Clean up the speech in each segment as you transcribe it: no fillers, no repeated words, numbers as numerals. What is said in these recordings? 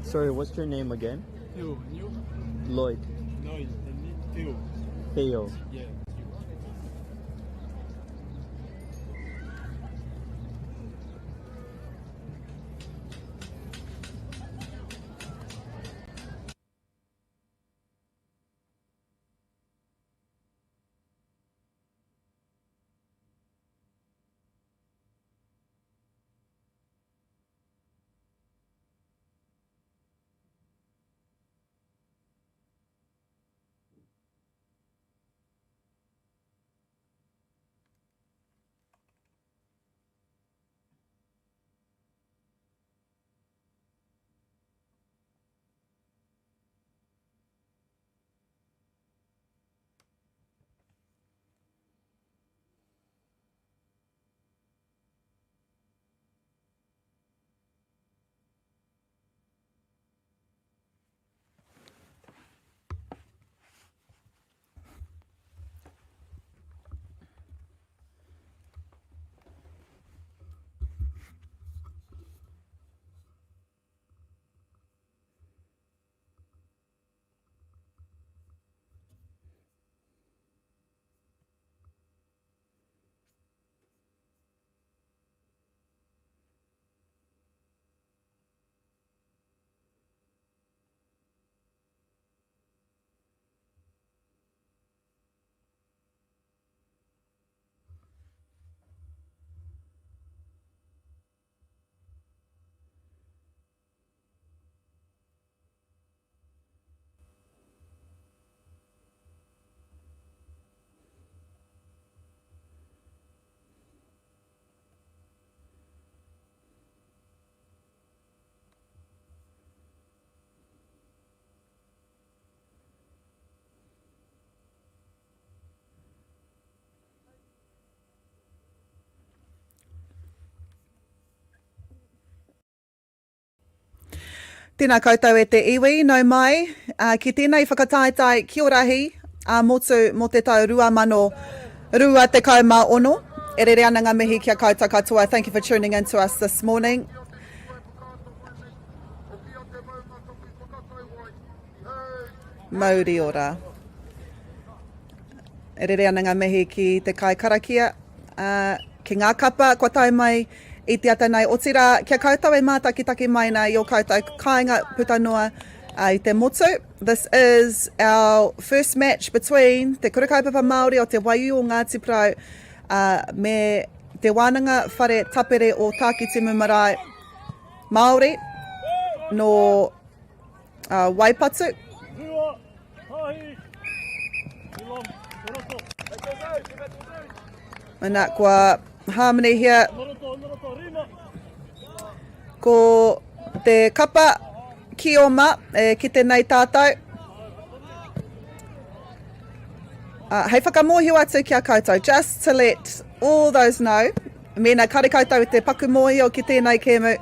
Sorry, what's your name again? Theo, and you? Lloyd. Lloyd, and me, Theo. Theo. Yeah, Theo. Tēnā koutou e te iwi, nau mai ki tēnei whakataetae Kiorahi ā-motu mō te tau 2026. E rere ana ngā mihi ki a koutou katoa. Thank you for tuning in to us this morning. Mauri ora. E rere ana ngā mihi ki te kai karakia, uh, ki ngā kapa kua tae mai. i te ata nei. Otirā, kia koutou e mātakitaki mai nā i ō koutou kāinga puta noa i te motu. This is our first match between Te Kura Kaupapa Māori o Te Waiū o Ngāti Porou me Te Wānanga Whare Tapere o Tākitimu Marae Māori nō Waipatu. Ana, kua hāmenehia ko te kapa ki oma e kite nei tātou. Hei whakamōhio atu ki a koutou, just to let all those know, mēnā kare koutou i te paku mōhio ki tēnei kēmu,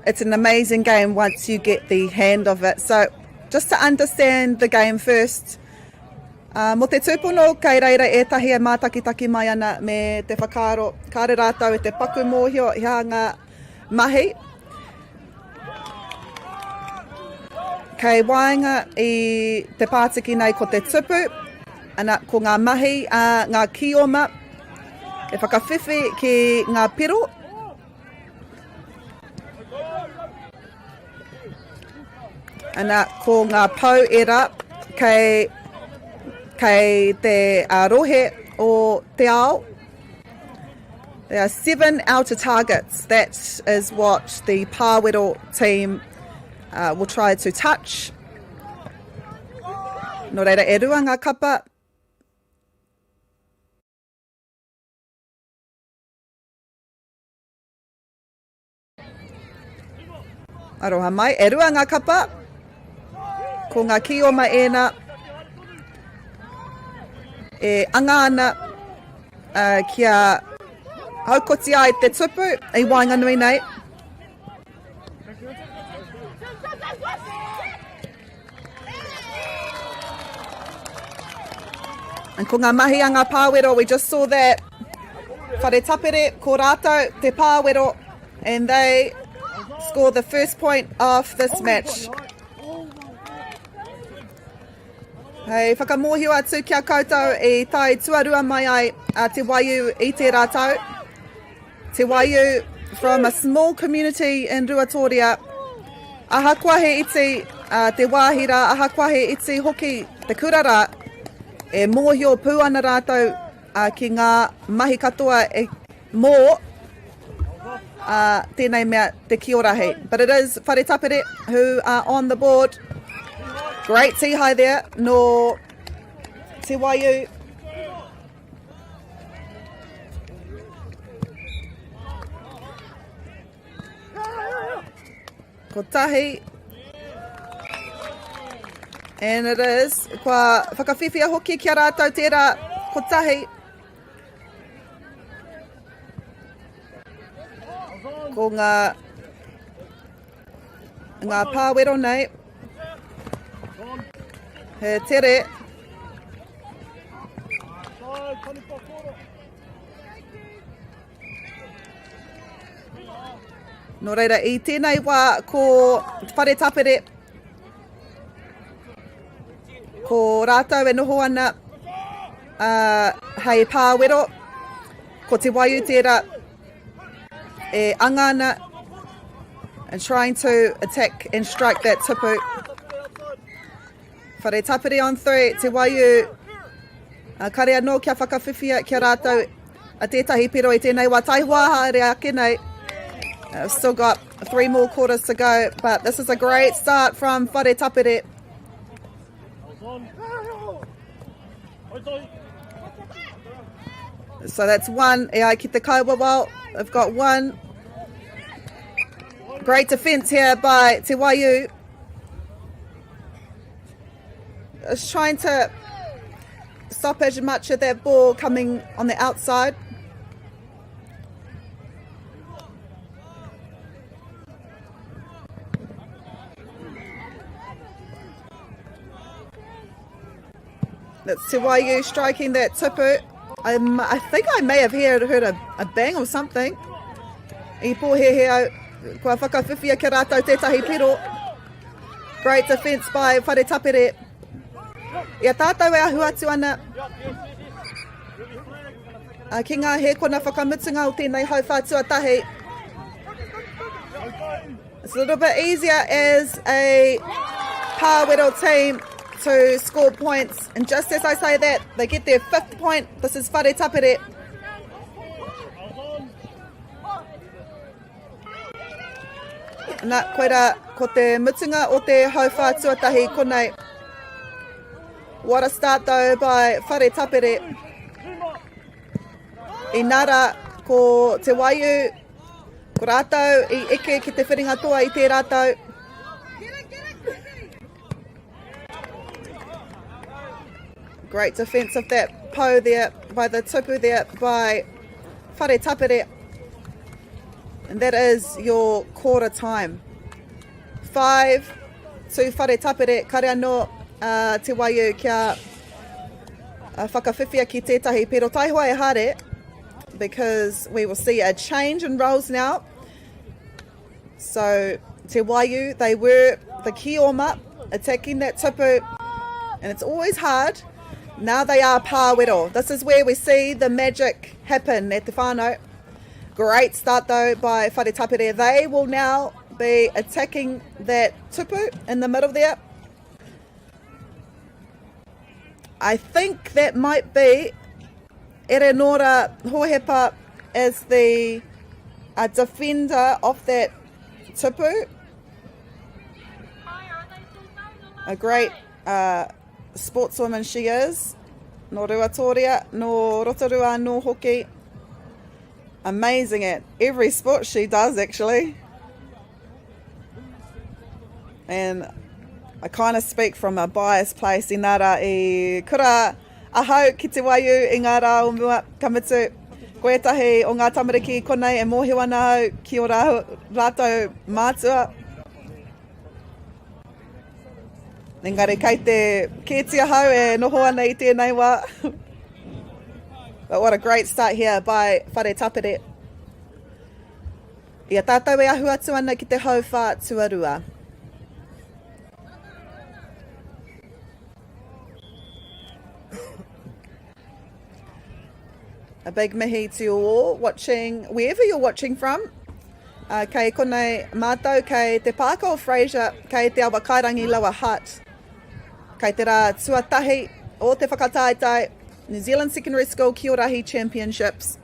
it's an amazing game once you get the hand of it. So, just to understand the game first, uh, mō te tūpono kei reira ētahi e mātakitaki mai ana me te whakaaro, kāre rātou i te paku mōhio he aha ngā mahi. Kei waenga i te pātiki nei ko te tupu, ana, ko ngā mahi a ngā kioma e whakawhiwhi ki ngā piro. Ana, ko ngā pou era kei, kei te uh, rohe o te ao. There are seven outer targets. That is what the Pāwero team uh, will try to touch. Nō reira, e rua ngā kapa. Aroha mai, e rua ngā kapa. Ko ngā kīoma ēnā e anga ana uh, kia haukoti ai te tupu i waenganui nei. And ko ngā mahi a ngā pāwero, we just saw that Whare Tapere, ko rātou te pāwero, and they score the first point of this match. Hei whakamōhio atu ki a koutou i tae tuarua mai ai a Te Waiū i tērā tau. Te Waiū from a small community in Ruatoria. Ahakoa he iti uh, te wāhi rā, ahakoa he iti hoki te kura rā, e mōhio pū ana rātou uh, ki ngā mahi katoa e mō uh, tēnei mea te kiorahi. But it is Whare Tapere who are on the board. Great tihai there no Te Waiū. Kotahi. And it is. Kua whakawhiwhia hoki ki a rātou tērā kotahi. Ko ngā, ngā pāwero nei. He tere. Nō reira, i tēnei wā ko Whare Tapere, ko rātou e noho ana uh, hei pāwero, ko Te Waiū tērā e anga ana and trying to attack and strike that tupu. Whare Tapere on through, Te Waiū, uh, kare anō kia whakawhiwhia kia rātou a tētahi piro i tēnei wā taihoa haere ake nei. Uh, still got three more quarters to go, but this is a great start from Whare Tapere. So that's one. E ai ki te kaiwawao. They've got one. Great defence here by Te Waiū. Is trying to stop as much of that ball coming on the outside. That's Te Waiū striking that tupu. I, I think I may have heard, heard a, a bang or something. I pōhehe au, kua whakawhiwhia kia rātou tētahi piro. Great defence by Whare Tapere. I a tātou e ahu atu ana ki ngā hēkona whakamutunga o tēnei hauwhā tuatahi. It's a little bit easier as a Pāwero team to score points. And just as I say that, they get their fifth point. This is Whare Tapere. Nā, koirā, ko te mutunga o te hauwhā tuatahi konei. What a start though by Whare Tapere. Inā rā, ko Te Waiū, ko rātou i eke ki te whiringa toa i tērā tau. Great defence of that pou there by the tupu there by Whare Tapere. And that is your quarter time. 5 to Whare Tapere, kare anō uh, Te Waiū kia uh, whakawhiwhia ki tētahi pero taihoa e haere because we will see a change in roles now. So Te Waiū, they were the Kioma attacking that tupu and it's always hard. Now they are Pāwero. This is where we see the magic happen at te whānau. Great start though by Whare Tapere. They will now be attacking that tupu in the middle there. I think that might be Erenora Hohepa as the uh, defender of that tupu. A great uh, sportswoman she is. No Ruatoria, no Rotorua, no hoki. Amazing at every sport she does, actually. And I kind of speak from a biased place inā rā i kura ahau ki Te Waiū i ngā rā o mua, ka mutu, ko ētahi o ngā tamariki konei e mōhio ana au ki ō rātou mātua. Engari kei te kēti ahau e noho ana i tēnei wā. But what a great start here by Whare Tapere. I a tātou e ahu atu ana ki te hauwhā tuarua. A big mihi to you all watching, wherever you're watching from. Uh, kei konei mātou, kei te pāka o Fraser, kei te Awakairangi Lower Hutt. Kei te rā tuatahi o te whakataetae New Zealand Secondary School Kiorahi Championships.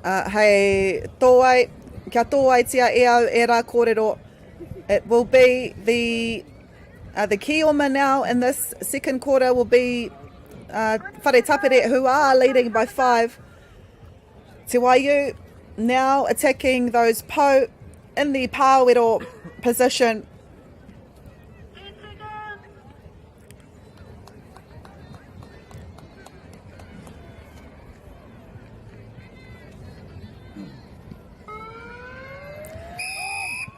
Uh, hei tōai, kia tōaitia e au e rā kōrero. It will be the, uh, the Kioma now in this second quarter will be uh, Whare Tapere who are leading by five. Te Waiū now attacking those po in the pāwero position.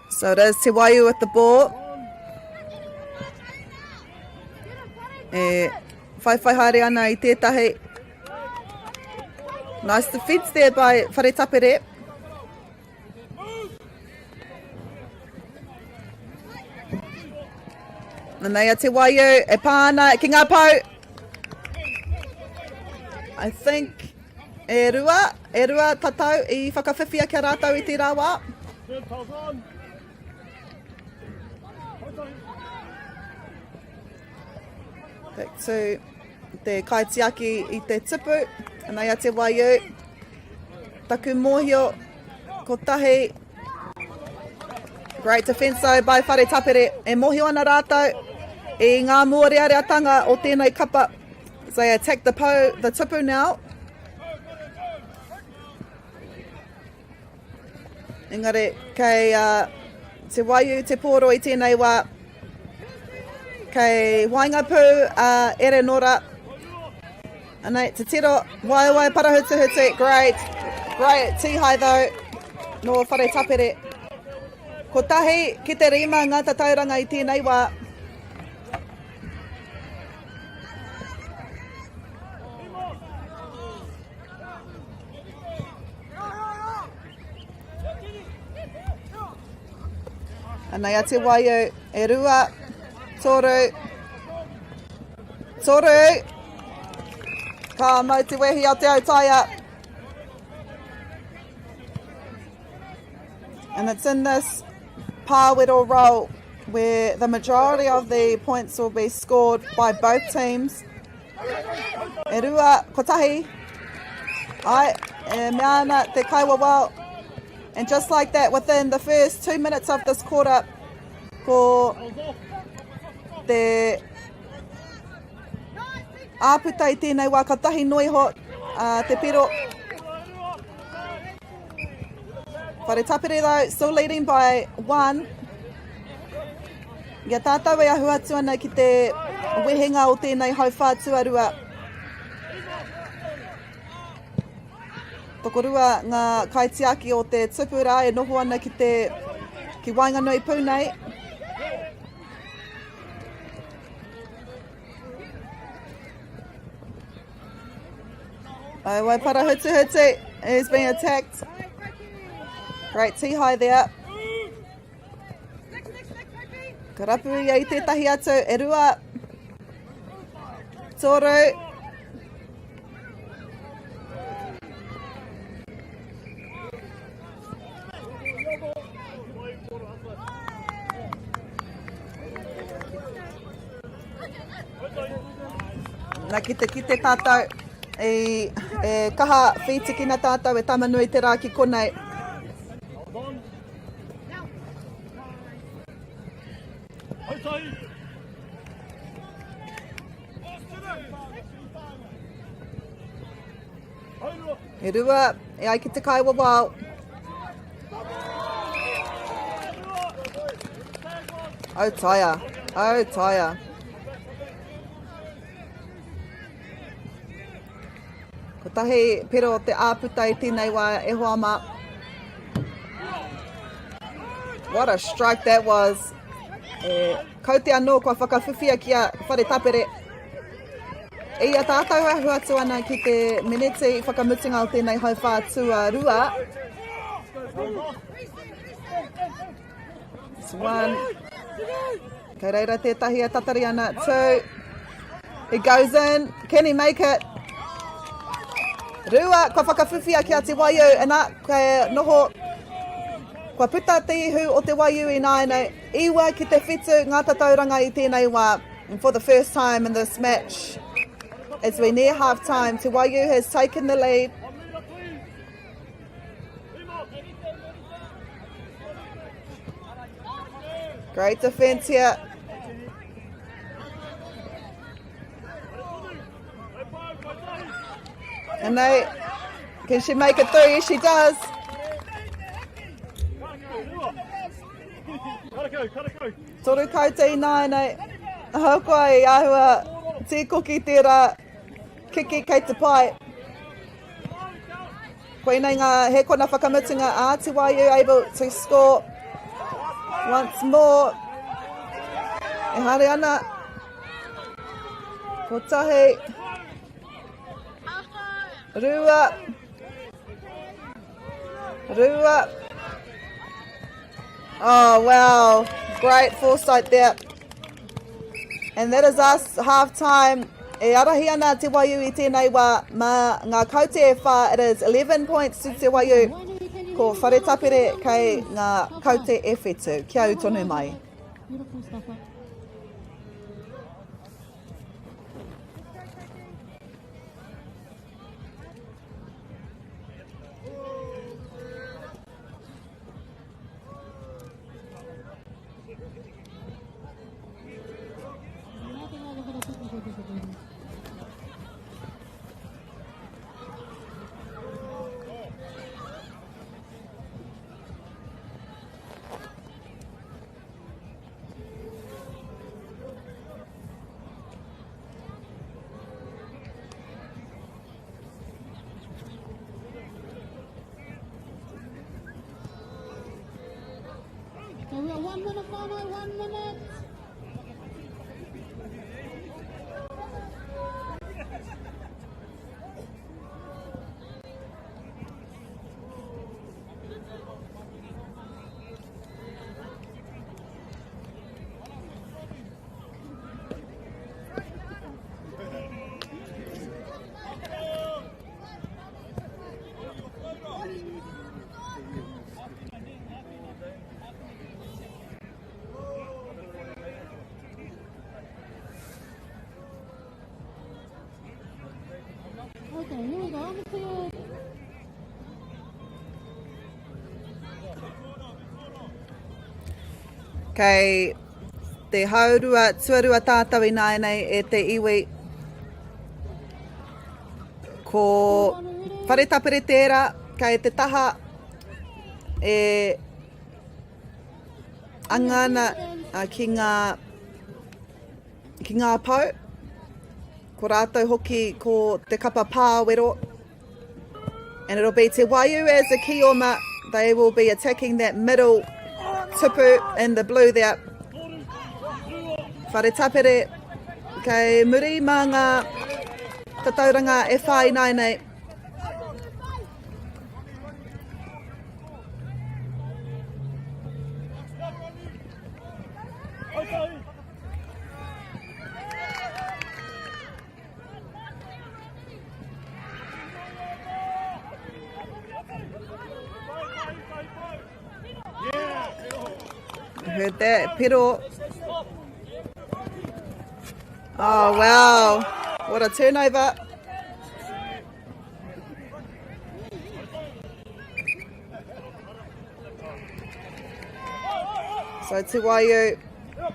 So it is Te Waiū with the ball. E whaiwhai haere ana i tētahi. Nice defense there by Whare Tapere. Anei a Te Waiū e pā ana ki ngā pou. I think e rua, e rua tatau i whakawhiwhia kia rātou i tērā wā. Back to te kaitiaki i te tupu. Anei a Te Waiū. Taku mōhio, kotahi. Great defence though by Whare Tapere. E mōhio ana rātou i ngā mōreareatanga o tēnei kapa. So they attack the pou, the tupu now. Engari, kei uh, Te Waiū te pōro i tēnei wā. Kei Waengapu a uh, Erenora. Anei, te tiro, waewae parahutuhutu, great. Great tīhai though, no Whare Tapere. Kotahi ki te rima ngā tatauranga i tēnei wā. Anei a Te Waiau, e rua, toru, toru. Ka mau te wehi a Te Autaia. And it's in this pāwero role where the majority of the points will be scored by both teams. E rua, kotahi. Ai, e mea ana te kaiwawao. And just like that, within the first two minutes of this quarter, ko te āputa i tēnei wā, katahi noa iho uh, te piro. Whare Tapere though, still leading by one. Ia tātou e ahu atu ana ki te wehenga o tēnei hauwhā tuarua. Tokorua ngā kaitiaki o te tupu rā e noho ana ki te ki waenganui pū nei. Oh, Waipara Hutuhutu is being attacked. Great tihai there. Ka rapu ia i tētahi atu, e rua, toru. Na ki te kite tātou i e kaha whītikina tātou e Tamanui te rā ki konei. E rua, e ai ki te kaiwawao. Autaia, autaia. Kotahi pero te āputa i tēnei wā e hoa mā. What a strike that was. E, kaute anō kua whakawhiwhia ki a Whare Tapere. I a tātou ahu atu ana ki te meneti whakamutunga o tēnei hauwhā tuarua. It's one. Kei reira tētahi e tatari ana. Two. He goes in. Can he make it? Rua, kua whakawhiwhia ki a Te Waiu, ana, kua noho, kua puta te ihu o Te Waiu i nāianei. Iwa ki te whitu ngā tatauranga i tēnei wā. And for the first time in this match, as we near half time, Te Waiu has taken the lead. Great defence here. And they, can she make it through? Yes, she does. Toru kaute i nāianei. Ahakoa i āhua tīkoki tērā kiki kei te pae. Koinei ngā hēkona whakamutunga a Te Waiu able to score once more. E haere ana. Kotahi. Rua. Rua. Oh, wow. Great foresight there. And that is us, half time. E arahi ana Te Waiu i tēnei wā mā ngā kaute e whā. It is 11 points to Te Waiu. Ko Whare Tapere kei ngā kaute e whetu. Kia ū tonu mai. Beautiful stuff. So we are one minute, whānau, one minute. Kei te haurua tuarua tātou ināianei e te iwi. Ko Whare Tapere tērā kei te taha e anga ana ki ngā, ki ngā pou. Ko rātou hoki ko te kapa pāwero. And it'll be Te Waiu as the Kioma. They will be attacking that middle tupu in the blue there. Whare Tapere, kei muri mā ngā tatauranga e whai nei nei. Heard that. Pero. Oh, wow. What a turnover. So Te Waiu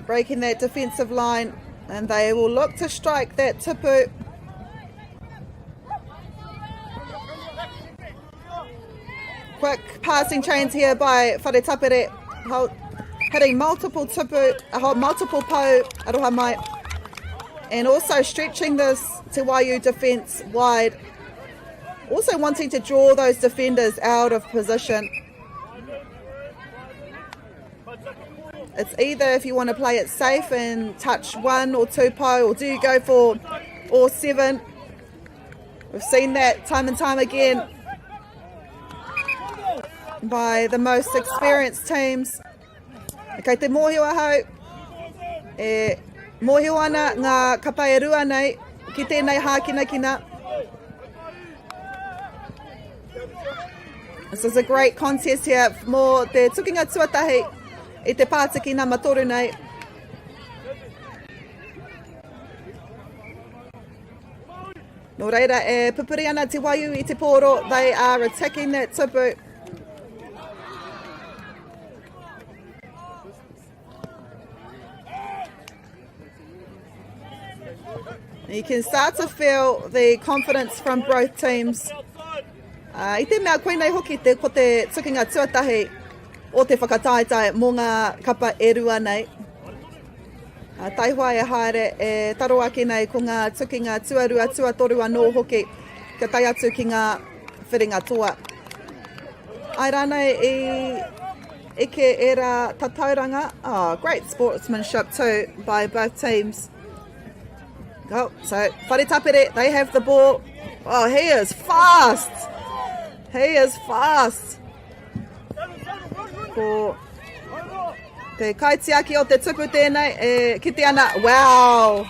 breaking that defensive line and they will look to strike that tipu. Quick passing chains here by Whare Tapere, hitting multiple tipu, multiple pou, aroha mai, and also stretching this Te Waiu defence wide. Also wanting to draw those defenders out of position. It's either if you want to play it safe and touch one or two po, or do you go for all seven? We've seen that time and time again by the most experienced teams. Kei te mōhio ahau, e mōhio ana ngā kapa e rua nei ki tēnei hākinakina. This is a great contest here mō te tukinga tuatahi i te pātiki nama toru nei. Nō reira, e pupuri ana te waiu i te pōro, they are attacking that tupu. You can start to feel the confidence from both teams. Uh, I te mea koinei hoki te, ko te tukinga tuatahi o te whakataetae mō ngā kapa e rua nei. Uh, taihoa e haere e taro ake nei ko ngā tukinga tuarua, tuatoru anō hoki kia tae atu ki ngā whiringa toa. Ai rānei i eke ērā tatauranga. Oh, great sportsmanship too by both teams. Oh, so Whare Tapere, they have the ball. Oh, he is fast. He is fast. Ko te kaitiaki o te tupu tēnei e kite ana. Wow.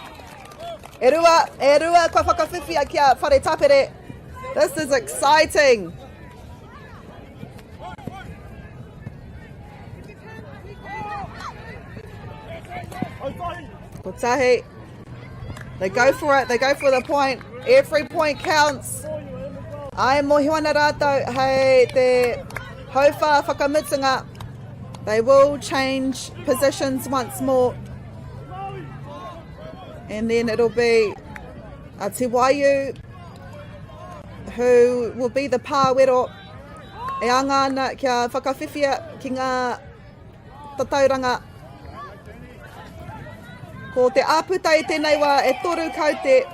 E rua, e rua kua whakawhiwhia ki a Whare Tapere. This is exciting. Kotahi. They go for it. They go for the point. Every point counts. Ai mohi ana rātou hei te hauwhā whakamutunga. They will change positions once more. And then it'll be a Te Waiu who will be the pāwero e anga ana kia whakawhiwhia ki ngā tatauranga. Ko te āputa i tēnei wā e toru kaute.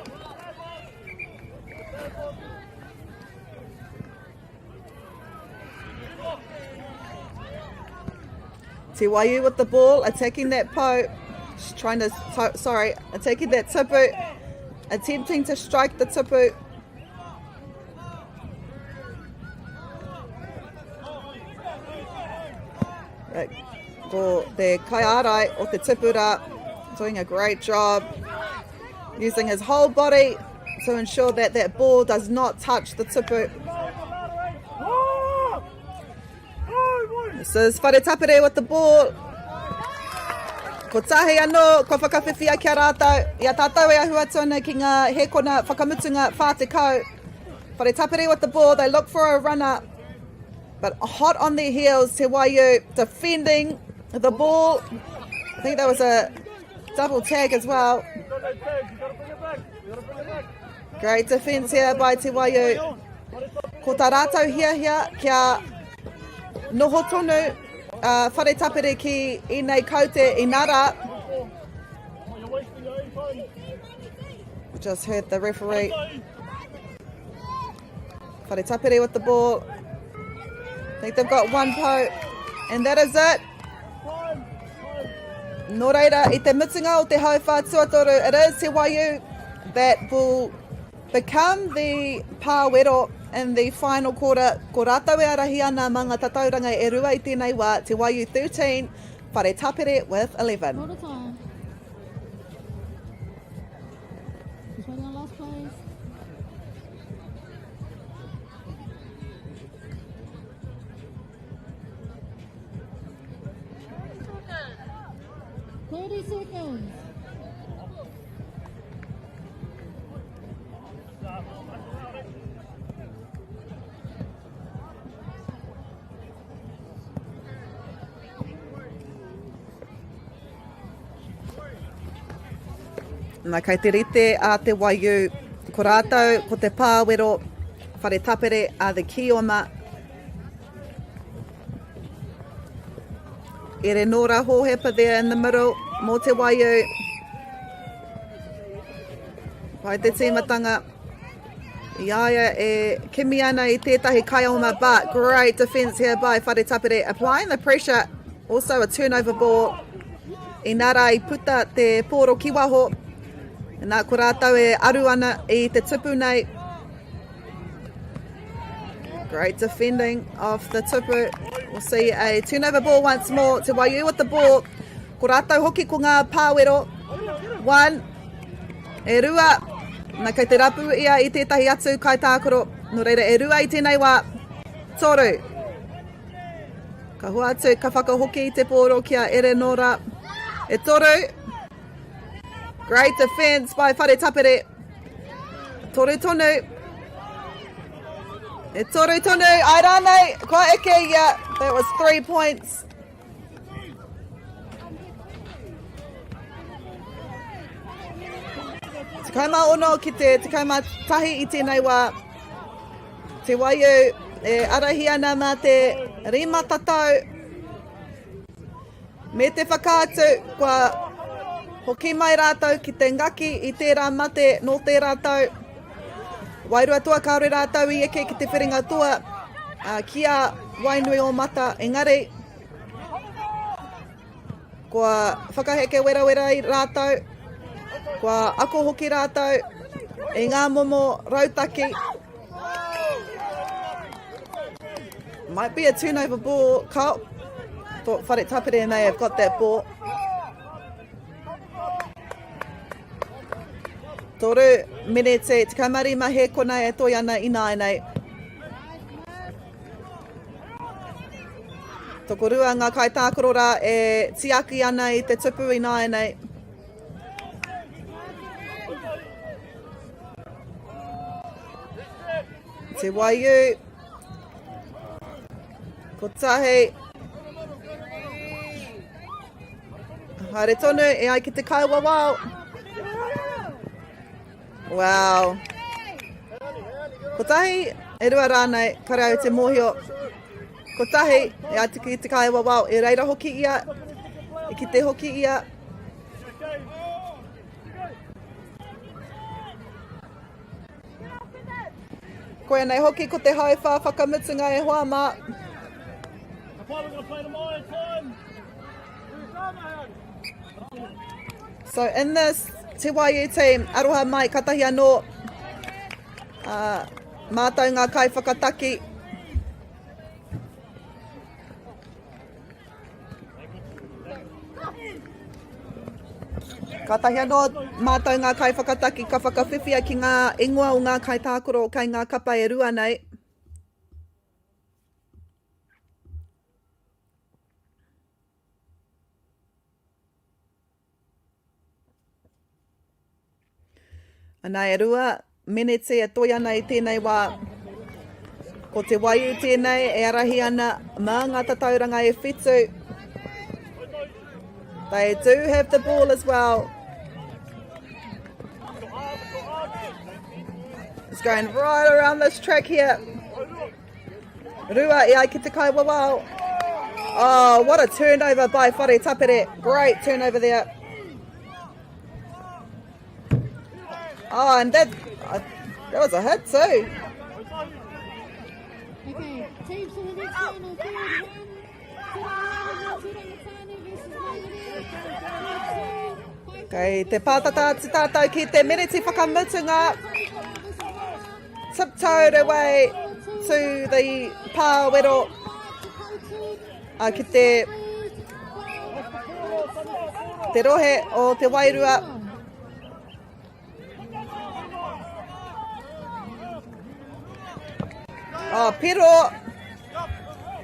Te Waiu with the ball, attacking that po. She's trying to, sorry, attacking that tipu. Attempting to strike the tipu. Ko te kaiārai o te tipura doing a great job using his whole body to ensure that that ball does not touch the tipu. This is Whare Tapere with the ball. Ko tahi anō, kua whakawhiwhia ki a rātou. I a tātou e ahu atu ana ki ngā hēkona whakamutunga 40. Whare Tapere with the ball, they look for a runner. But hot on their heels, Te Waiu defending the ball. I think that was a double tag as well. Great defence here by Te Waiu. Ko tā rātou hiahia kia noho tonu uh, whare tapere ki ēnei kaute i nara. We just heard the referee. Whare tapere with the ball. I think they've got one po. And that is it. Nō reira, i te mutunga o te hauwhā tuatoru, it is Te Waiū that will become the pāwero in the final quarter. Ko rātou e arahi ana mā ngā tatauranga e rua i tēnei wā, Te Waiū 13, Whare Tapere with 11. Quarter time. Just waiting on last place. 30 seconds. Na, kei te rite a Te Waiū, ko rātou, ko te pāwero, whare tapere a The Kioma. Erenora Hohepa there in the middle, mō Te Waiū. Pai te tīmatanga. I a ia e kimi ana i tētahi kaioma, but great defence here by Whare Tapere, applying the pressure. Also a turnover ball. Inā rā i puta te pōro ki waho. Nā, ko rātou e aru ana i te tupu nei. Great defending of the tupu. We'll see a turnover ball once more. Te Waiū with the ball. Ko rātou hoki ko ngā pāwero. One, e rua. Na, kei te rapu ia i tētahi atu kaitākaro. Nō reira, e rua i tēnei wā. Toru. Ka hua atu, ka whakahoki i te pōro ki a Erenora. E toru. Great defence by Whare Tapere. Toru tonu. E toru tonu. Ai rānei, kua eke ia. That was three points. 16 ki te 11 i tēnei wā. Te Waiū e arahi ana mā te rima tatau me te whakaatu kua hoki mai rātou ki te ngaki i tērā mate nō tērā tau. Wairua toa kāore rātou i eke ki te whiringa toa ki a Wainui o Mata, engari kua whakaheke werawera i rātou, kua ako hoki rātou i ngā momo rautaki. Might be a turnover ball. Ka thought Whare Tapere may have got that ball. Toru minete, 15 he kona e toi ana ināianei. Tokorua ngā kaitākaro rā e tiaki ana i te tupu ināianei. Te Waiū. Kotahi. Haere tonu e ai ki te kaiwawao. Wow. Kotahi, e rua rānei, kare au te mōhio. Kotahi, e ai ki te kaiwawao, e reira hoki ia, e kite hoki ia. Koia nei hoki ko te hauwhā whakamutunga e hoa mā. So in this Te Waiū team, aroha mai, katahi anō uh, mātou ngā kaiwhakataki. Kātahi anō mātou ngā kaiwhakataki ka whakawhiwhia ki ngā ingoa o ngā kaitākaro kei ngā kapa e rua nei. Ana e rua meneti e toi ana i tēnei wā. Ko te waiū tēnei e arahi ana mā ngā tatauranga e whitu. They do have the ball as well. It's going right around this track here. Rua e ai ki te kaiwawao. Oh, what a turnover by Whare Tapere. Great turnover there. Oh, and that, that was a hit too. Okay, teams for the next round are field 1, Tūranga Tūranga Tāne versus Mangere. Field 2, Whai Kei te pātata atu tātou ki te miniti whakamutunga. versus Mana. Tiptoed away to the pāwero ki te, te rohe o te wairua. Oh, pero,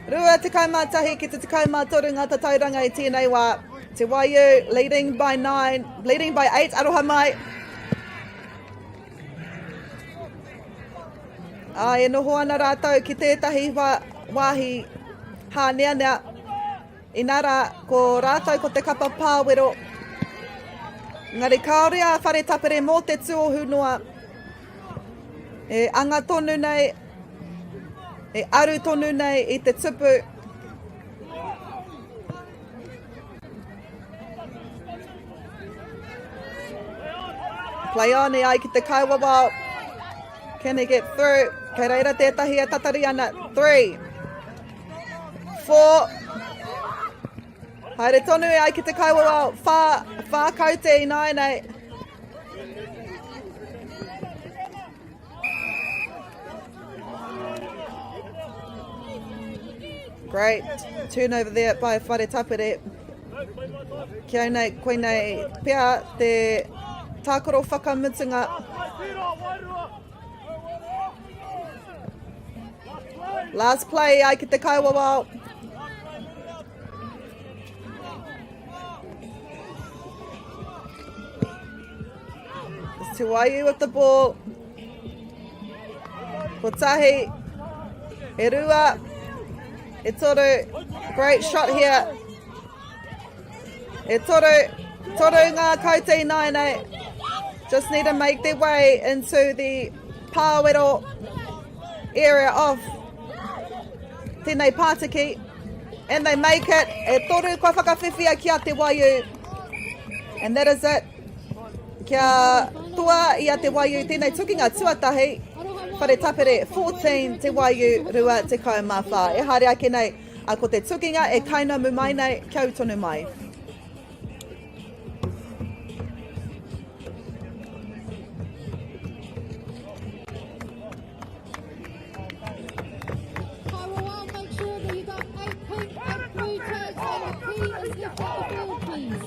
21 ki te 13 ngā tatauranga i tēnei wā. Te Waiū leading by 9, leading by 8, aroha mai. Ā, e noho ana rātou ki tētahi wā, wāhi hāneanea. Inā rā, ko rātou ko te kapa pāwero. Engari kāore a Whare Tapere mō te tuohu noa. E anga tonu nei, e aru tonu nei i te tupu. Play on e ai ki te kaiwawao. Can he get through? Kei reira tētahi e tatari ana. 3, 4, Haere tonu e ai ki te kaiwawao. Whā, whā kaute ināianei. Great turnover there by Whare Tapere. Kia nei, koinei pea te tākaro whakamutunga. Last play ai ki te kaiwawao. It's Te Waiū with the ball. Kotahi, e rua, e toru. Great shot here. E toru, toru ngā kaute ināianei. Just need to make their way into the pāwero area of tēnei pātiki. And they make it. E toru kua whakawhiwhia ki a Te Waiū. And that is it. Kia toa i a Te Waiū tēnei tukinga tuatahi. Whare Tapere 14, Te Waiū 24. E haere ake nei, a ko te tukinga e kainamu mai nei, kia ū tonu mai. Kaiwawao, make sure that you got 8 pink, 8 blue tags and the key is left at the field, please.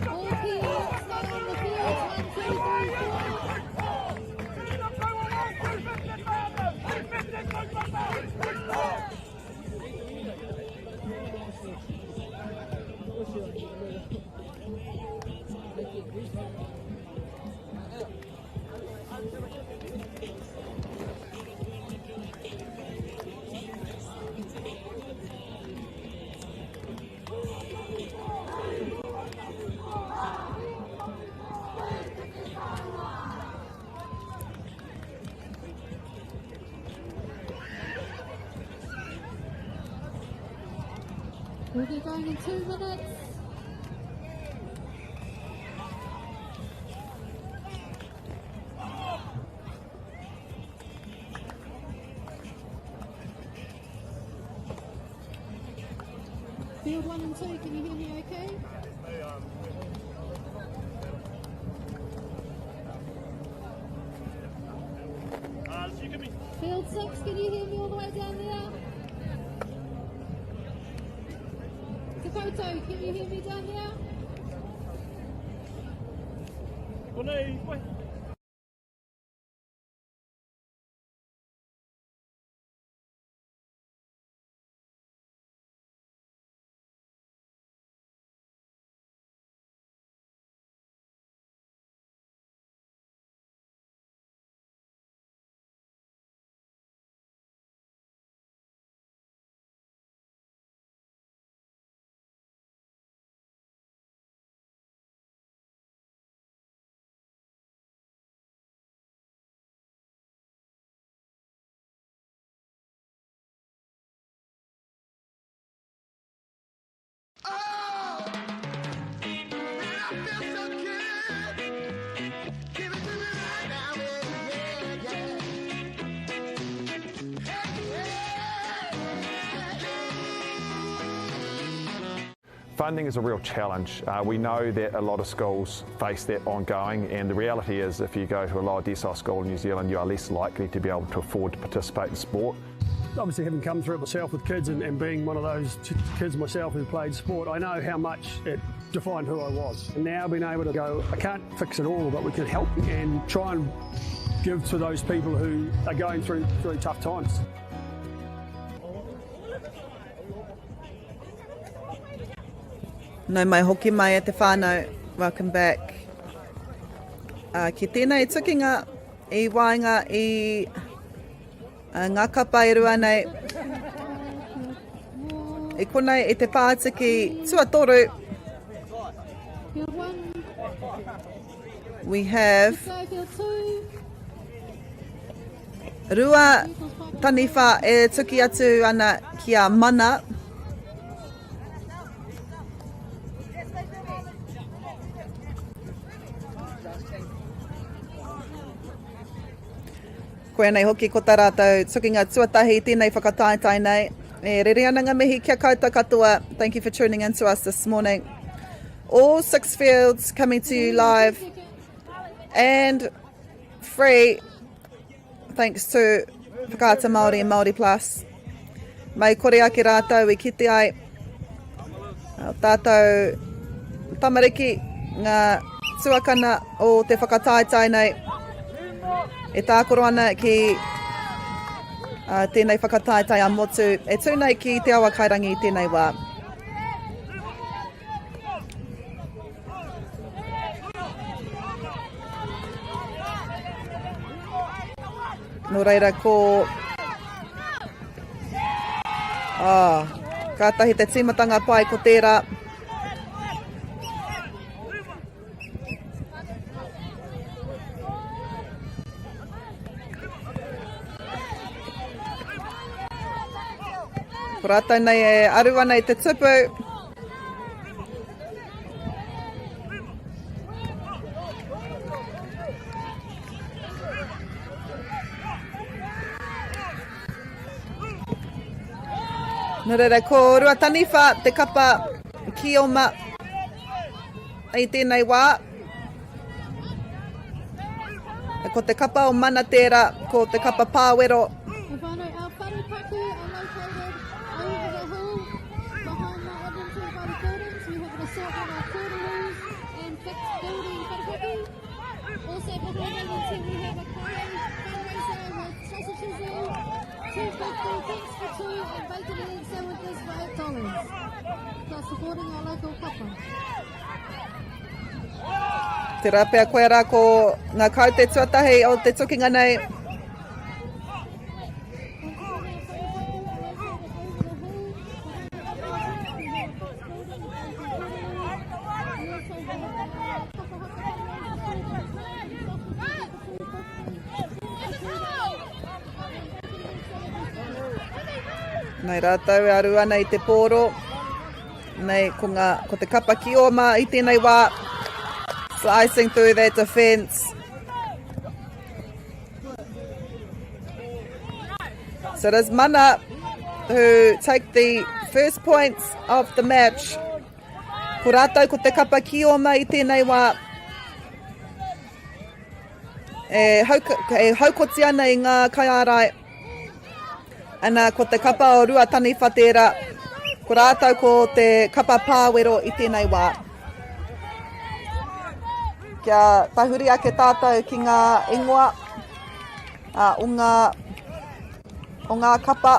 All key units stay on the field. 1, 2, 3, 4. We'll be going in 2 minutes. Field 1 and 2, can you hear me okay? Field 6, can you hear me all the way down there? Te Koutou, can you hear me down there? Konei, koe. Funding is a real challenge. Uh, we know that a lot of schools face that ongoing, and the reality is if you go to a lower decile school in New Zealand, you are less likely to be able to afford to participate in sport. Obviously, having come through it myself with kids and, and being one of those kids myself who played sport, I know how much it defined who I was. And now being able to go, I can't fix it all, but we can help and try and give to those people who are going through, through tough times. Nau mai hoki mai e te whānau, welcome back. Uh, ki tēnei tukinga i waenga i uh, ngā kapa e rua nei. I konei i te pātiki tuatoru. We have Rua taniwha e tuki atu ana ki a Mana. Koia nei hoki ko tā rātou tukinga tuatahi tēnei whakataetae nei. E rere ana ngā mihi kia koutou katoa. Thank you for tuning in to us this morning. All six fields coming to you live and free thanks to Whakaata Māori and Māori Plus. Mai kore ake rātou i kite ai tātou tamariki ngā tuakana o te whakataetae nei e tākoro ana ki uh, tēnei whakataetae a motu e tū nei ki Te Awa Kairangi i tēnei wā. Nō reira ko... Ah, kātahi te tīmatanga pai ko tērā. Ko rātou nei e aru ana i te tupu. Nō reira, ko Ruataniwha te kapa ki oma i tēnei wā. Ko te kapa o Mana tērā, ko te kapa Pāwero. He whānau, our whare paku are located over the hill behind the Edmonton Party buildings. We have an assortment of portaloos and fixed building wharepaku. Also behind Edmonton we have a kai fundraiser with sausage sizzle, 250 drinks for two and bacon and egg sandwiches for $8. Plus supporting our local kapa. Tērā pea koe rā ko ngā kaute tuatahi o te tukinga nei. Nei rātou e aru ana i te pōro. Nei, ko, ngā, ko te kapa ki oma i tēnei wā. Slicing through that defence. So it is Mana who take the first points of the match. Ko rātou ko te kapa ki oma i tēnei wā. E, hauka, e haukoti ana i ngā kaiārai. Ana, ko te kapa o Ruataniwha tērā. Ko rātou ko te kapa pāwero i tēnei wā. Kia tahuri ake tātou ki ngā ingoa uh, o, ngā, o ngā kapa.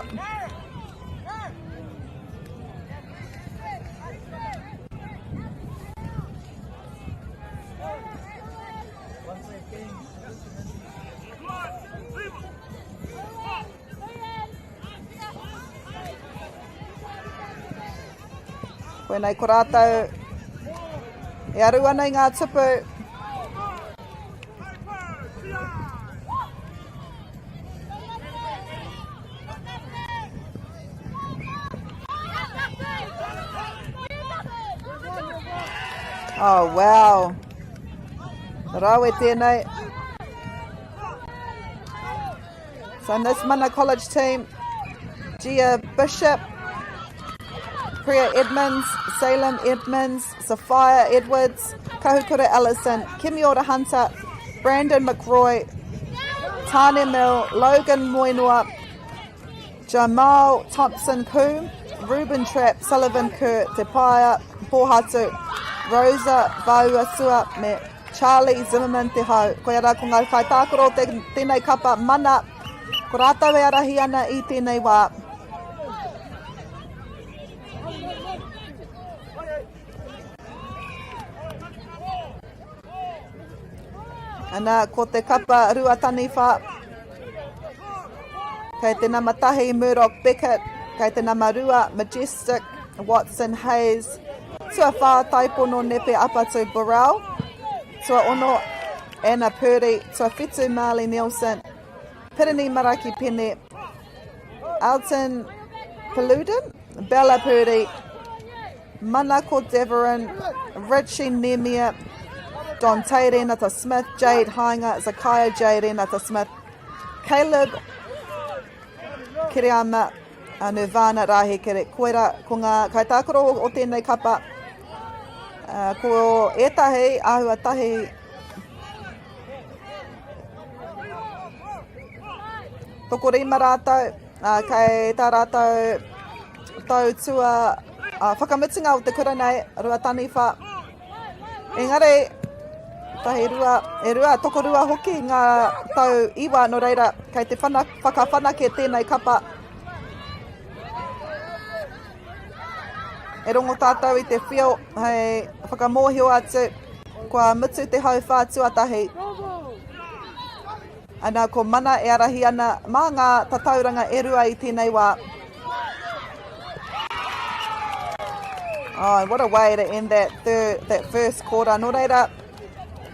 Koinei ko rātou e aru ana i ngā tupu. Oh, wow. Rawe tēnei. So in this Mana College team, Gia Bishop, Priya Edmonds, Salem Edmonds, Sophia Edwards, Kahukura Ellison, Kimiora Hunter, Brandon McRoy, Tane Mill, Logan Moinoa, Jamal Thompson Coombe, Ruben Trapp, Sullivan Kerr, Te Paia, Pōhatu, Rosa Vauasua me Charlie Zimmerman Te Hau. Koia rā ko ngā kaitākaro o te, tēnei kapa mana. Ko rātou e arahi ana i tēnei wā. Ana, ko te kapa Rua Taniwha. Kei te nama tahi Murdoch Beckett, kei te nama rua Majestic Watson Hayes, tuawhā Taipono Nepe Apatu Burrell, tuaono Anna Purdy, tuawhitu Marley Nielsen, Pirini Maraki Pene, Alton Paluden, Bella Purdy, Manako Deverin, Richie Nemia, Don Te Renata Smith, Jade Hainga, Zakaya J. Renata Smith, Caleb Kereama, Nirvana Rahekere. Koira, ko ngā kaitākaro o tēnei kapa, ko ētahi āhua tahi tokorima rātou, kei tā rātou tau tua whakamutunga o te kura nei, Rua Taniwha. Engari, tahi rua, e rua, tokorua hoki ngā tau iwa, nō reira, kei te whana, whakawhanake tēnei kapa. E rongo tātou i te whio, hei whakamōhio atu, kua mutu te hauwhā tuatahi. Ana, ko Mana e arahi ana mā ngā tatauranga e rua i tēnei wā. Oh, what a way to end that, third, that first quarter. Nō reira,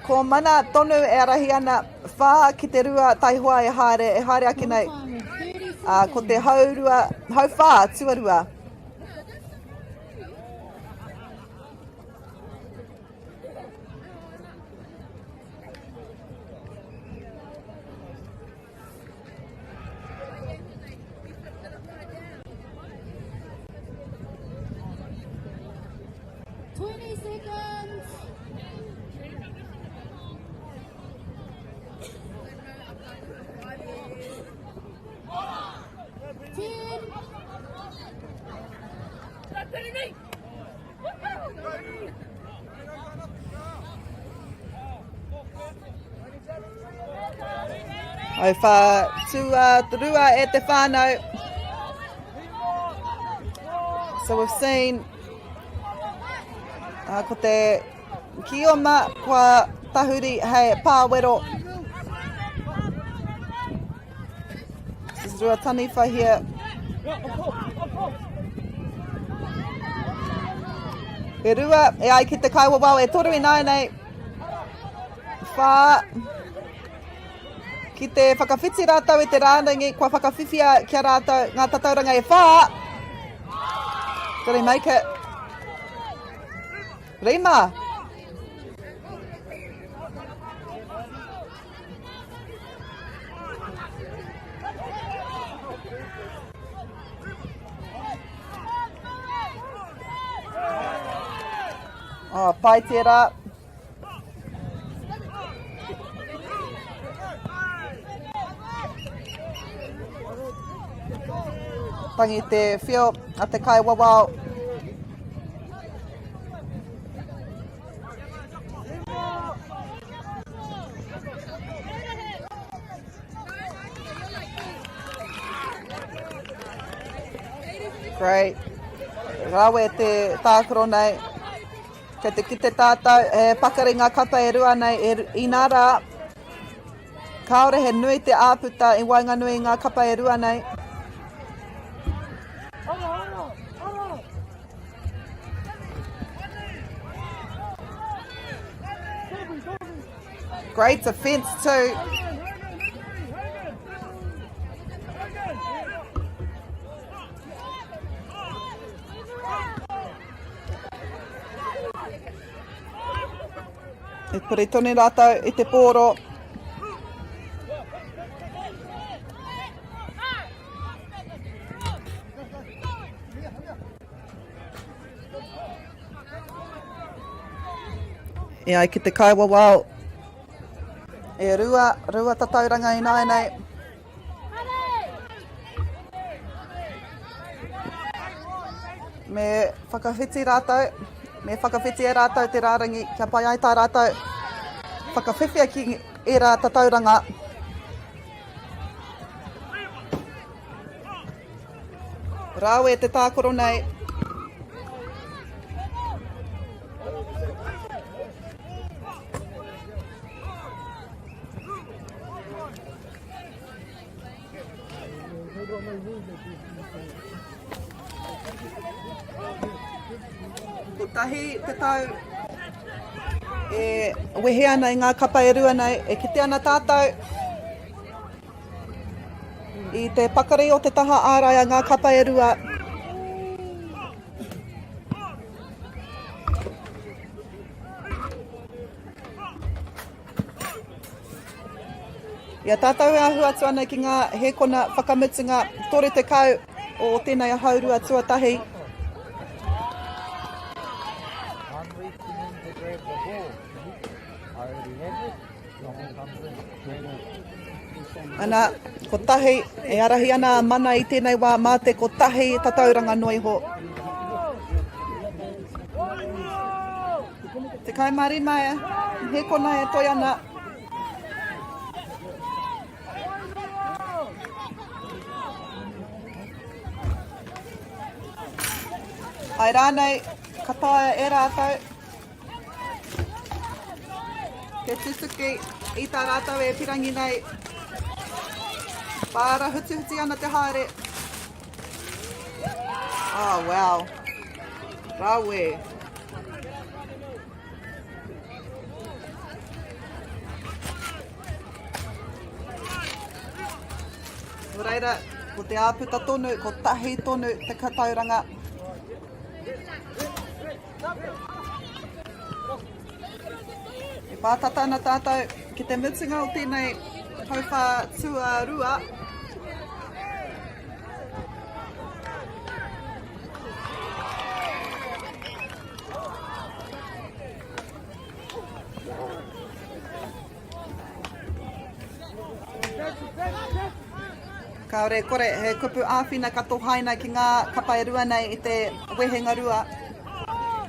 ko Mana tonu e arahi ana, whā ki te rua taihoa e haere, e haere ake nei. Ko te haurua, hauwhā tuarua. Ai whā tua rua e te whānau. So we've seen ko te kioma kua tahuri hei pāwero. This is Rua Taniwha here. E rua, e ai ki te kaiwawao, e toru ināianei. Whā. Ki te whakawhiti rātou i te rārangi, kua whakawhiwhia ki a rātou ngā tatauranga e whā. Did he make it? Rima. Oh, pai tērā. Tangi te whio a te kaiwawao. Great. Rawe te tākaro nei. Kei te kite tātou, he pakari ngā kapa e rua nei, e, inā rā, kāore he nui te āputa i waenganui i ngā kapa e rua nei. Great defence too. E puri tonu rātou i te pōro. E ai ki te kaiwawao, e rua, rua tatauranga ināianei. Me whakawhiti rātou, me whakawhiti e rātou te rārangi kia pai ai tā rātou whakawhiwhia ki ērā tatauranga. Rawe te tākaro nei. Kotahi te tau e wehe ana i ngā kapa e rua nei, e kite ana tātou i te pakari o te taha ārai a ngā kapa e rua. I a tātou e ahu atu ana ki ngā hēkona whakamutunga 30 o tēnei haurua tuatahi. Ana, kotahi, e arahi ana a Mana i tēnei wā mā te kotahi tatauranga noa iho. 15 hēkona e toi ana. Ai rānei, ka taea e rātou te tutuki i tā rātou e pirangi nei. Pāra hutihuti ana te haere. Oh, wow. Rawe. Nō reira, ko te āputa tonu, ko tahi tonu te katauranga. E pātata ana tātou ki te mutunga o tēnei hauwhā tuarua. Kāore e kore, he kupu āwhina ka tohaina ki ngā kapa e rua nei i te wehenga rua.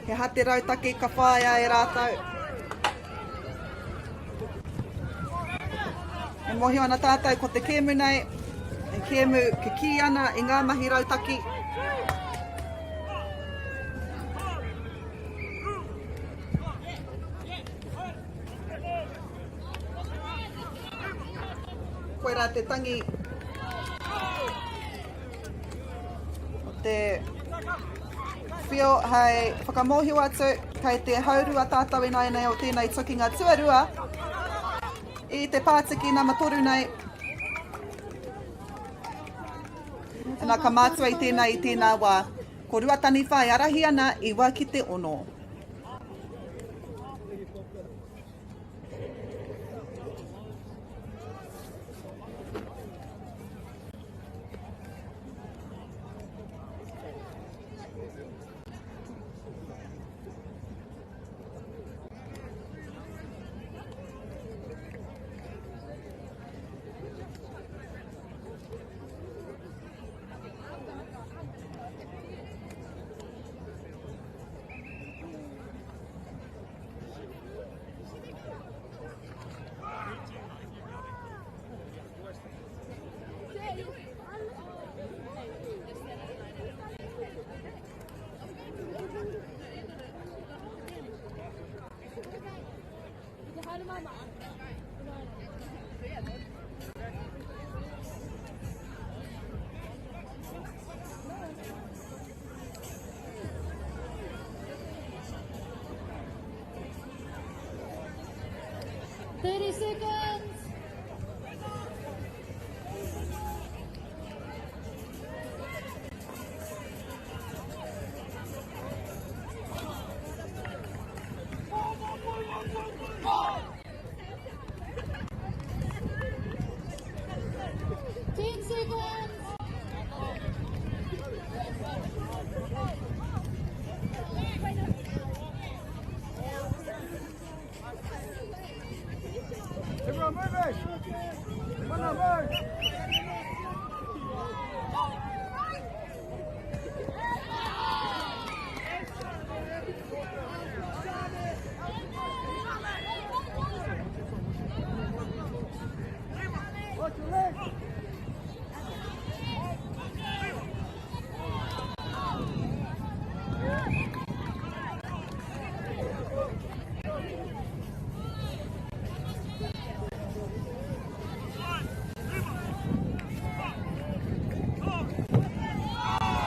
He aha te rautaki ka whāia e rātou? E mōhio ana tātou ko te kēmu nei, he kēmu kikī ana i ngā mahi rautaki. Koirā te tangi o te whio hei whakamōhio atu kei te haurua tātou ināianei o tēnei tukinga tuarua i te pātiki nama 3 nei. Ana ka mātua i tēnā i tēnā wā. Ko Ruataniwha e arahi ana 9 ki te 6. 30 seconds.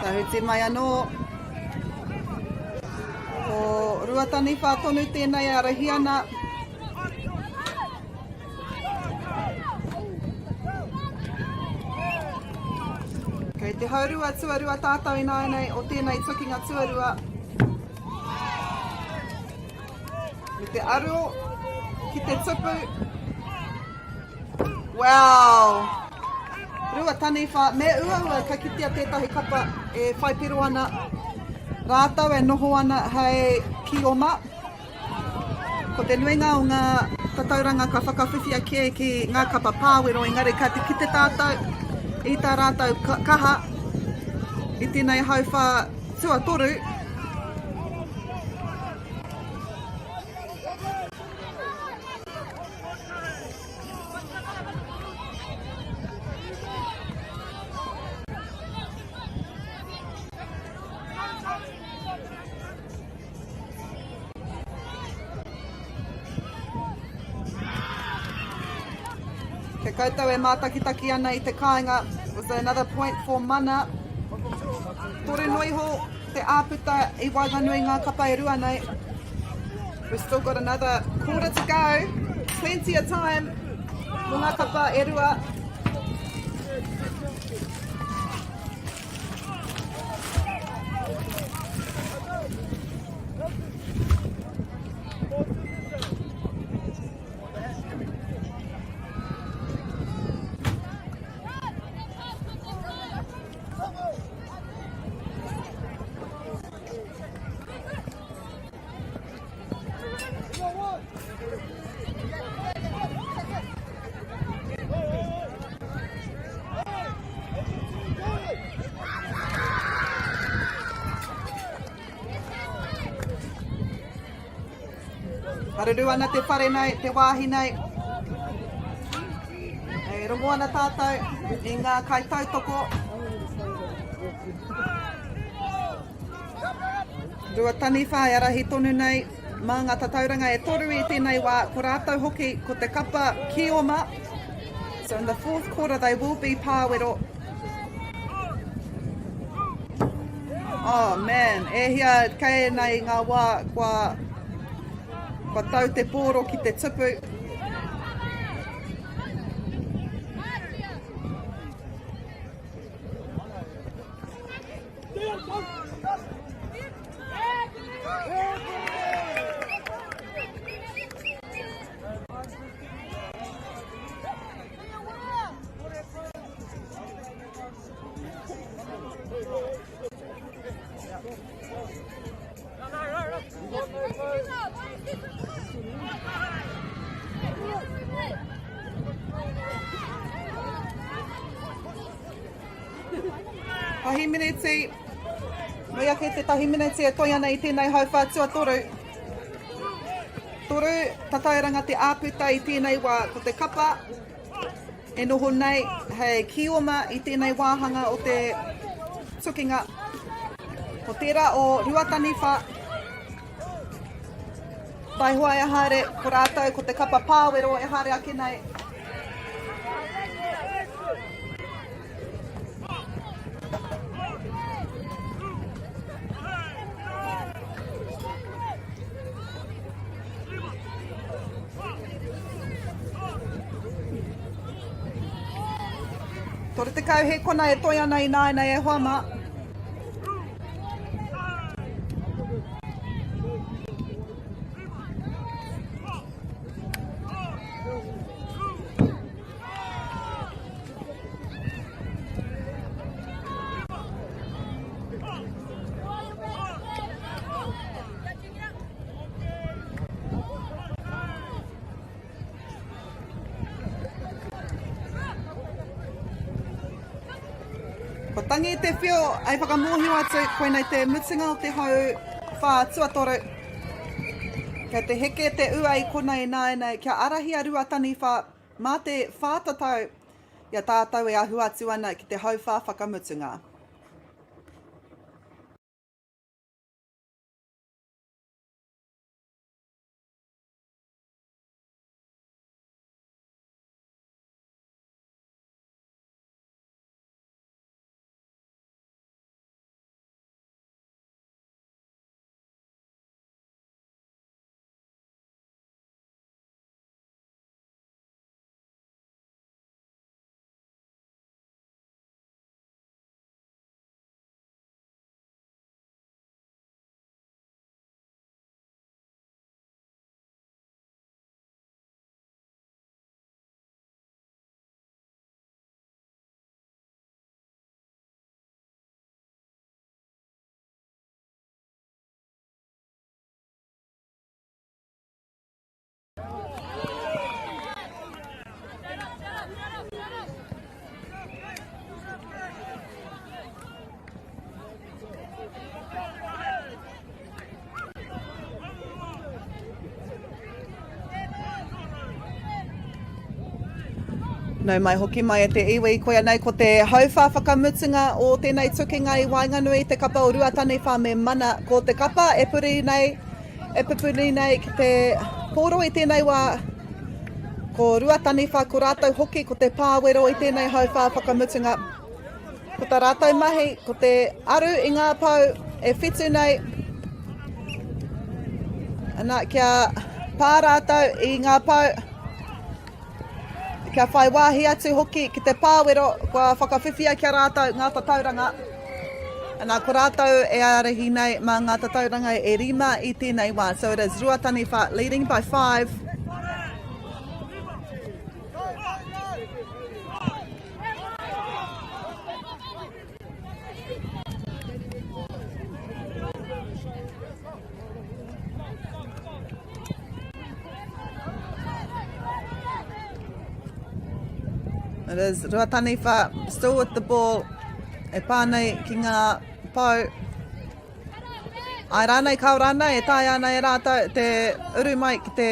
Tahuti mai anō. Ko Ruataniwha tonu tēnei e arahi ana. Kei te haurua tuarua tātou ināianei o tēnei tukinga tuarua. Me te aro ki te tupu. Wow! Ruataniwha, me uaua ka kitea tētahi kapa e whai piro ana. Rātou e noho ana hei kioma. Ko te nuinga o ngā tatauranga ka whakawhiwhia kē ki ngā kapa pāwero engari ka te kite tātou i tā rātou kaha i tēnei hauwhā tuatoru. Kei koutou e mātakitaki ana i te kāinga, was another point for Mana. Toru noa iho te āputa i waenganui ngā kapa e rua nei. We've still got another quarter to go. Plenty of time mō ngā kapa e rua. Haruru ana te whare nei, te wāhi nei. E rongo ana tātou i ngā kaitautoko. Ruataniwha e arahi tonu nei mā ngā tatauranga e toru i tēnei wā, ko rātou hoki ko te kapa Kioma. So in the fourth quarter they will be Pāwero. Oh man, e hia kei nei ngā wā kua, kua tau te pōro ki te tupu. Tahi miniti. Nui ake te tahi miniti e toi ana i tēnei hauwhā tuatoru. Toru tatauranga te āputa i tēnei wā ko te kapa e noho nei hei kioma i tēnei wāhanga o te tukinga. Ko tērā o Ruataniwha. Taihoa e haere, ko rātou ko te kapa pāwero e haere ake nei. 30 hēkona e toi ana ināianei e hoa mā. Tangi te whio hei whakamōhio atu, koinei te mutunga o te hau whā tuatoru. Kei te heke te ua i konei ināianei, kia ārahi a Ruataniwha mā te whātatau i a tātou e ahu atu ana ki te hauwhā whakamutunga. Nau mai hoki mai e te iwi, koia nei ko te hauwhā whakamutunga o tēnei tukinga i waenganui i te kapa o Ruataniwha me Mana. Ko te kapa e puri nei, e pupuri nei ki te pōro i tēnei wā, ko Ruataniwha, ko rātou hoki ko te pāwero i tēnei hauwhā whakamutunga. Ko tā rātou mahi, ko te aru i ngā pou e whitu nei, ana, kia pā rātou i ngā pou, kia whai wāhi atu hoki ki te pāwero kua whakawhiwhia ki a rātou ngā tatauranga. Ana, ko rātou e ārahi nei mā ngā tatauranga e rima i tēnei wā. So it is Ruataniwha leading by 5. It is Ruataniwha still with the ball. E pā nei ki ngā pou. Ai rānei, kāo rānei, e taea ana e rātou te uru mai ki te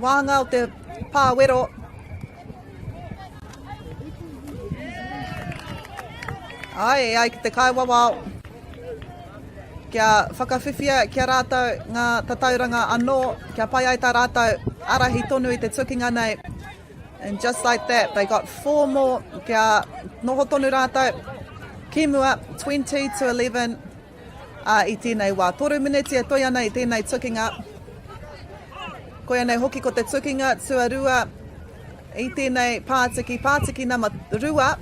wāhanga o te pā wero. Ai, e ai ki te kaiwawao. Kia whakawhiwhia ki a rātou ngā tatauranga anō, kia pai ai tā rātou ārahi tonu i te tukinga nei. And just like that, they got four more, kia noho tonu rātou ki mua, 20 to 11 i tēnei wā. Toru miniti e toe ana i tēnei tukinga. Koia nei hoki ko te tukinga tuarua i tēnei pātiki, pātiki nama rua.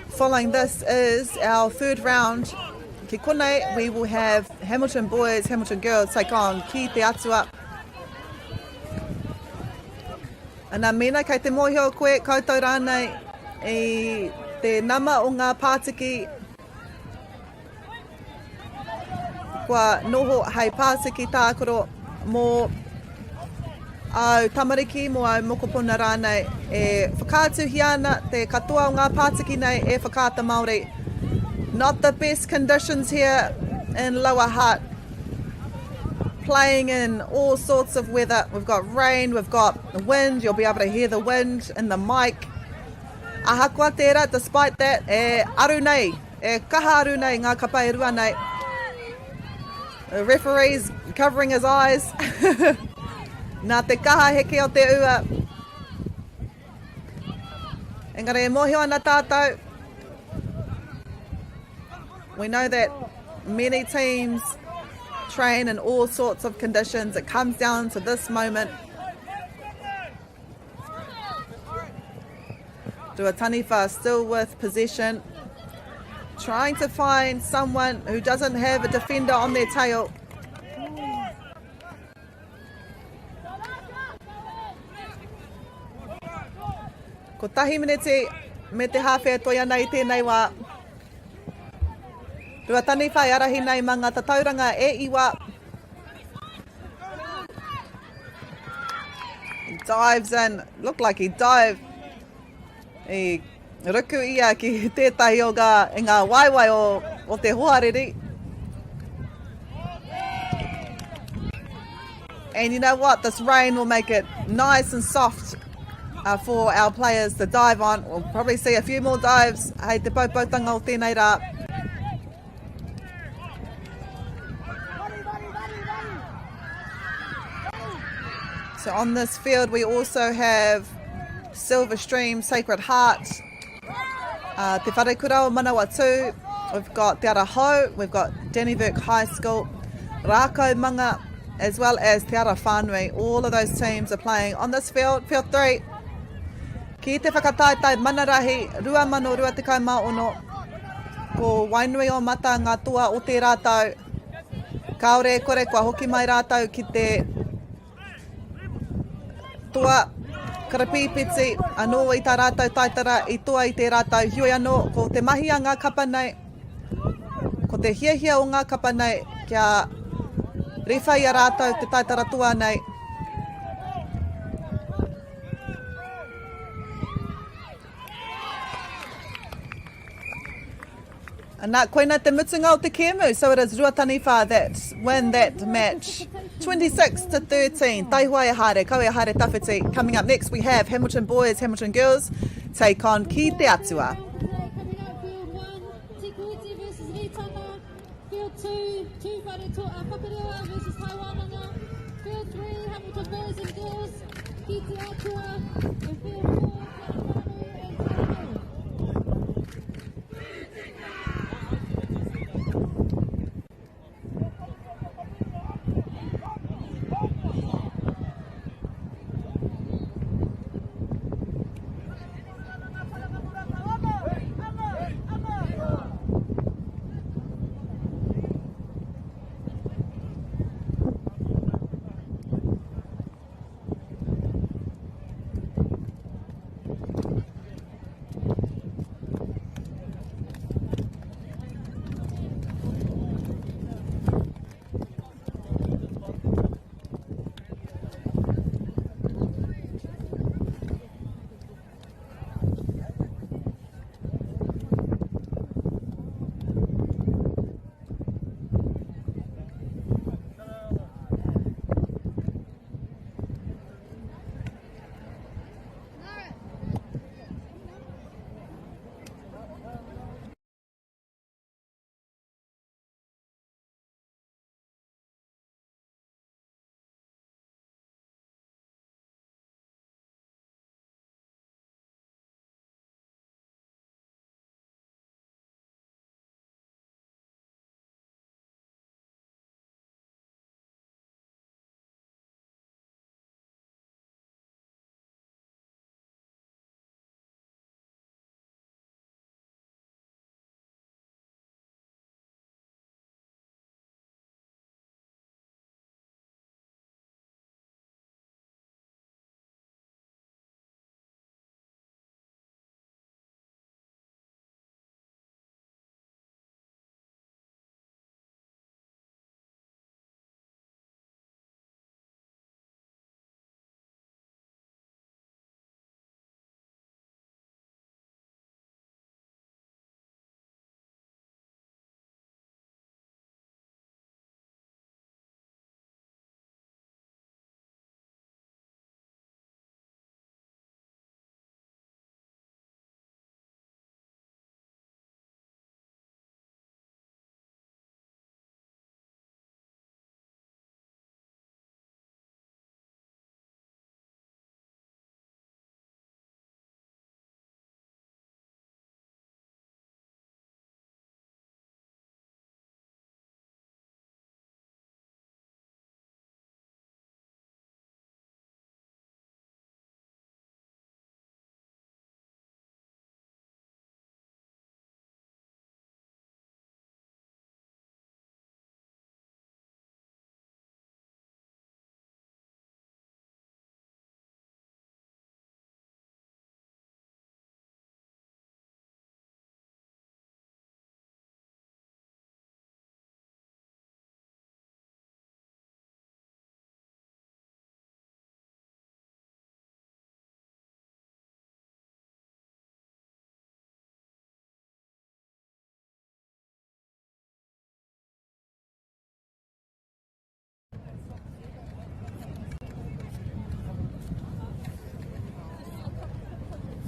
Following this is our third round. Ki konei, we will have Hamilton boys, Hamilton girls take on Ki Te Atua. Ana, mēnā kei te mōhio koe, koutou rānei, i te nama o ngā pātiki kua noho hei pātiki tākaro mō āu tamariki, mō āu mokopuna rānei e whakaatuhia ana te katoa o ngā pātiki nei e Whakaata Māori. Not the best conditions here in Lower Hutt. Playing in all sorts of weather. We've got rain, we've got the wind, you'll be able to hear the wind in the mic. Ahakoa tērā, despite that, e aru nei, e kaha aru nei ngā kapa e rua nei. The referee's covering his eyes. Nā te kaha heke o te ua. Engari e mōhio ana tātou, we know that many teams train in all sorts of conditions. It comes down to this moment. Ruataniwha still with possession. Trying to find someone who doesn't have a defender on their tail. Kotahi miniti me te hāwhe e toi ana i tēnei wā. Ruataniwha e arahi nei mā ngā tatauranga e iwa. Dives in, looked like he dived. He Ruku ia ki tētahi o ngā, i ngā waewae o, o te hoariri. And you know what? This rain will make it nice and soft uh, for our players to dive on. We'll probably see a few more dives hei te poupoutanga o tēnei rā. So on this field we also have Silver Stream, Sacred Heart, uh, Te Wharekura o Manawatu, we've got Te Ara Hou, we've got Dannevirke High School, Rākau Manga, as well as Te Ara Whānui. All of those teams are playing on this field, field 3. Ki te whakataetae Manarahi 2026, ko Wainui o Mata ngā toa o tērā tau. Kāore e kore kua hoki mai rātou ki te toa karapīpiti anō i tā rātou taitara i toa i tērā tau. Heoi anō, ko te mahi a ngā kapa nei, ko te hiahia o ngā kapa nei kia riwha i a rātou te taitara toa nei. Ana, koina te mutunga o te kēmu. So it is Ruataniwha that win that match. 26 to 13. Taihoa e haere, kau e haere tawhiti. Coming up next we have Hamilton Boys, Hamilton Girls take on Ki Te Atua. Coming up, field 1, Te Kuiti versus Ritana. Field 2, Tūwharetoa Whakarewa versus Taiwananga. Field 3, Hamilton Boys and Girls, Ki Te Atua. And field 4, Te Ara and Te Ara Hou.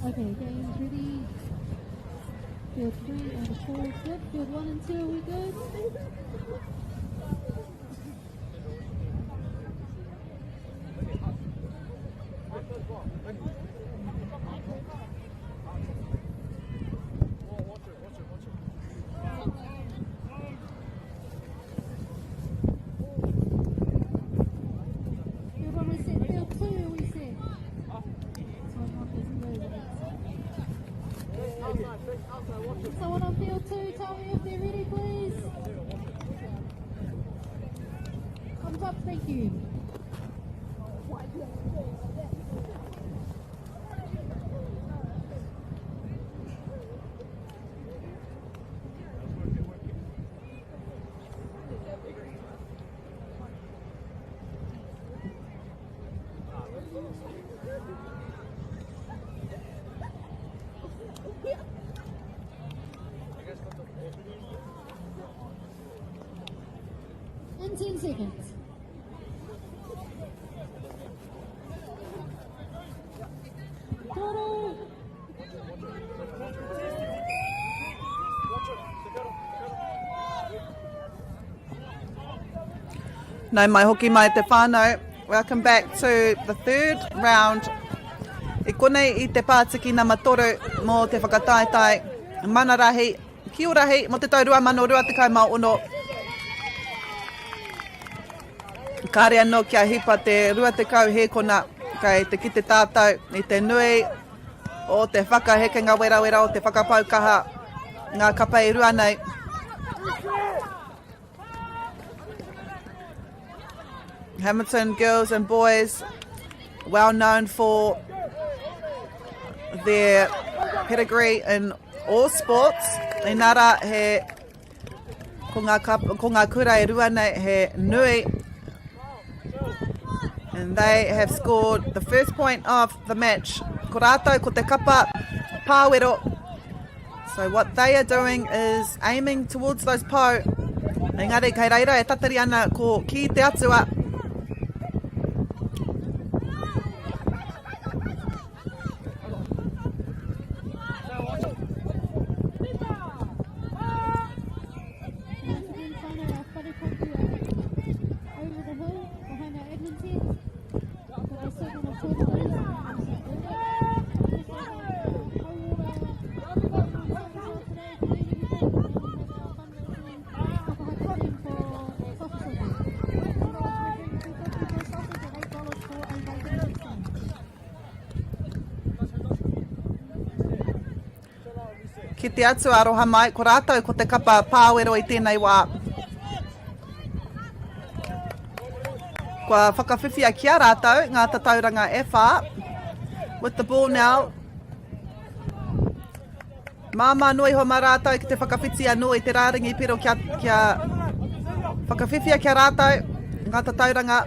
Okay, game's ready. Field 3 and 4 is good. Field 1 and 2, are we good? Field 1 we set, field 2 we set. Someone on field 2, tell me if they're ready, please. Thumbs up, thank you. In 10 seconds. Total. Nau mai hoki mai te whānau. Welcome back to the third round. I konei i te pātiki nama toru mō te whakataetae mana rahi, kiorahi mō te tau 2026. Kāre anō kia hipa te 20 hēkona kei te kite tātou i te nui o te whakahekenga werawera o te whakapau kaha ngā kapa e rua nei. Hamilton girls and boys, well known for their pedigree in all sports. Inara he ko ngā, kap, ko ngā kura e rua nei he nui. And they have scored the first point of the match. Ko rātou ko te kapa pāwero. So what they are doing is aiming towards those pou. Engari kei reira e tatari ana ko ki te atua. Over the hill behind our admin tent. Ki te Atua aroha mai, ko rātou ko te kapa pāwero i tēnei wā. Kua whakawhiwhia ki a rātou ngā tatauranga e whā. With the ball now. Māmā noa iho mā rātou ki te whakawhiti anō i te rārangi pero kia, kia whakawhiwhia ki a rātou ngā tatauranga.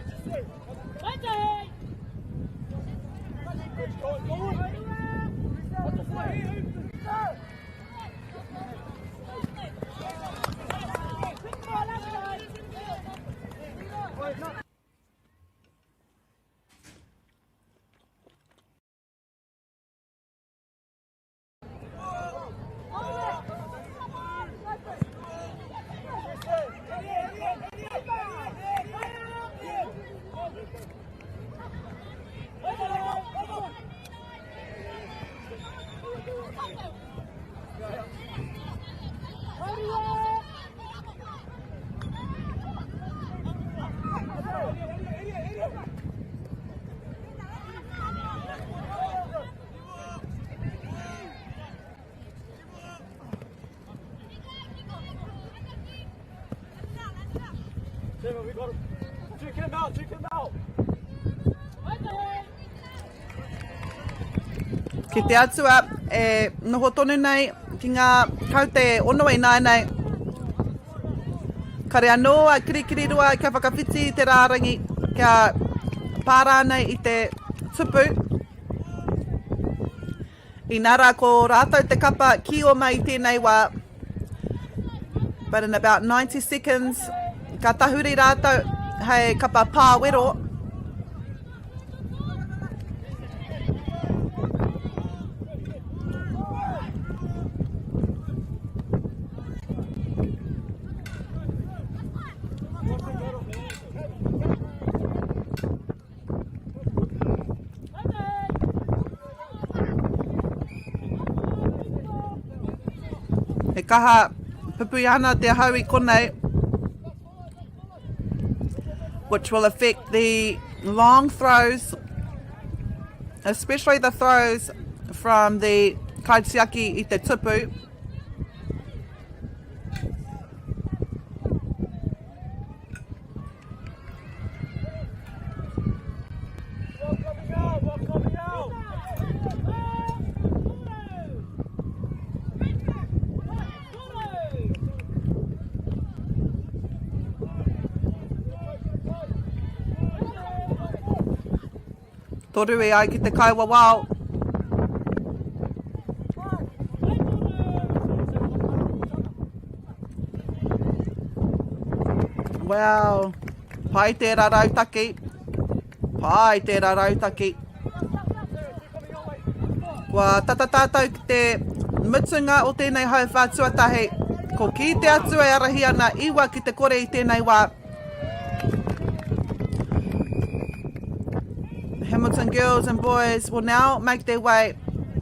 Ki te Atua e noho tonu nei ki ngā kaute e ono ināianei. Kare anō a Kirikiriroa kia whakawhiti i te rārangi, kia pā rānei i te tupu. Inā rā ko rātou te kapa ki oma i tēnei wā. But in about 90 seconds, ka tahuri rātou hei kapa pāwero. He kaha pupuri ana te hau i konei, which will affect the long throws, especially the throws from the kaitiaki i te tupu. Toru e ai ki te kaiwawao. Well, pai tērā rautaki. Pai tērā rautaki. Kua tata tātou ki te mutunga o tēnei hauwhā tuatahi. Ko Kī Te Atua e arahi ana iwa ki te kore i tēnei wā. Hamilton girls and boys will now make their way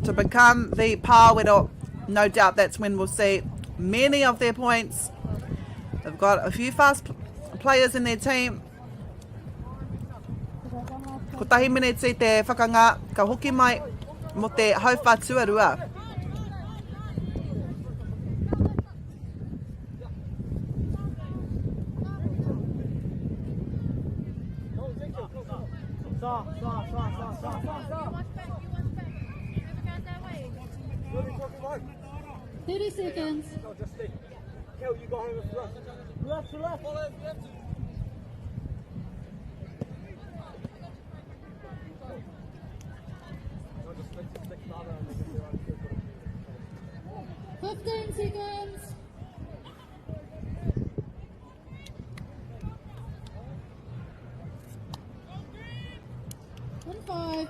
to become the Pāwero. No doubt that's when we'll see many of their points. They've got a few fast players in their team. Kotahi miniti te whakangā, ka hoki mai mo te hauwha tuarua. 30 seconds. 15 seconds. And five.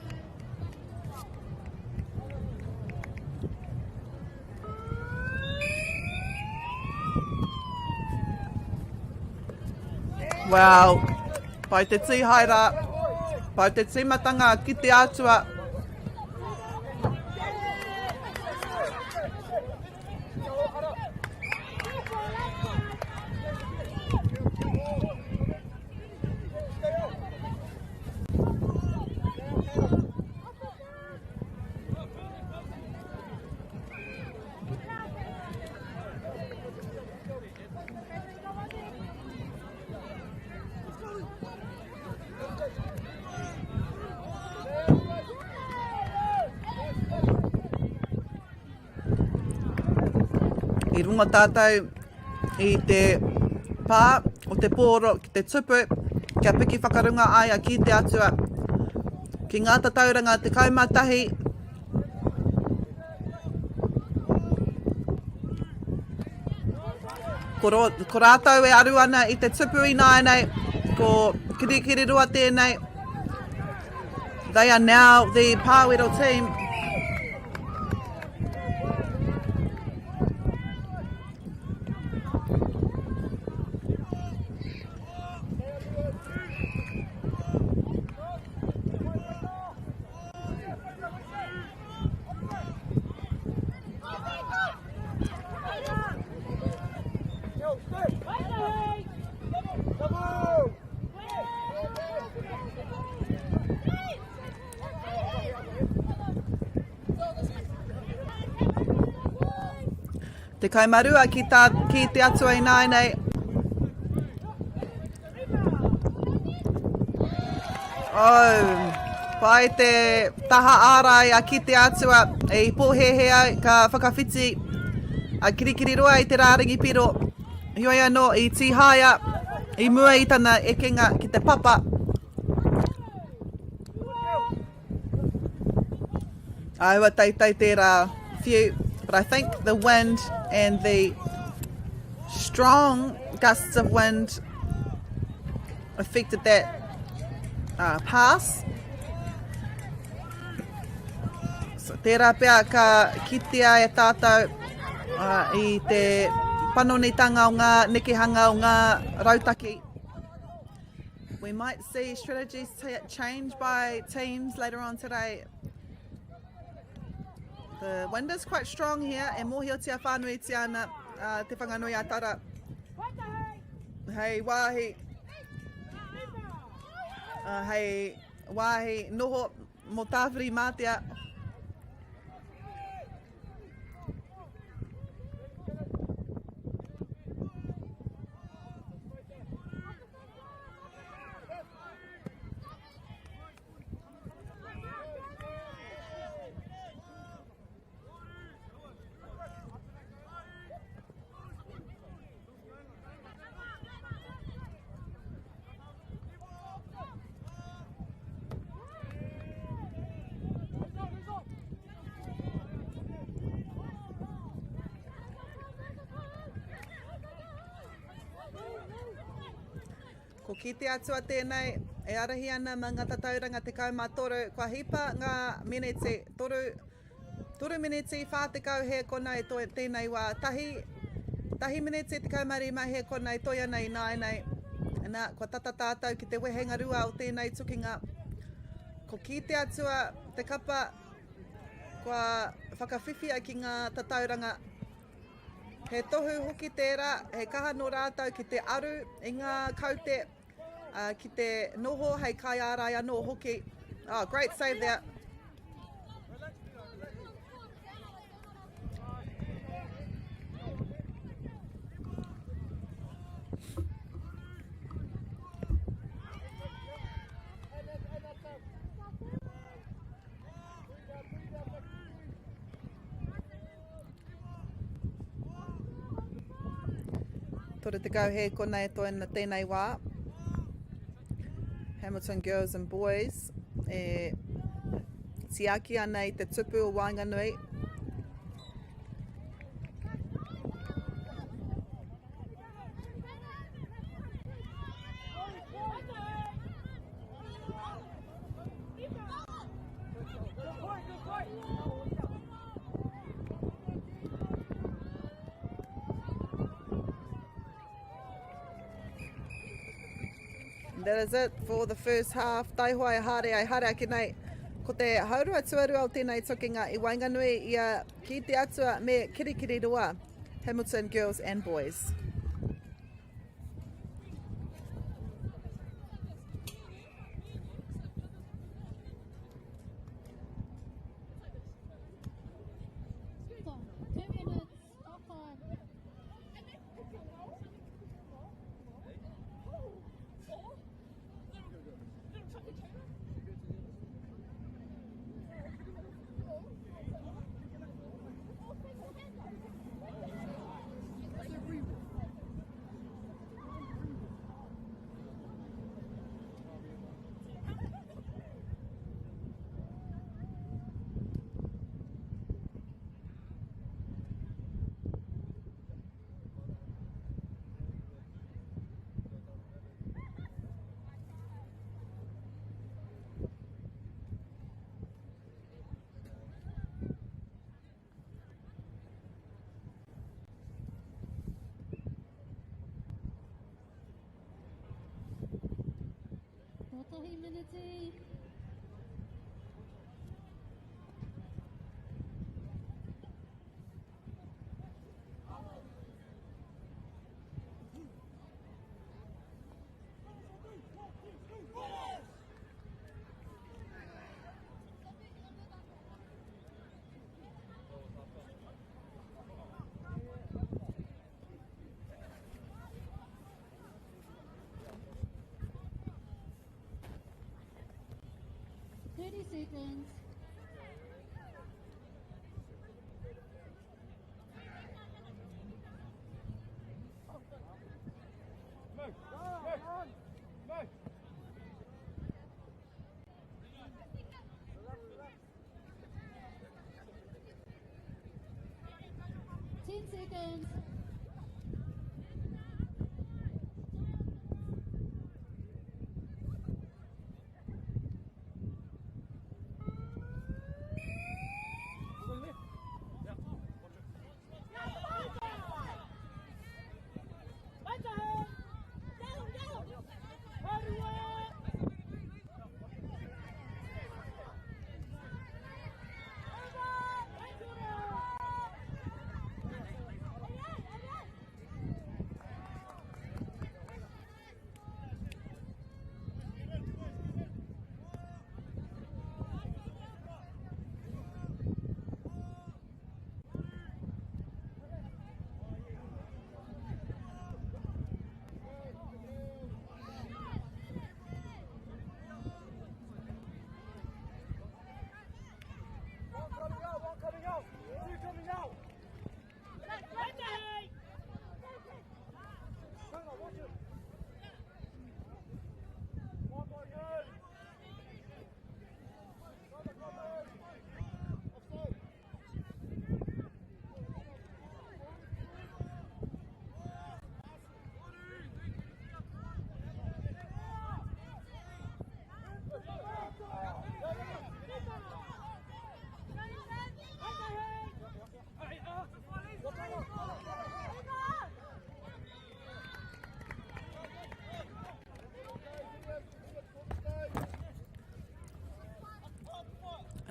Well, pai te tīhaera, pai te tīmatanga ki te atua. I runga tātou i te pā o te pōro ki te tupu kia piki whakarunga ai a ki te atua ki ngā tatauranga 11. Ko, ro, ko rātou e aru ana i te tupu ināianei, ko Kirikiriroa tēnei. They are now the Pāwero team. Te kaimarua ki, tā, ki te atua ināianei. Oh, pai te taha ārai a ki te atua e i pōhēhē ai ka whakawhiti a Kirikiriroa i te rārangi piro. Heoi anō i tīhaea i mua i tana ekenga ki te papa. Āhua teitei tērā whiu, but I think the wind and the strong gusts of wind affected that uh, pass. So, tērā pea ka kitea e tātou uh, i te panonitanga o ngā nekehanga o ngā rautaki. We might see strategies change by teams later on today. The wind is quite strong here e mōhiotia whānuitia ana uh, Te Whanganui a Tara. Hei wāhi uh, hei wāhi noho mō Tāwhiri Mātea. Ko Ki Te Atua tēnei, e arahi ana mā ngā tatauranga 13, kua hipa ngā meneti, toru, toru meneti 40 hēkona e toe tēnei wā, tahi, tahi meneti 15 hēkona e toe ana ināianei. Nā, kua tata tātou ki te wehenga rua o tēnei tukinga. Ko Ki Te Atua te kapa kua whakawhiwhia ki ngā tatauranga. He tohu hoki tērā, he kaha nō rātou ki te aru i ngā kaute, uh, ki te noho hei kaiārai anō hoki. Oh, great save there. 30 he konei e toe ana tēnei wā. Hamilton Girls and Boys e tiaki ana i te tupu o waenganui. That is it for the first half. Taihoa e haere ai, haere ake nei. Ko te haurua tuarua o tēnei tukinga i waenganui i a Ki Te Atua me Kirikiriroa, Hamilton Girls and Boys. Kotahi miniti. 30 seconds. Move, move, move. 10 seconds.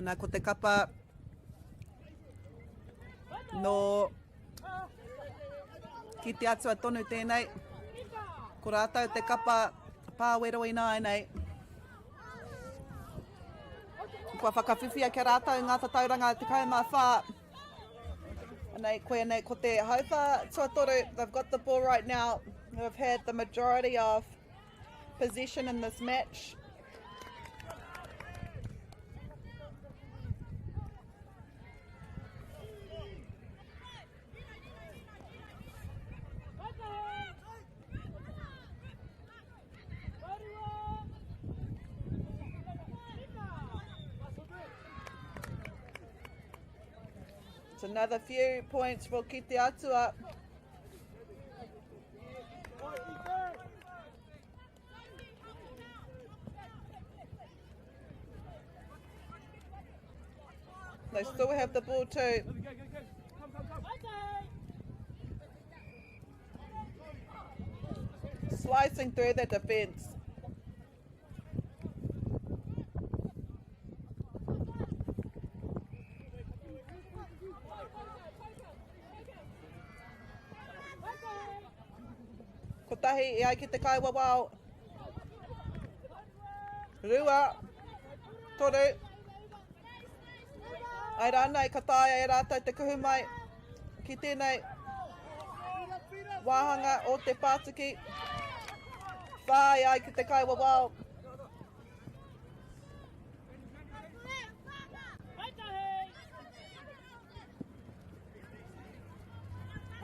Ana ko te kapa no ki te atua tonu tēnei. Ko rātou te kapa pāwero ināianei. Kua whakawhiwhia kia rātou ngā tatauranga 14. Anei, koia nei, ko te hauwhā tuatoru, they've got the ball right now, who have had the majority of possession in this match. It's another few points for Ki Te Atua. They still have the ball too. Slicing through the defence. Kotahi e ai ki te kaiwawao. Rua, toru. Ai rānei ka taea e rātou te kuhu mai ki tēnei wāhanga o te pātuki. Whā e ai ki te kaiwawao.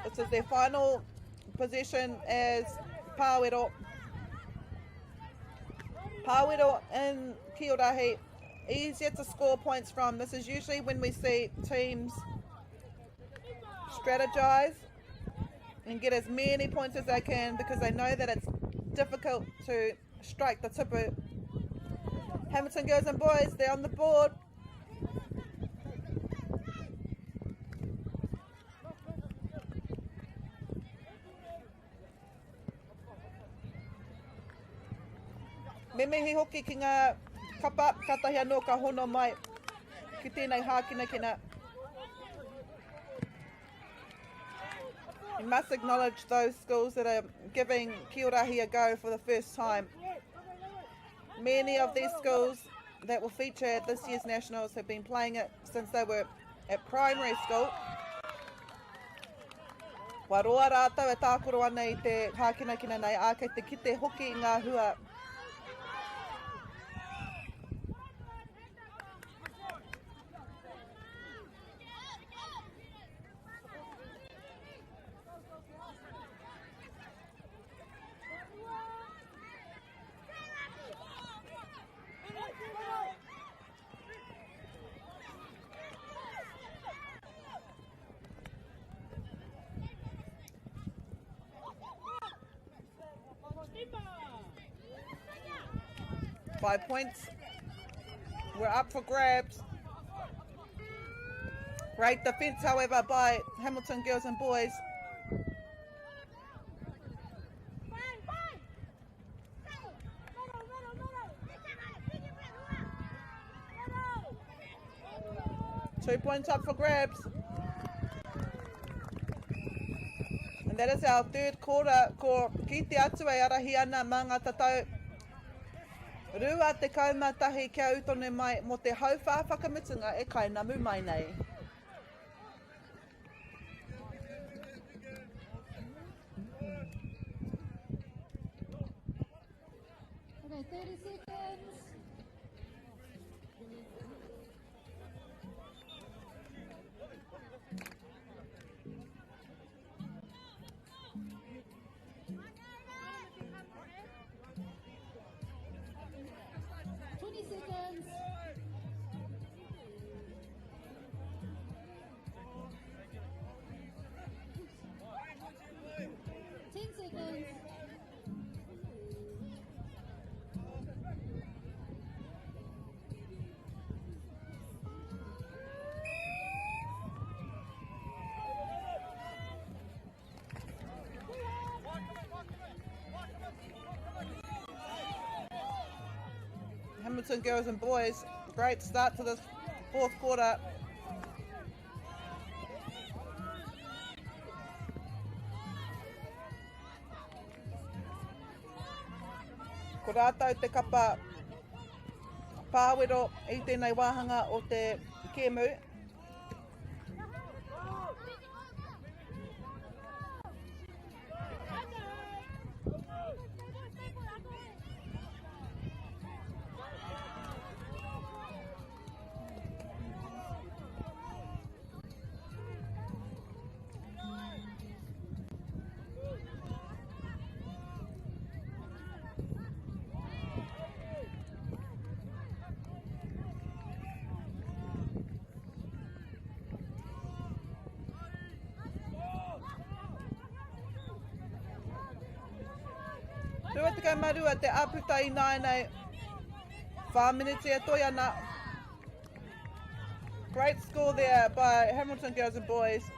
This is their final possession as Pāwero. Pāwero in Kiorahi, easier to score points from. This is usually when we see teams strategize and get as many points as they can because they know that it's difficult to strike the tipu. Hamilton girls and boys, they're on the board. Me mihi hoki ki ngā kapa, katahi anō ka hono mai ki tēnei hākinakina. You must acknowledge those schools that are giving Kiorahi a go for the first time. Many of these schools that will feature at this year's Nationals have been playing it since they were at primary school. Kua roa rātou e tākaro ana i te hākinakina nei, ā, kei te kite hoki i ngā hua. 5 points. We're up for grabs. Great defence, however, by Hamilton girls and boys. 2 points up for grabs. And that is our third quarter. Ko ki te atu e arahi ana mā ngā tatau 21 kia ū tonu mai mō te hauwhā whakamutunga e kainamu mai nei. Okay, 30 seconds. 20 seconds. 10 seconds. Hamilton girls and boys, great start to this fourth quarter. Ko rātou te kapa pāwero i tēnei wāhanga o te kēmu. 22 te āputa i nāianei. 4 miniti e toi ana. Great score there by Hamilton Girls and Boys.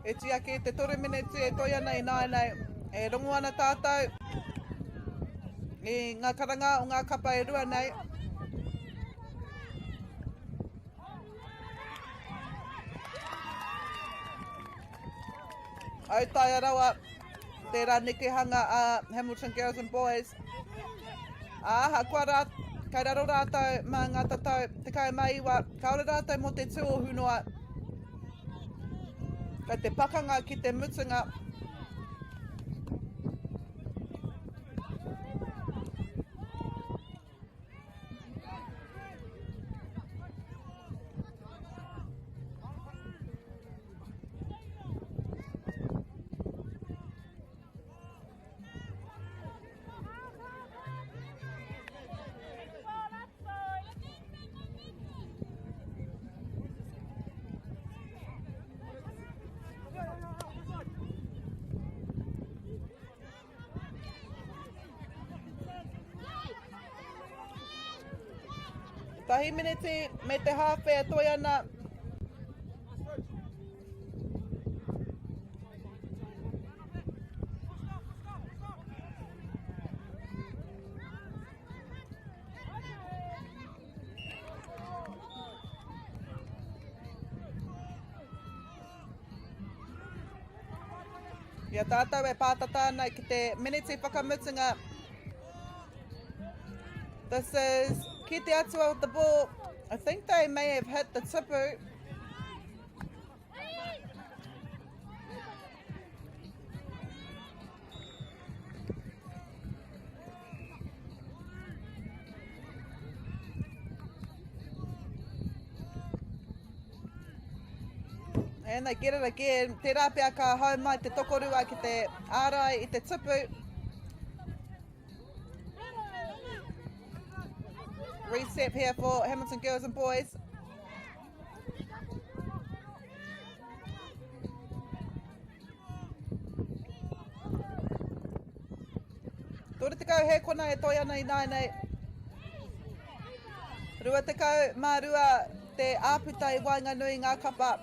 E tiaki te toru miniti e toi ana i nāianei. E rongo ana tātou i ngā karanga o ngā kapa e rua nei. Autaia rawa tērā nekehanga a Hamilton Girls and Boys. Ā, ahakoa rā, kei raro rātou mā ngā tatau 19, kāore rātou mō te tūohu noa. Kei te pakanga ki te mutunga. Tahi miniti me te hāwhe e toi ana. I a tātou e pātata ana ki te miniti whakamutunga. This is Ki te Atua with the ball. I think they may have hit the tipu. And they get it again. Tērā pea ka hau mai te tokorua ki te ārai i te tupu. Reset here for Hamilton girls and boys. 30 he kona e toi ana i nāianei. 22 te āputa i waenganui ngā kapa.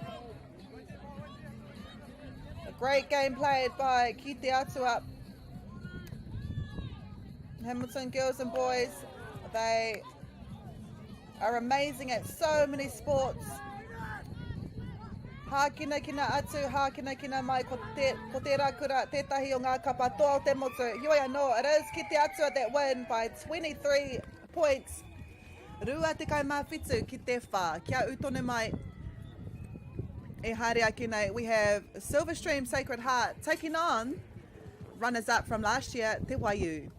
A great game played by Ki Te Atua. Hamilton girls and boys, they are amazing at so many sports. Hākinakina atu, hākinakina mai, ko, te, ko tērā kura tētahi o ngā kapa toa o te motu. Heoi anō, it is Ki Te Atua that win by 23 points. 27 ki te 4. Kia ū tonu mai. e haere ake nei, we have Silverstream Sacred Heart taking on runners-up from last year, Te Waiū.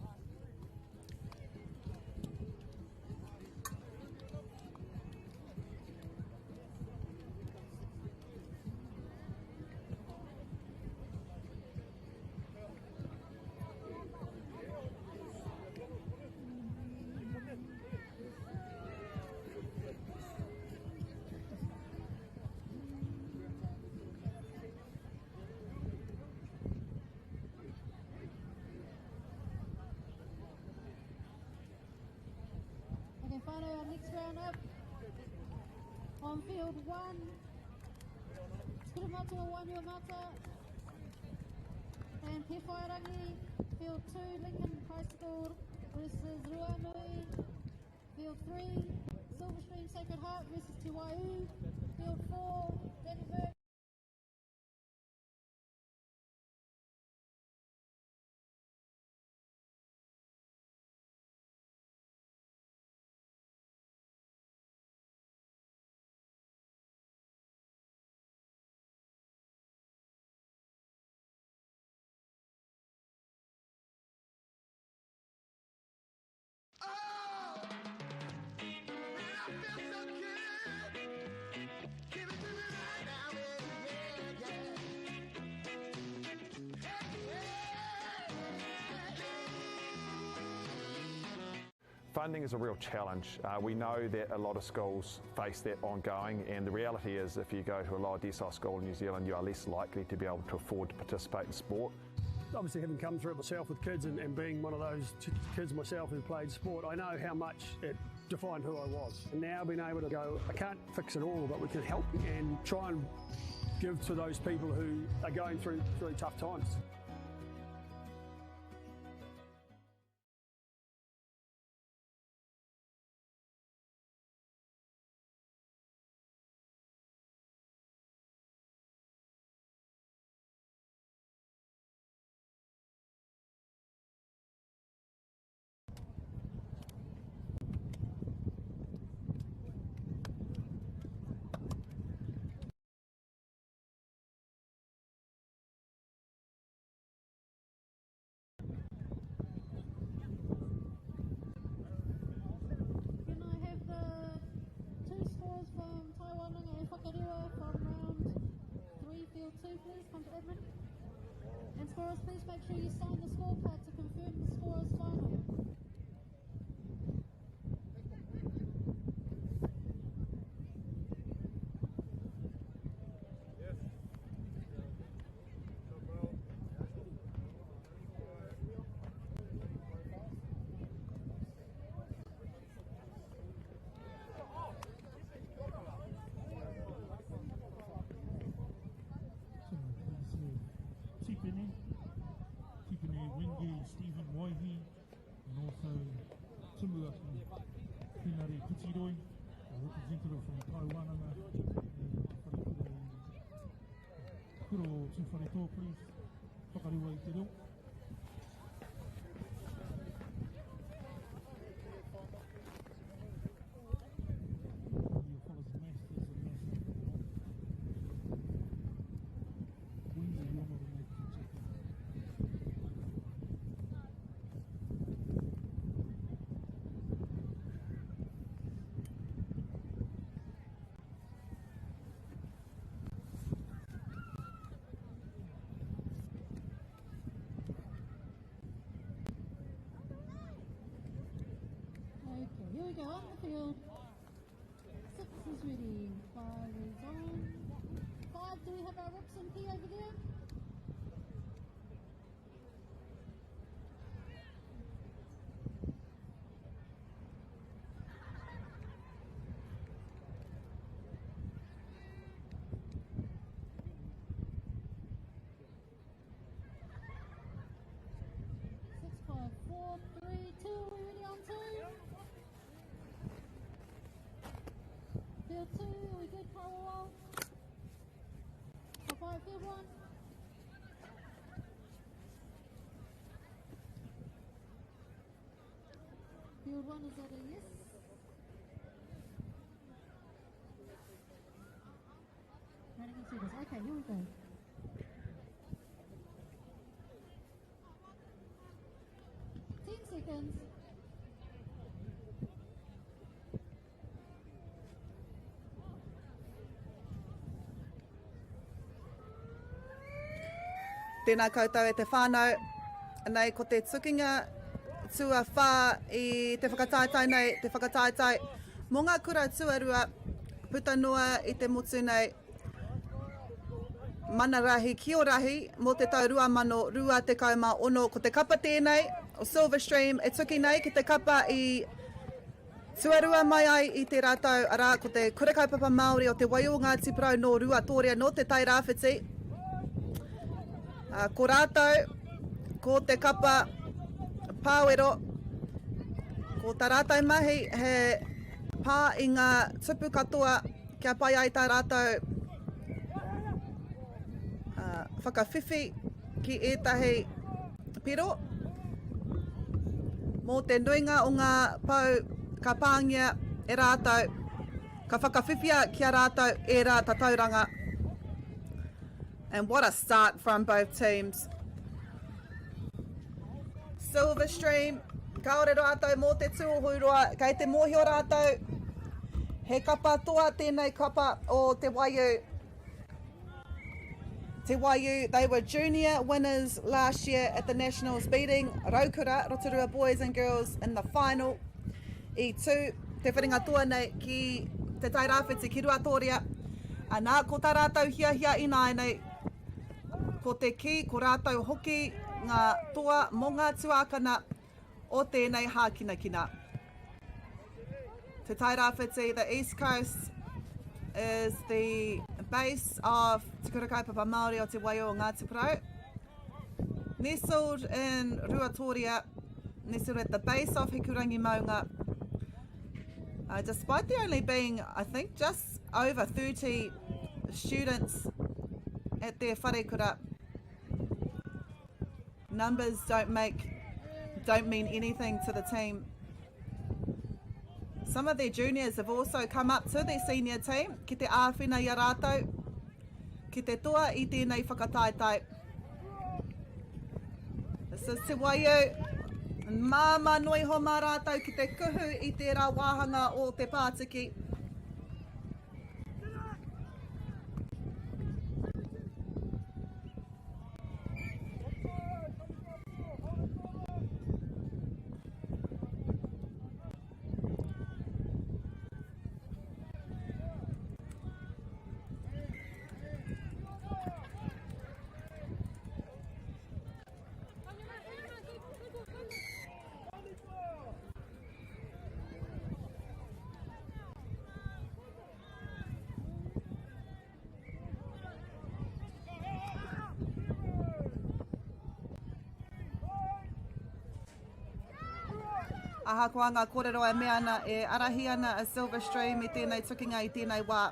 Okay, whānau, our next round up on field one. Te Kura Matua Wainuiomata and Pewhairangi. Field 2, Lincoln High School versus Ruanui. Field 3, Silverstream Sacred Heart versus Te Waiū. Field 4, Danny Burke. Funding is a real challenge. We know that a lot of schools face that ongoing, and the reality is if you go to a lower decile school in New Zealand, you are less likely to be able to afford to participate in sport. Obviously, having come through it myself with kids and being one of those kids myself who played sport, I know how much it defined who I was. And now being able to go, I can't fix it all, but we can help and try and give to those people who are going through tough times. Can I have the two scores from Tai Wānanga and Whakarewa from round 3, field 2, please? Come to admin. And scorers, please make sure you sign the scorecard to confirm the score is final. Tipene Wenge, Stephen Waihi, and also Tumuaki Hinare Pitiroi, a representative from Tai Wānanga and Kura o Tūwharetoa, please. Whakarewa i te reo. Your fellows masters and masters. Wendy, you're not a make the check. Okay, here we go on the field. 6 is ready. 5 is on. 5, do we have our rips and P over there? 6, 5, 4, 3, 2. Are we ready on 2? Field 2, are we good, Kawawal? 5, field 1. Field 1, is that a yes? Running into Okay, here we go. 10 seconds. Tēnā koutou e te whānau. Nei ko te tukinga tuawhā i te whakataetae nei, te whakataetae mō ngā kura tuarua puta noa i te motu nei. Mana rahi ki o rahi mō te tau 2026. Ko te kapa tēnei o Silverstream e tuki nei ki te kapa i Tuarua mai ai i tērā tau, arā, ko te Kura Kaupapa Māori o Te Wai o Ngāti Porou nō Ruatōrea, nō Te Tai Rāwhiti. Ā, ko rātou, ko te kapa pāwero, ko tā rātou mahi he pā i ngā tupu katoa kia pai ai tā rātou whakawhiwhi ki ētahi piro. Mō te nuinga o ngā pou ka pāngia e rātou, ka whakawhiwhia ki a rātou ērā tatauranga. And what a start from both teams. Silverstream, kāore rātou mō te tūohu roa, kei te mōhio rātou, he kapa toa tēnei kapa o Te Waiū. Te Waiū, they were junior winners last year at the Nationals, beating Raukura, Rotorua boys and girls in the final. I tū te whiringa toa nei ki Te Tairāwhiti, ki Ruatōria. Anā, ko tā rātou hiahia ināianei, ko te kī, ko rātou hoki ngā toa mō ngā tuākana o tēnei hākinakina. Te Tairāwhiti, the East Coast, is the base of Te Kura Kaupapa Māori o Te Waiū o Ngāti Porou. Nestled in Ruatoria, nestled at the base of Hikurangi Maunga, despite there only being, I think, just over 30 students at their wharekura, numbers don't make, don't mean anything to the team. Some of their juniors have also come up to their senior team ki te āwhina i a rātou, ki te toa i tēnei whakataetae. This is Te Waiū. Māmā noa iho mā rātou ki te kuhu i tērā wāhanga o te pātiki. Ahakoa ngā kōrero e mea ana, e arahi ana a Silverstream i tēnei tukinga i tēnei wā.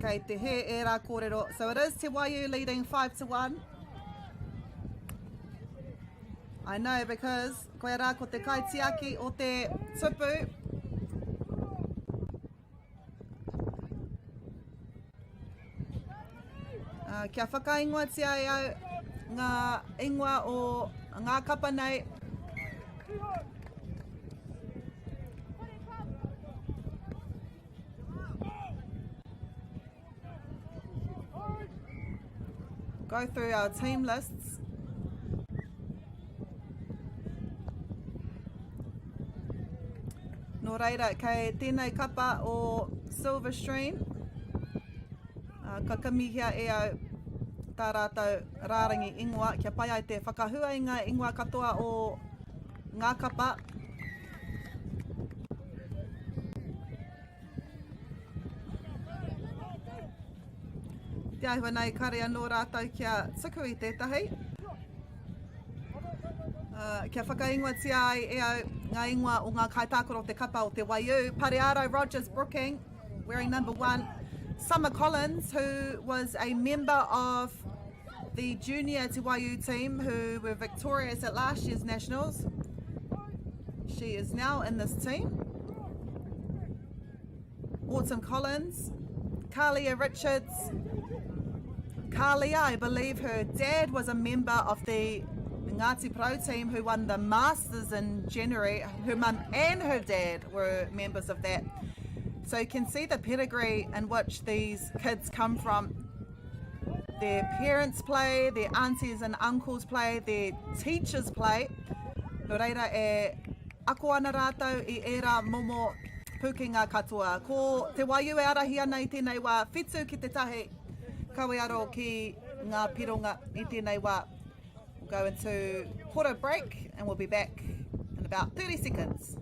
Kei te hē ērā kōrero. So it is Te Waiū leading 5 to 1. I know because koia rā ko te kaitiaki o te tupu. Kia whakaingoatia e au ngā ingoa o ngā kapa nei. Go through our team lists. Nō reira, kei tēnei kapa o Silver Stream, ka kimihia e au tā rātou rārangi ingoa kia pai ai te whakahua i ngā ingoa katoa o ngā kapa. Te āhua nei kare anō rātou kia tuku i tētahi. Kia whakaingoatia ai e au ngā ingoa o ngā kaitākaro o te kapa o Te Waiū, Parearo Rogers Brooking, wearing number one, Summer Collins, who was a member of the junior Te Waiū team who were victorious at last year's Nationals. She is now in this team. Autumn Collins, Carlia Richards. Carlia, I believe her dad was a member of the Ngāti Porou team who won the Masters in January. Her mum and her dad were members of that. So you can see the pedigree in which these kids come from. Their parents play, their aunties and uncles play, their teachers play. Nō reira e ako ana rātou i ērā momo pūkenga katoa. Ko Te Waiū e ārahi ana i tēnei wā, whitu ki te tahi, kawearo ki ngā pironga i tēnei wā. We'll go into quarter break and we'll be back in about 30 seconds.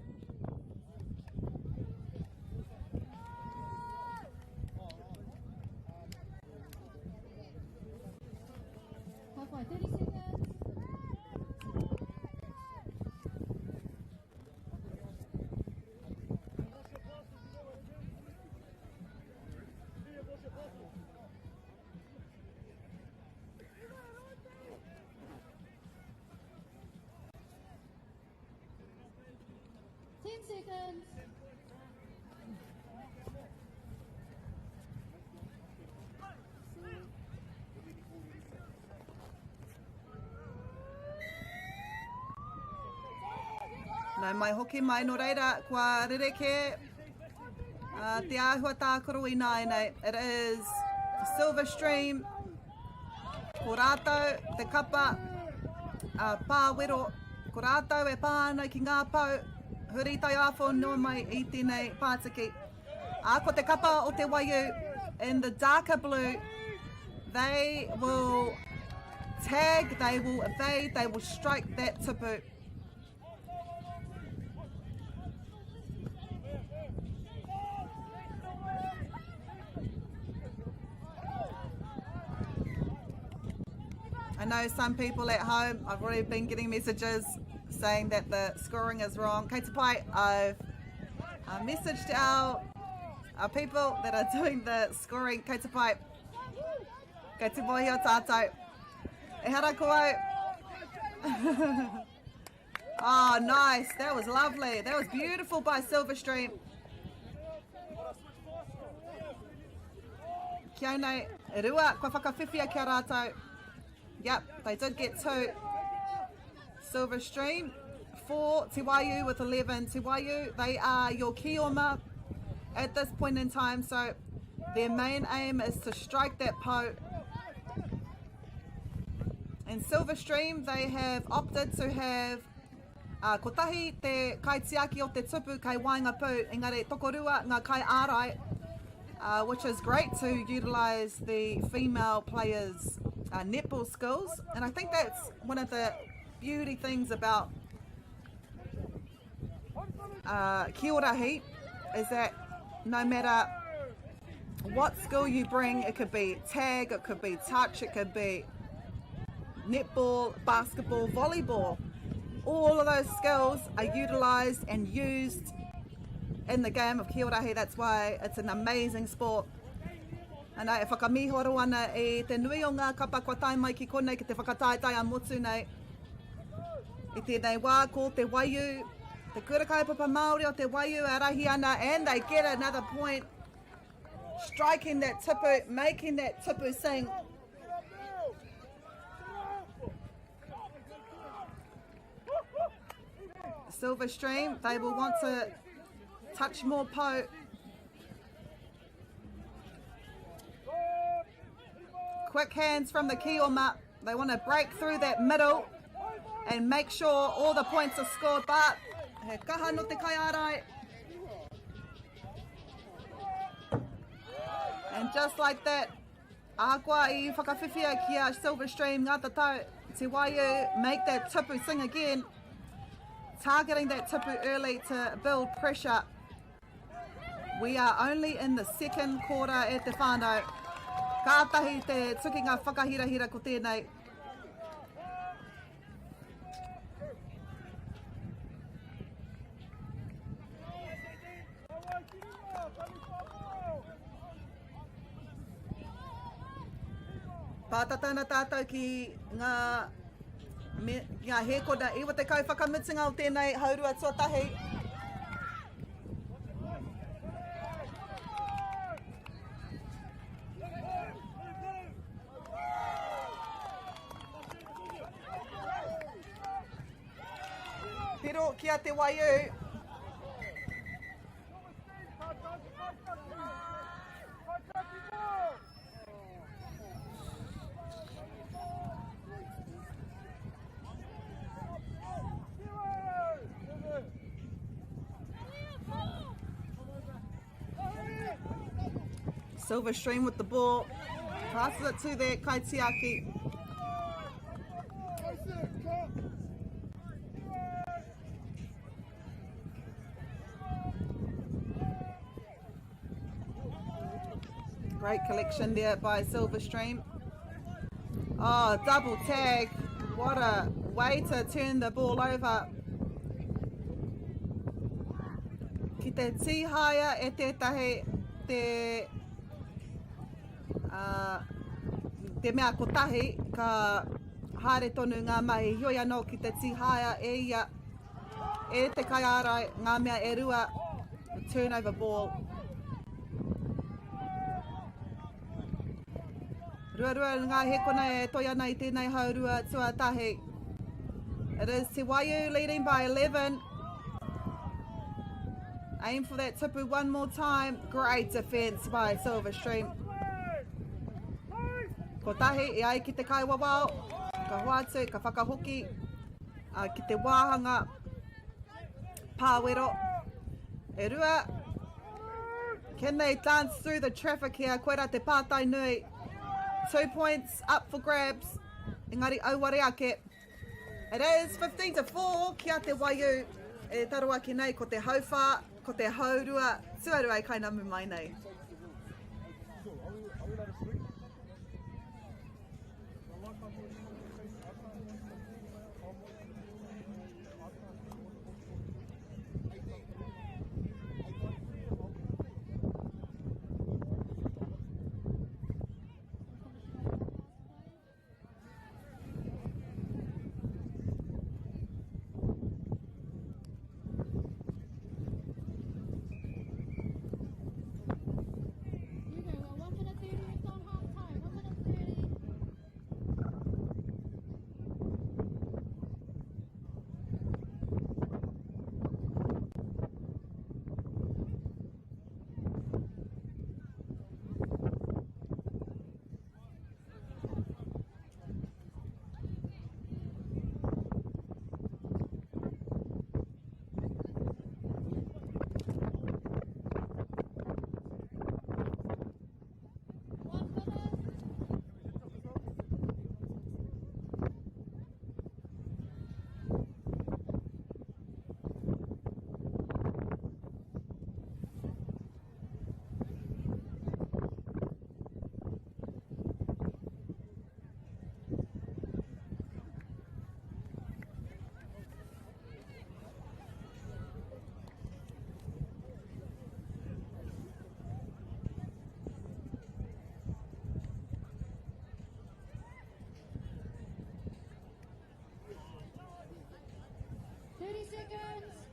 Halfway, 30 seconds. 10 seconds. Nau mai hoki mai nō reira, kua rerekē uh, te āhua tākaro i nāianei. It is Silver Stream, ko rātou te kapa uh, pāwero, ko rātou e pā ana ki ngā pou, huri taiāwhio noa mai i tēnei pātiki. Ā, ko te kapa o Te Waiū in the darker blue, they will tag, they will evade, they will strike that tupu. I know some people at home, I've already been getting messages saying that the scoring is wrong. Kei te pai, I've uh, messaged our, our people that are doing the scoring. Kei te pai, kei te mōhio tātou. Ehara ko au. oh, nice. That was lovely. That was beautiful by Silverstream. Kia nei, rua, kua whakawhiwhia kia rātou. Yep, they did get two. Silver Stream, 4, Te Waiū with 11. Te Waiū, they are your kioma at this point in time, so their main aim is to strike that po. And Silver Stream, they have opted to have uh, kotahi te kaitiaki o te tupu kei waenga pū, engari tokorua ngā kai ārai, uh, which is great to utilise the female players' uh, netball skills. And I think that's one of the beauty things about uh, Kiorahi is that no matter what skill you bring, it could be tag, it could be touch, it could be netball, basketball, volleyball. All of those skills are utilised and used in the game of Kiorahi. That's why it's an amazing sport. Ana, e whakamīhoro ana i te nui o ngā kapa kua tae mai ki konei ki te whakataetae a motu nei. I tēnei wā, ko Te Waiū, te Kura Kaupapa Māori o Te Waiū e rahi ana, and they get another point, striking that tipu, making that tipu sing. Silver Stream, they will want to touch more po. Quick hands from the Kioma. They want to break through that middle and make sure all the points are scored. But he kaha no te kaiārai. And just like that, ahakoa i whakawhiwhia ki a Silver Stream ngā tatau, Te Waiū make that tipu sing again, targeting that tipu early to build pressure. We are only in the second quarter e te whānau. Kātahi te tukinga whakahirahira ko tēnei. Pātata ana tātou ki ngā, me, ki ngā hēkona 90 whakamutunga o tēnei haurua tuatahi. 4 ki a Te Waiū. Silverstream with the ball. Passes it to their Kaitiaki. Great collection there by Silverstream. Oh, double tag. What a way to turn the ball over. Ki te tīhaea e tētahi te, uh, te mea kotahi, ka haere tonu ngā mahi. Heoi anō ki te tīhaea e ia, e te kaiārai, ngā mea e rua, turnover ball. Ruarua ngā hēkona e toi ana i tēnei haurua tuatahi. It is Te Waiū leading by 11. Aim for that tipu one more time. Great defence by Silverstream. Kotahi, e ai ki te kaiwawao, ka hoatu, ka whakahoki uh, ki te wāhanga pāwero. E rua, Can they dance through the traffic here? Koira te pātai nui. 2 points up for grabs. Engari auare ake. It is 15 to 4 ki a Te Waiū. E taro ake nei ko te hauwhā, ko te haurua, tuarua e kainamu mai nei. Seconds.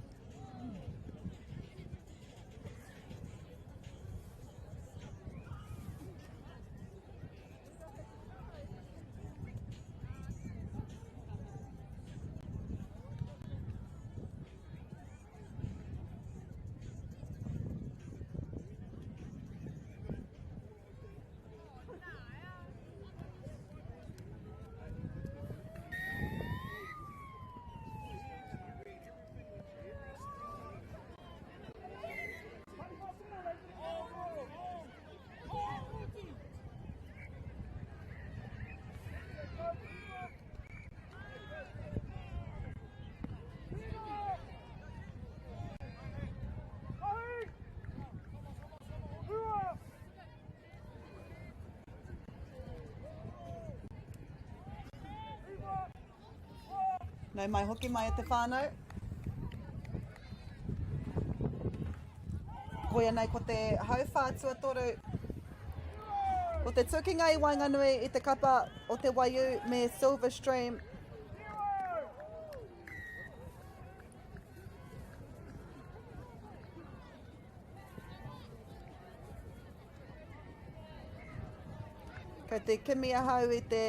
Nau mai hoki mai e te whānau. Koia nei ko te hauwhā tuatoru o te tukinga i waenganui i te kapa o Te Waiū me Silverstream. Kei te kimi ahau i te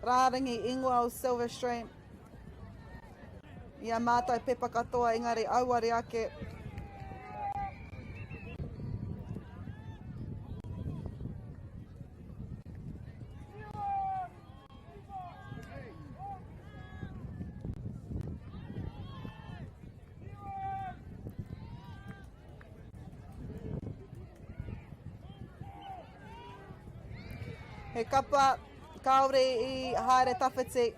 rārangi ingoa o Silverstream. I a mātou pepa katoa, engari auare ake. He kapa kāore i haere tawhiti.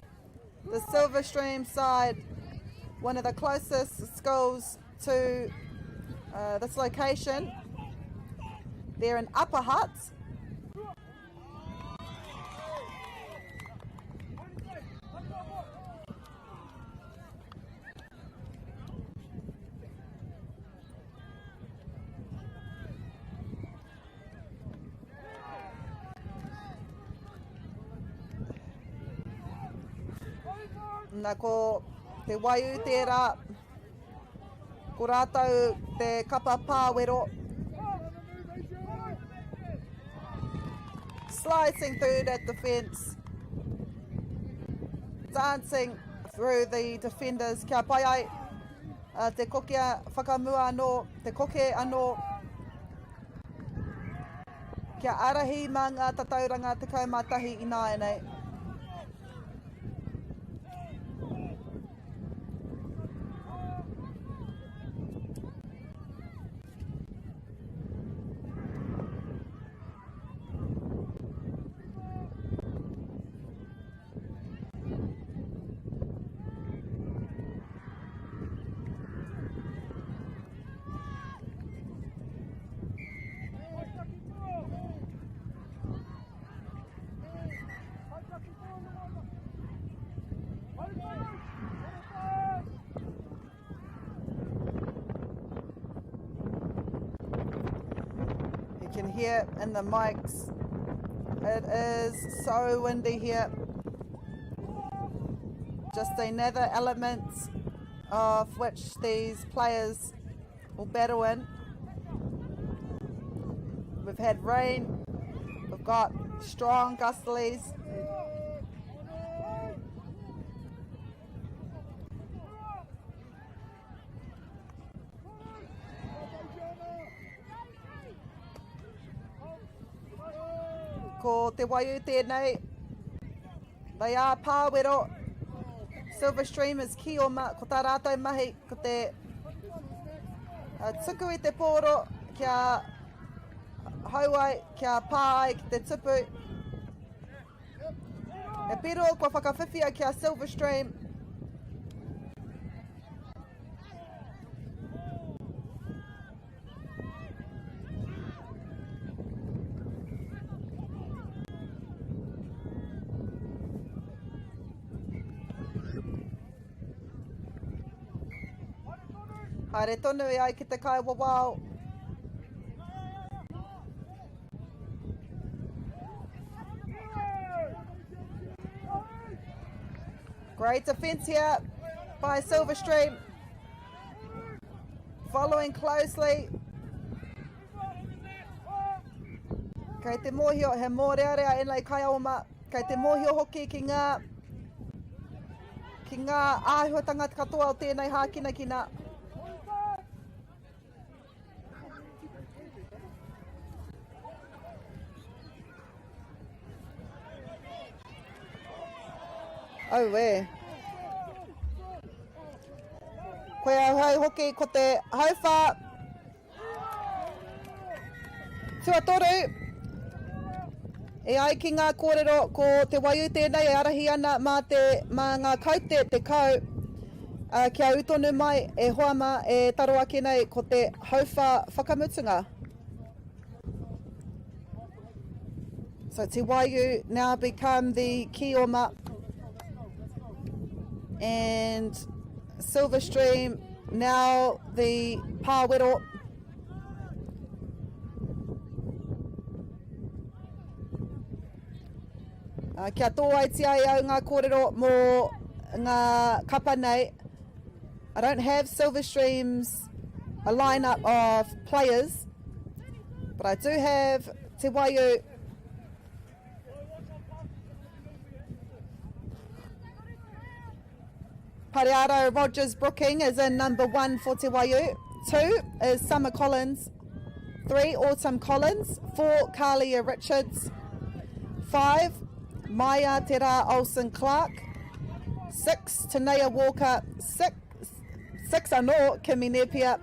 The Silverstream side, one of the closest schools to uh, this location. They're in Upper Hutt. Na ko te waiū tērā, ko rātou te kapa pāwero. Slicing through that defence. Dancing through the defenders. Kia pai ai uh, te kokea whakamua anō, te koke anō. Kia ārahi mā ngā tatauranga 11 ināianei. You can hear in the mics. It is so windy here. Just another element of which these players will battle in. We've had rain, we've got strong gustilies. Ko te waiū tēnei. They are pāwero. Silver Stream is ki oma. Ko tā rātou mahi, ko te uh, tuku i te pōro kia hau ai, kia pā ai ki te tupu. He piro kua whakawhiwhia ki a Silver Stream. Haere tonu e ai ki te kai wawao. Great defence here by Silverstream. Following closely. Kei te mōhio, he mōrearea ēnei kaiaoma. Kei te mōhio hoki ki ngā, ki ngā āhuatanga katoa o tēnei hākinakina. Auē. Koe au hoki ko te hauwhā tuatoru. E ai ki ngā kōrero, ko te waiū tēnei e arahi ana mā, te, mā ngā kaute te kau, uh, kia ū tonu mai e hoa mā e taro ake nei ko te hauwhā whakamutunga. So Te Waiū now become the Kioma and Silverstream now the Pāwero. Uh, kia tōaitia e au ngā kōrero mō ngā kapa nei. I don't have Silverstream's a lineup of players, but I do have Te Waiū. Parearo Rogers Brooking is in number 1 for Te Waiū. 2 is Summer Collins. 3, Autumn Collins. 4, Carlia Richards. 5, Maya Te Rā Olsen Clark. 6, Tanea Walker. 6, 6 anō, Kimi Nepia.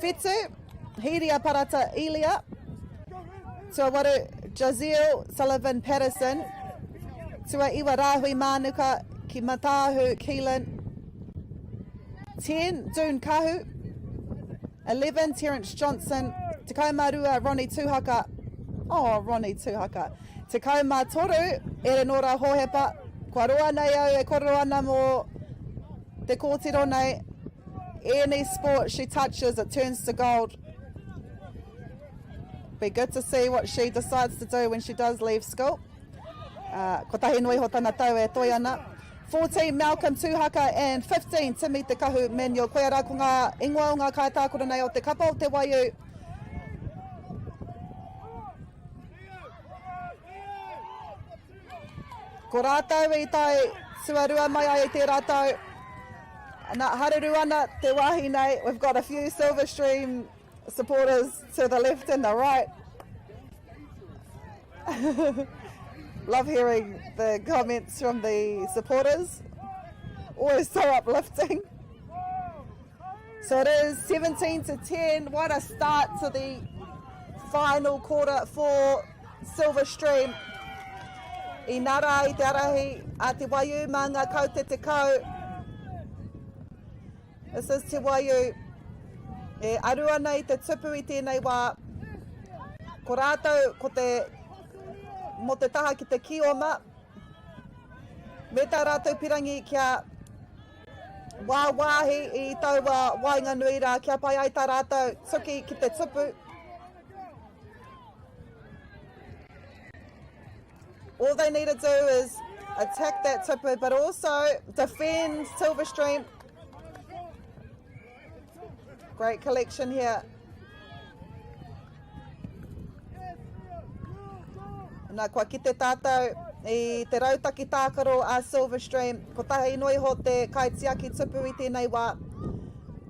Whitu, Hiria Parata Elia. Tuawaru, Jazeel Sullivan Patterson. Tuaiwa, Rāhui Mānuka ki Mataahu Keelan. 10, Dune Kahu. 11, Terence Johnson. 12, Ronnie Tuhaka. Oh, Ronnie Tuhaka. 13, Erenora Hohepa. Kua roa nei au e kōrero ana mō te kōtiro nei. Any sport she touches, it turns to gold. Be good to see what she decides to do when she does leave school. Uh, kotahi noa iho tana tau e toi ana. 14 Malcolm Tuhaka and 15 Timi Te Kahu Manuel. Koia rā ko ngā ingoa o ngā kaitākaro nei o te kapa o Te Waiū. Ko rātou i tae tuarua mai ai i tērā tau. Nā, haruru ana te wāhi nei. We've got a few Silverstream supporters to the left and the right. Love hearing the comments from the supporters. Always so uplifting. So it is 17 to 10. What a start to the final quarter for Silverstream. I nara i te arahi a Te Waiū mā ngā kaute 10. This is Te Waiū e aru ana i te tupu i tēnei wā. Ko rātou ko te mō te taha ki te kioma me tā rātou pirangi kia wāwāhi i taua waenganui rā kia pai ai tā rātou tuki ki te tupu. All they need to do is attack that tupu, but also defend Silverstream. Great collection here. Nā, kua kite tātou i te rautaki tākaro a Silverstream. Kotahi noa iho te kaitiaki tupu i tēnei wā.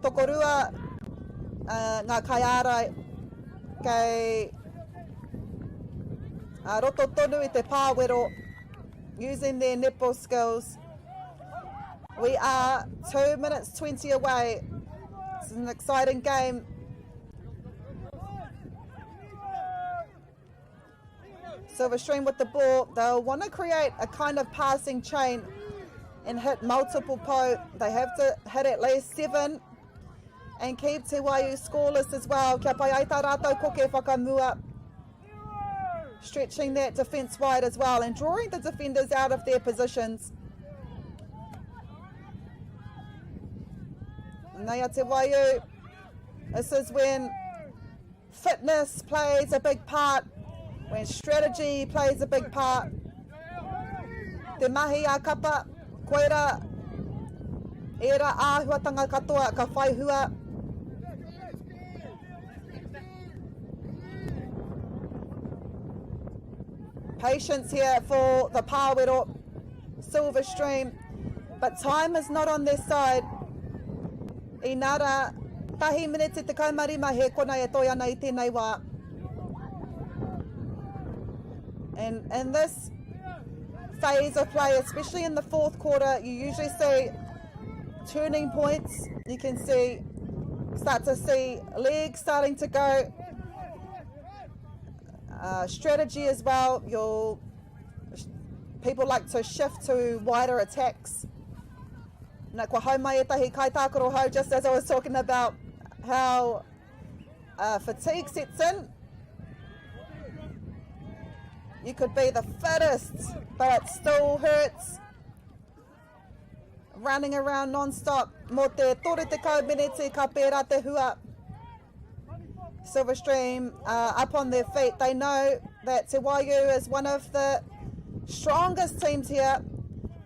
Tokorua uh, ngā kaiārai kei uh, roto tonu i te pāwero using their netball skills. We are 2 minutes 20 away. This is an exciting game. Silverstream with the ball. They'll want to create a kind of passing chain and hit multiple po. They have to hit at least seven and keep Te Waiū scoreless as well. Kia pai ai tā rātou koke whakamua. Stretching that defence wide as well and drawing the defenders out of their positions. Nei a Te Waiū. This is when fitness plays a big part, when strategy plays a big part. Te mahi a kapa, koira, ērā āhuatanga katoa ka whai hua. Patience here for the Pāwero Silver Stream, but time is not on their side. Inā rā, tahi mineti 15 he kona e toi ana i tēnei wā. And in this phase of play, especially in the fourth quarter, you usually see turning points. You can see, start to see legs starting to go. Uh, strategy as well. You'll people like to shift to wider attacks. Na, kua hau mai ētahi kaitākaro hou, just as I was talking about how uh, fatigue sets in. You could be the fittest, but it still hurts. Running around non-stop. Mō te 30 mineti ka pērā te hua. Silverstream uh, up on their feet. They know that Te Waiū is one of the strongest teams here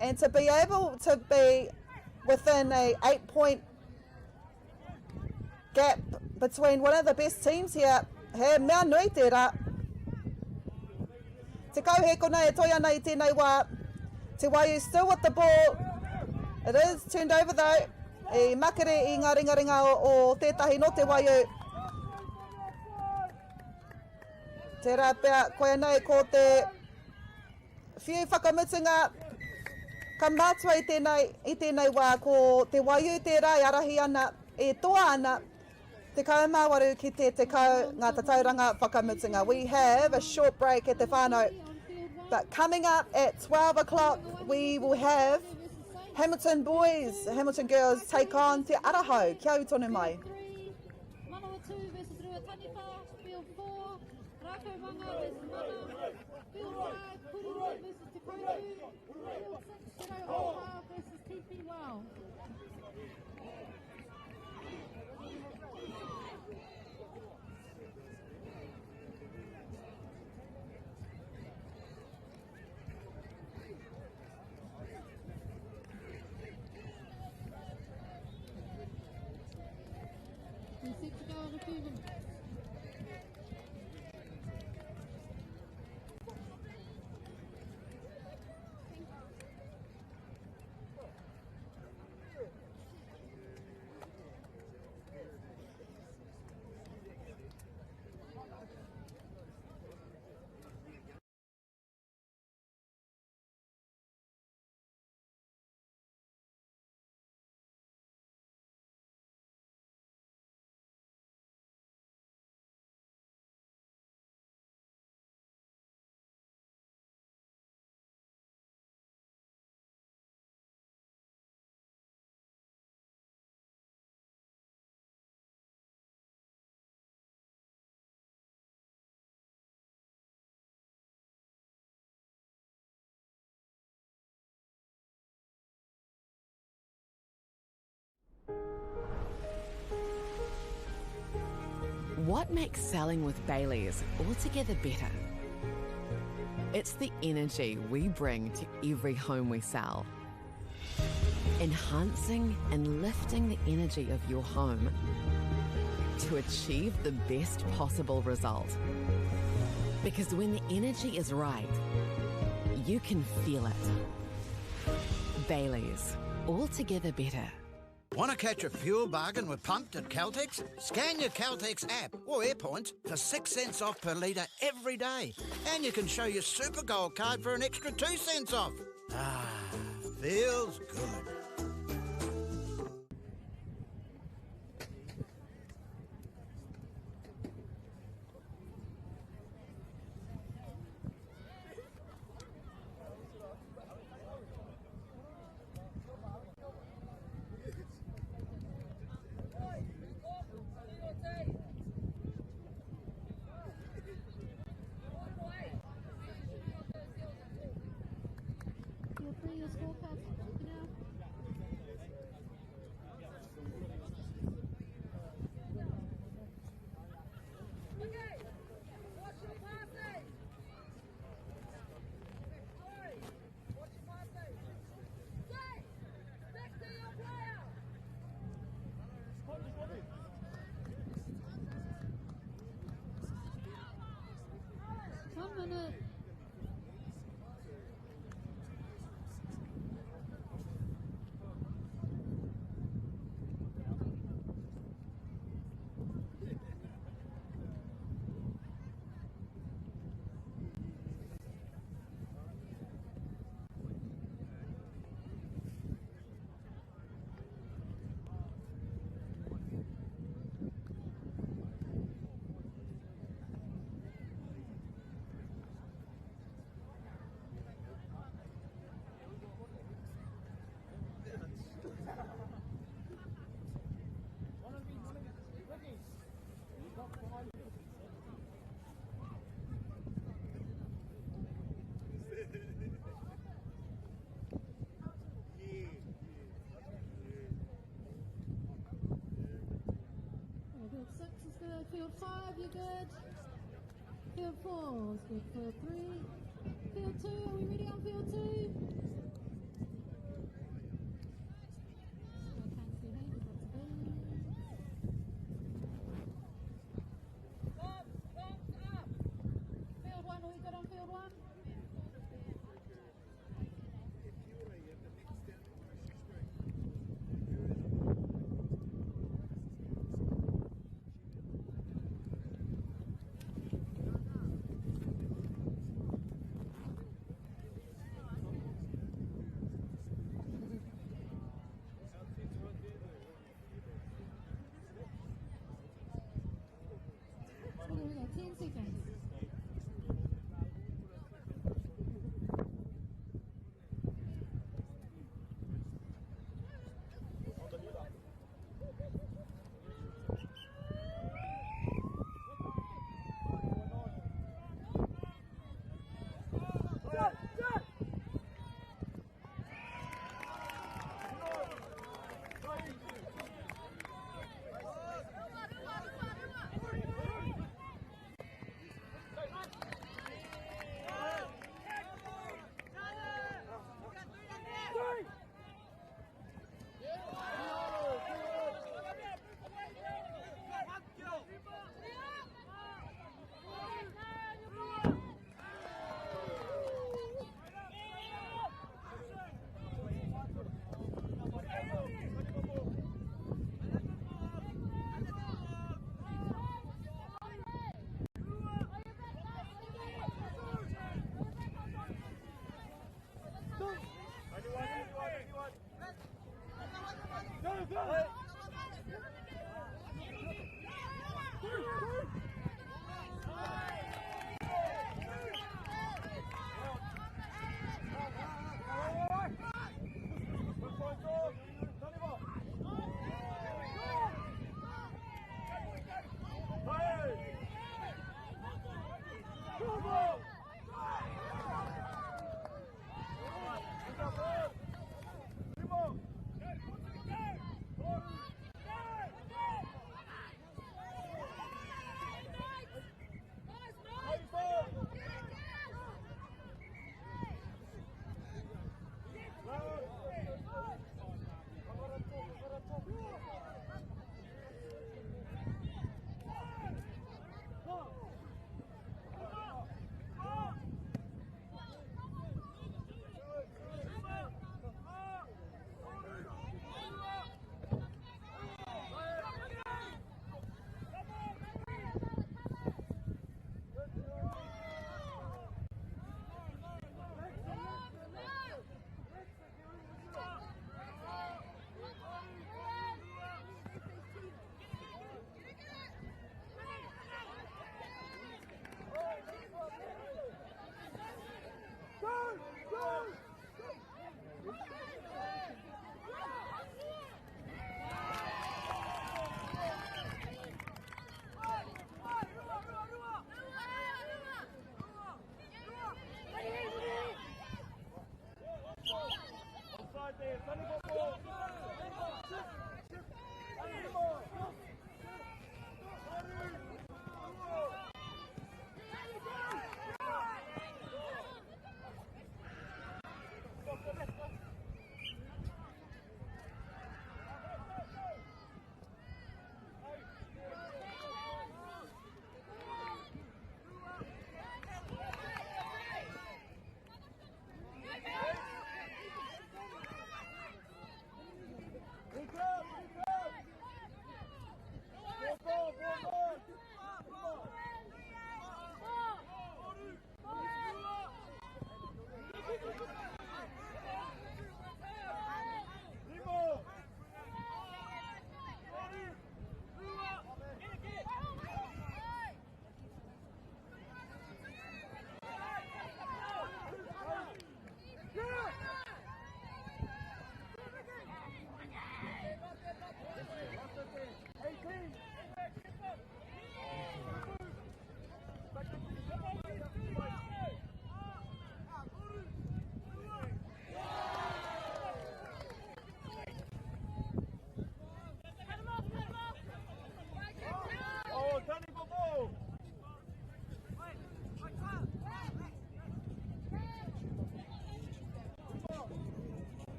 and to be able to be within a 8-point gap between one of the best teams here, he mea nui tērā. Te kau he kona e toi ana i tēnei wā. Te Waiū still with the ball. It is turned over though. I makere i ngā ringaringa o, o tētahi no Te Waiū. Tērā pea, koia nei ko te whiu whakamutunga ka mātua i tēnei, i tēnei wā ko Te Waiū tērā e arahi ana, e toa ana, 18 ki te 10 ngā tatauranga whakamutunga. We have a short break at te whānau. But coming up at 12 o'clock, we will have Hamilton boys, Hamilton girls take on Te Arahau. Kia ū tonu mai. Manawatu versus Ruataniwha, field 4, Rākaumanga versus Mana, field 5, Pururu versus Te Koutu, field 6, Te Rau Oha versus Tipi Wao. We're set to go in a few minutes. What makes selling with Bayleys altogether better? It's the energy we bring to every home we sell. Enhancing and lifting the energy of your home to achieve the best possible result. Because when the energy is right, you can feel it. Bayleys, altogether better. Want to catch a fuel bargain with Pumped at Caltex? Scan your Caltex app or Airpoints for 6 cents off per litre every day. And you can show your Super Gold card for an extra 2 cents off. Ah, feels good. Feel free your scorecards now. One minute. Oh, Field 6 is good. Field 5, you're good. Field 4 is good. Field 3. Field 2, are we ready on field 2? I can't see hands, lots of bees. Field 1, are we good on field 1?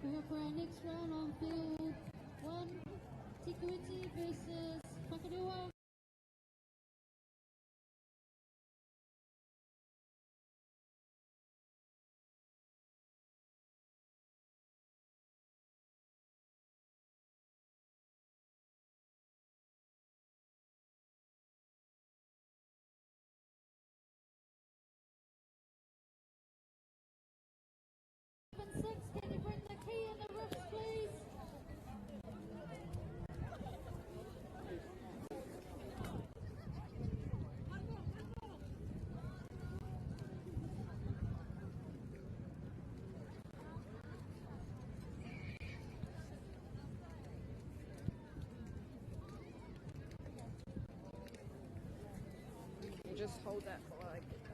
We're up for our next round on field 1, Te Kuiti versus Whakarua. 6, can you bring the key and the roofs, please? Just hold that while I get that.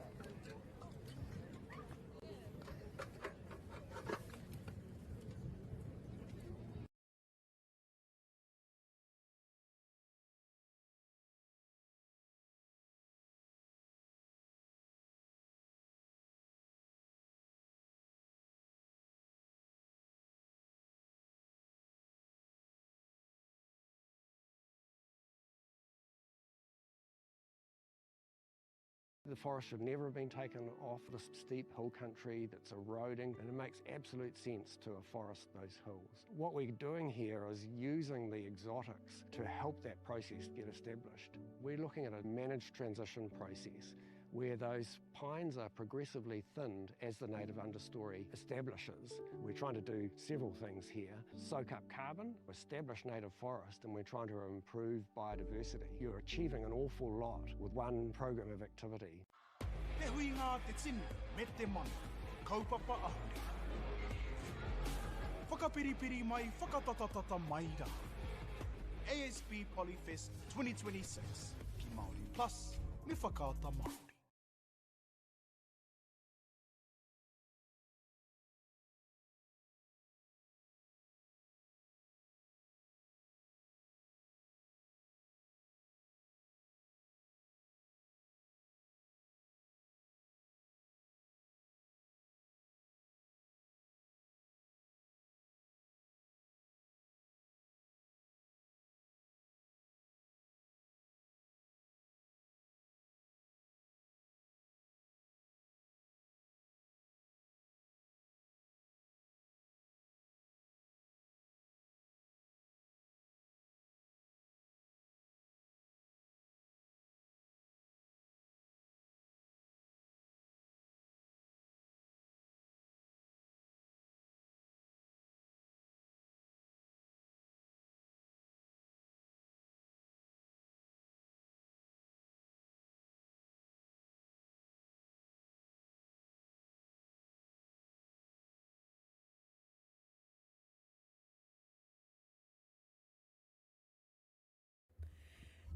The forest should never have been taken off this steep hill country that's eroding, and it makes absolute sense to afforest those hills. What we're doing here is using the exotics to help that process get established. We're looking at a managed transition process where those pines are progressively thinned as the native understory establishes. We're trying to do several things here. Soak up carbon, establish native forest, and we're trying to improve biodiversity. You're achieving an awful lot with one program of activity. Te huinga a te tini me te mana, kaupapa ahurea. Whakapiripiri mai, whakatatatata mai rā. ASB Polyfest 2026 ki Māori Plus me Whakaata Māori.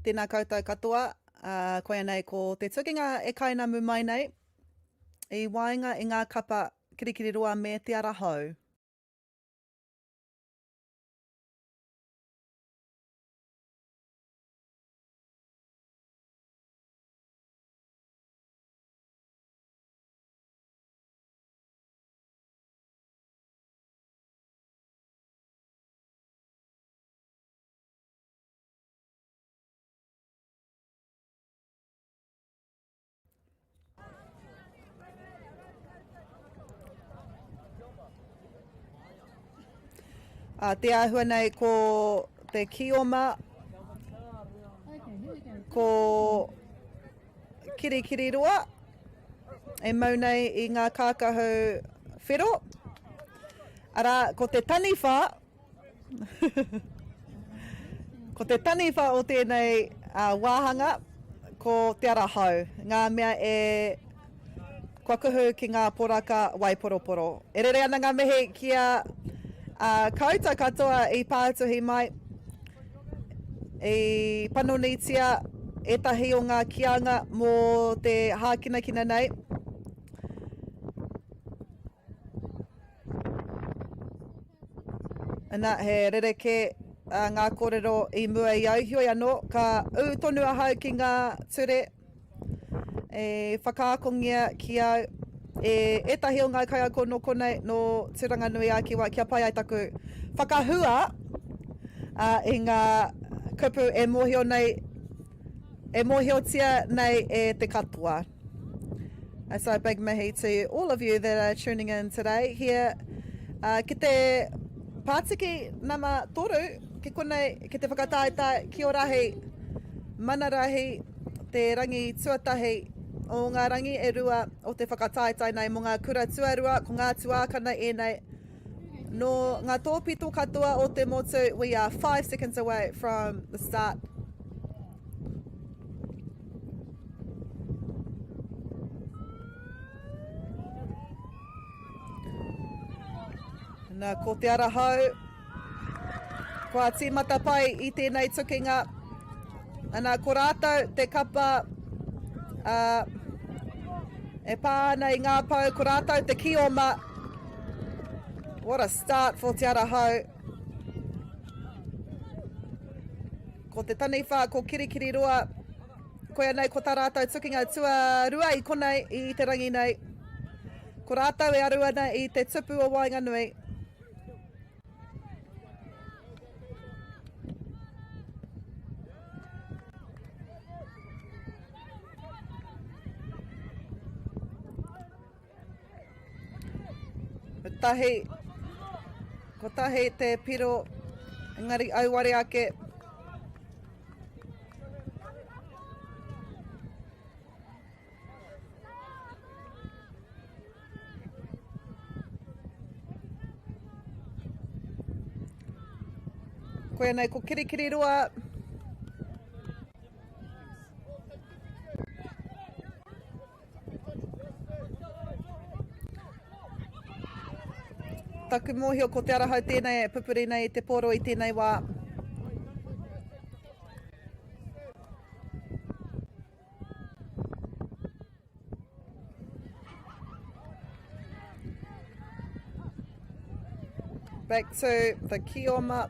Tēnā koutou katoa, ā, koia nei ko te tukinga e kainamu mai nei i waenga i ngā kapa Kirikiriroa me Te Ara Hou. Ā, te āhua nei ko te Kioma, ko Kirikiriroa, e mau nei i ngā kākahu whero. Arā, ko te taniwha, ko te taniwha o tēnei wāhanga, ko Te Ara Hou, ngā mea e kua kuhu ki ngā poraka waiporoporo. E rere ana ngā mihi ki a koutou katoa i pātuhi mai, i panonitia ētahi o ngā kīanga mō te hākinakina nei. Ana, he rerekē ngā kōrero i mua i au, heoi anō, ka ū tonu ahau ki ngā ture e whakaakongia ki au e ētahi o ngā kaiako nō konei, nō Tūranganui-ā-Kiwa, kia pai ai taku whakahua i ngā kupu e mōhio nei, e mōhiotia nei e te katoa. So a big mihi to all of you that are tuning in today here uh, ki te pātiki nama toru ki konei ki te whakataetae ki o rahi mana rahi te rangi tuatahi o ngā rangi e rua o te whakataetae nei mō ngā kura tuarua ko ngā tuākana ēnei nō ngā tōpito katoa o te motu we are 5 seconds away from the start. Nā, ko Te Ara Hou, kua tīmata pai i tēnei tukinga. Ana, ko rātou te kapa uh, e pā ana i ngā pou, ko rātou te kioma. What a start for Te Ara Hou. Ko te taniwha, ko Kirikiriroa, koia nei ko tā rātou tukinga tuarua i konei i te rangi nei. Ko rātou e aru ana i te tupu o waenganui. Kotahi, kotahi te piro, engari auare ake. Koia nei ko Kirikiriroa. Taku mōhio ko Te Arahau tēnei e pupuri nei i te pōro i tēnei wā. Back to the Kioma.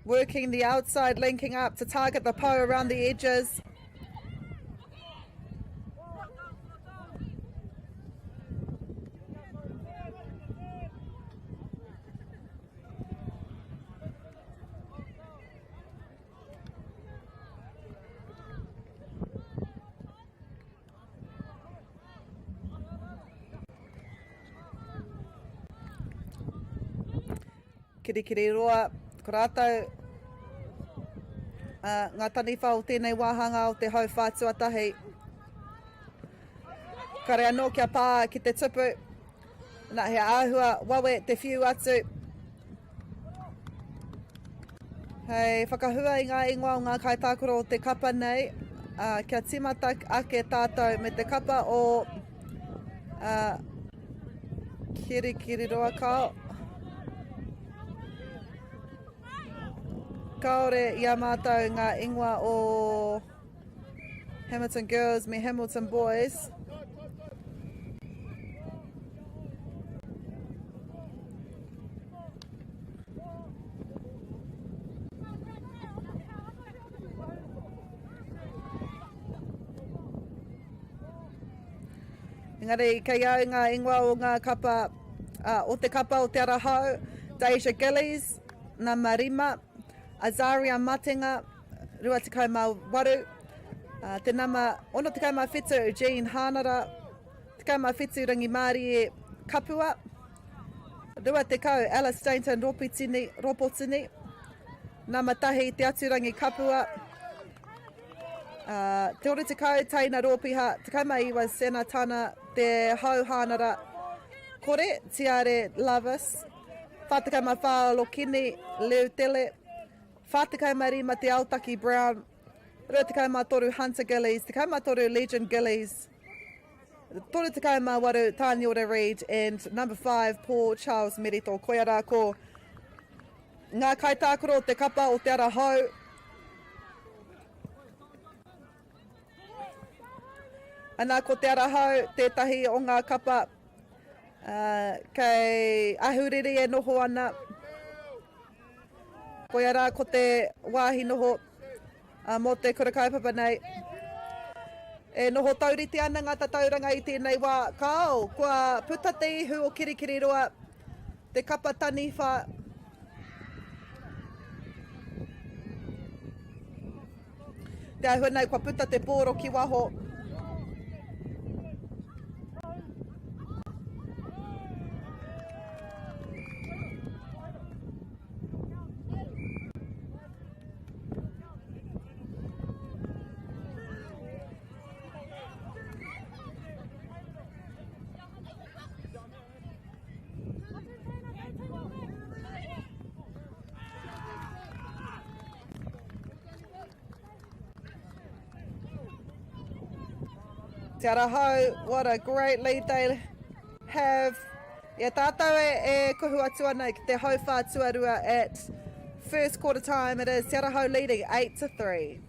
Working the outside, linking up to target the pou around the edges. Kirikiriroa, ko rātou uh, ngā taniwha o tēnei wāhanga o te hauwhā tuatahi. Kare anō kia pā ki te tupu. Nā, he āhua wawe te whiu atu. Hei whakahua i ngā ingoa o ngā kaitākaro o te kapa nei, uh, kia tīmata ake tātou me te kapa o uh, Kirikiriroa Kao. Kāore i a mātou ngā ingoa o Hamilton Girls me Hamilton Boys. Engari, kei au ngā ingoa o ngā kapa, uh, o te kapa o Te Ara Hou, Deja Gillies, nama 5, Azaria Matenga, 28, uh, te nama 67, Jean Hānara, 17 Rangimārie Kapua, 20 Alice Stainton Ropitini, Ropotini, nama 1 Te Aturangi Kapua, uh, te 60 Teina Rōpiha, 19 Sena Tana, Te Hau Hānara, kore, Tiare Lavis, 44 Lokini Leutele, 45 Te Aotaki Brown, 23 Hunter Gillies, 13 Legend Gillies, 38 Tāniora Reid and number 5 Paul Charles Merito. Koia rā ko ngā kaitākaro o te kapa o Te Ara Hou. Ana ko Te Ara Hou tētahi o ngā kapa uh, kei Ahuriri e noho ana. Koia rā ko te wāhi noho uh, mō te kura kaupapa nei. E noho taurite ana ngā tatauranga i tēnei wā. Kāo, kua puta te ihu o Kirikiriroa, te kapa taniwha. Te āhua nei, kua puta te pōro ki waho. Te Arahau, what a great lead they have. I a tātou e, e kuhu atu ana ki te hauwhā tuarua at first quarter time, it is Te Arahau leading 8 to 3.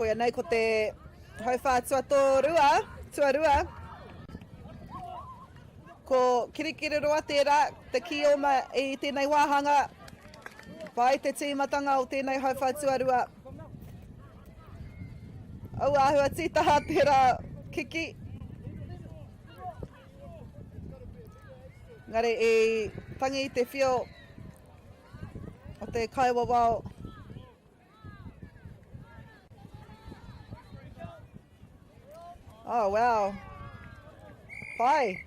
Koia nei ko te hauwhā tuatorua, tuarua. Ko Kirikiriroa tērā, te kīoma i tēnei wāhanga. Pai te tīmatanga o tēnei hauwhā tuarua. Au āhua tītaha tērā kiki. Ngari i tangi te whio o te kaiwawao. Oh, wow. Pai.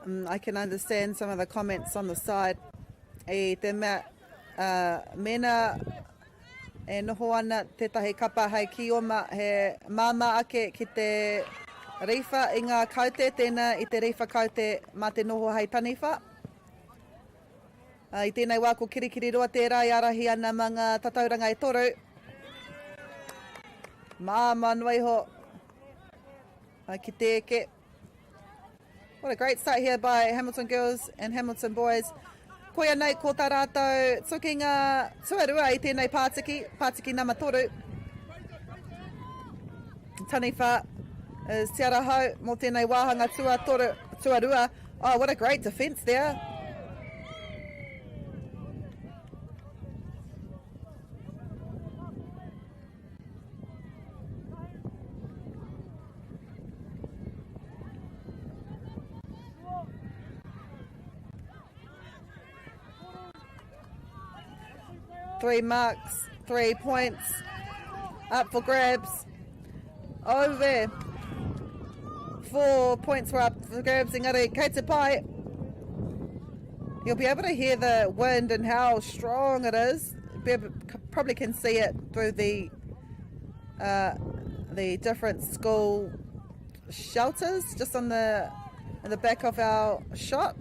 Mm, I can understand some of the comments on the side. I te mea, uh, mena e noho ana tētahi kapa hei kioma, he māmā ake ki te riwha i ngā kaute, tēnā i te riwha kaute mā te noho hei taniwha. I tēnei wā ko Kirikiriroa tērā e ārahi ana mā ngā tatauranga e toru. Māmā noa iho ki te eke. What a great start here by Hamilton Girls and Hamilton Boys. Koia nei ko tā rātou tukinga tuarua i tēnei pātiki, pātiki nama toru. Taniwha is Te Arahau mō tēnei wāhanga tuatoru, tuarua. Oh, what a great defence there. Three marks, three points up for grabs. Over. Four points were up for grabs. Engari, kei te pai. You'll be able to hear the wind and how strong it is. Be able, probably can see it through the the different school shelters just on the in the back of our shot.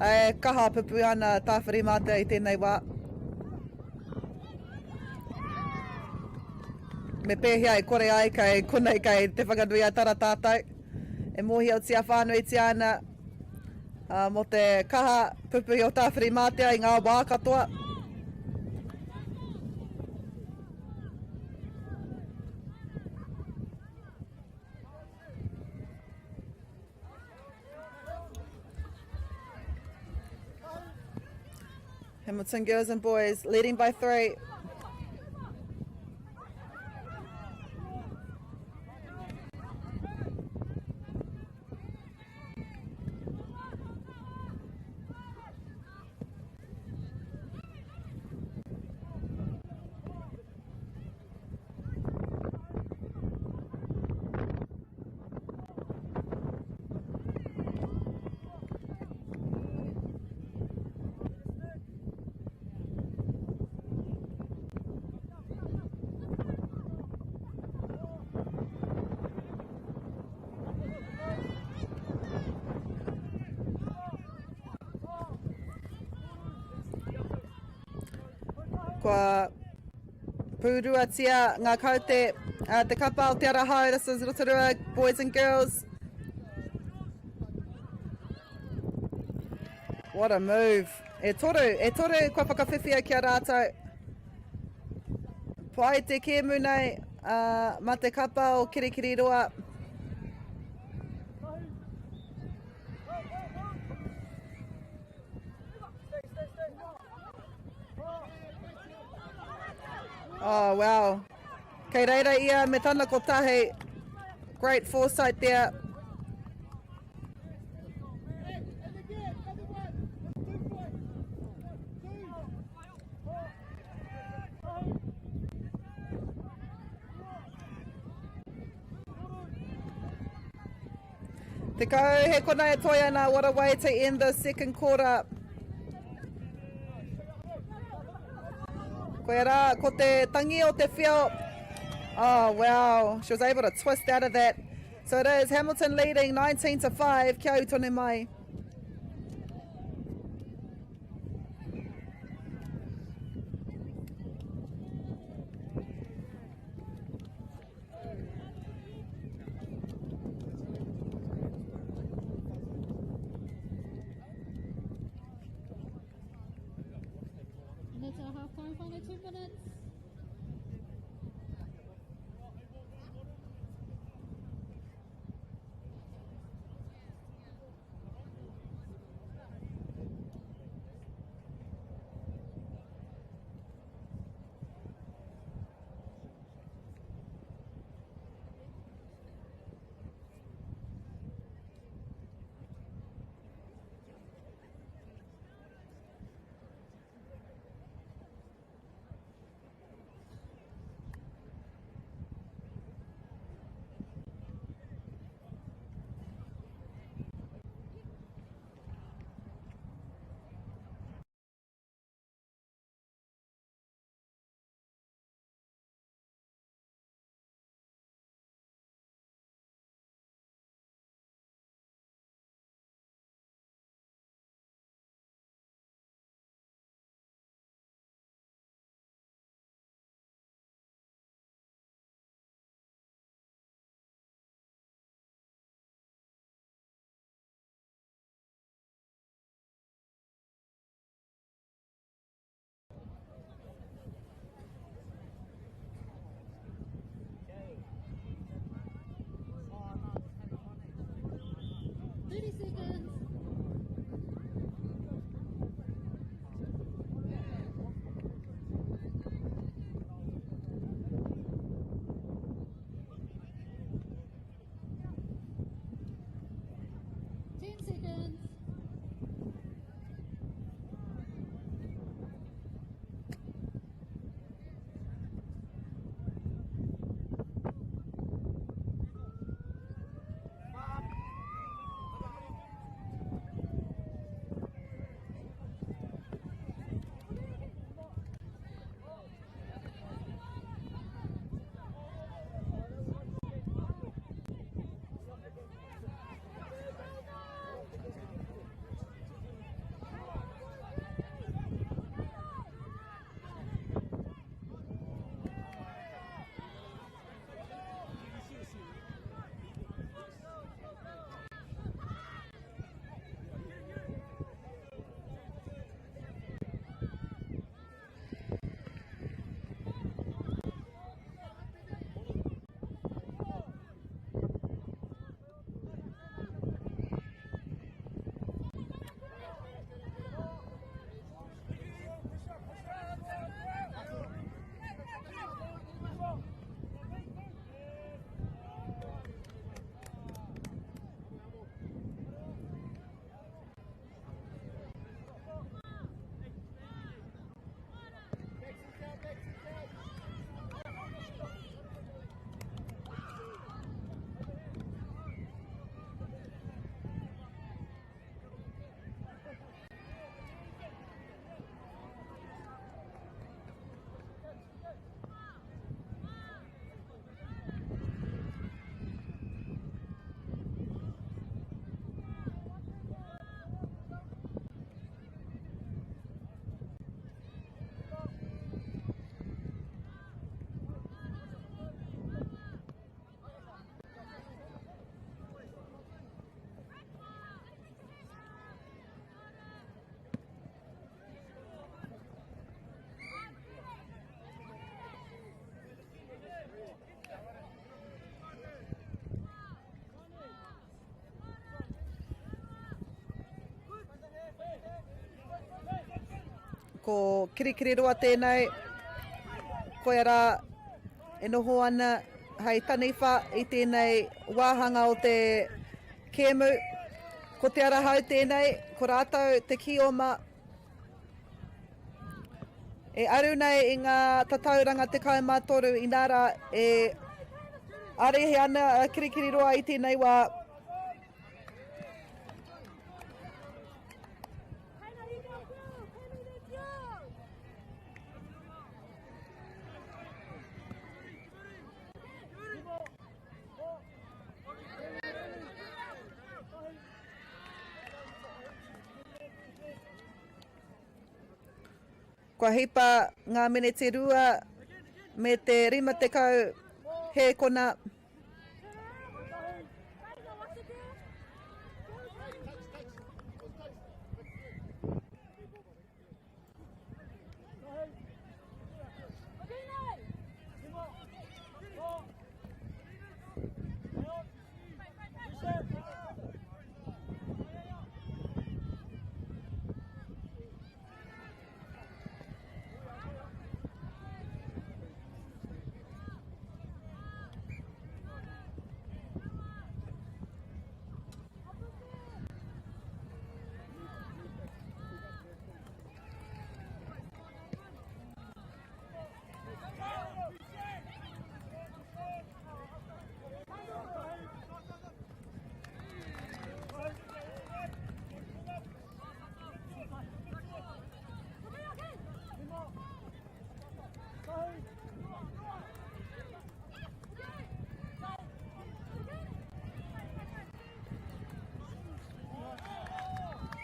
E kaha pupu ana Tāwhirimātea i tēnei wā. Me pēhea e kore ai kei konei kei Te Whanganui-a-Tara tātou. E mōhiotia whānuitia ana mō te kaha pupuhi o Tāwhirimātea i ngā wā katoa. Hamilton girls and boys leading by three. Kua pūruatia ngā kaute a te kapa o Te Ara Hau. This is Rotorua boys and girls. What a move. E toru, e toru kua whakawhiwhia ki a rātou. Pai te kēmu nei uh, ma te kapa o Kirikiriroa. Oh, wow. Kei reira ia me tana kotahi. Great foresight there. Tekau, he kona e toi ana, what a way to end the second quarter. Koia rā, ko te tangi o te whio. Oh, wow. She was able to twist out of that. So it is Hamilton leading 19 to 5. Kia u tonu mai. And that's our half time final two minutes. 30 seconds. 10 seconds. Ko Kirikiriroa tēnei. Koia rā e noho ana hei taniwha i tēnei wāhanga o te kēmu. Ko Te Arahau tēnei, ko rātou te kioma e aru nei i ngā tatauranga 13 inā rā e ārehe ana a Kirikiriroa i tēnei wā. Kua hipa ngā meneti rua me te 50 hēkona.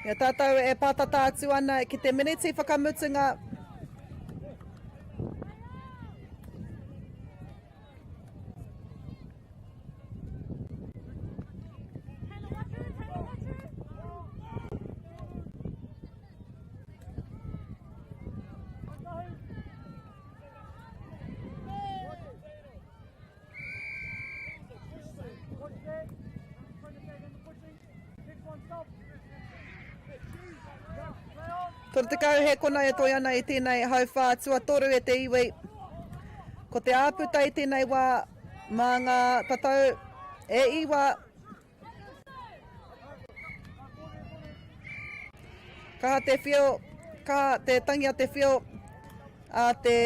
I a tātou e pātata atu ana ki te miniti whakamutunga. 30 he kona e toi ana i tēnei hauwhā tuatoru e te iwi. Ko te āputa i tēnei wā mā ngā tatau e iwa. Kaha te whio, kaha te tangi a te whio a te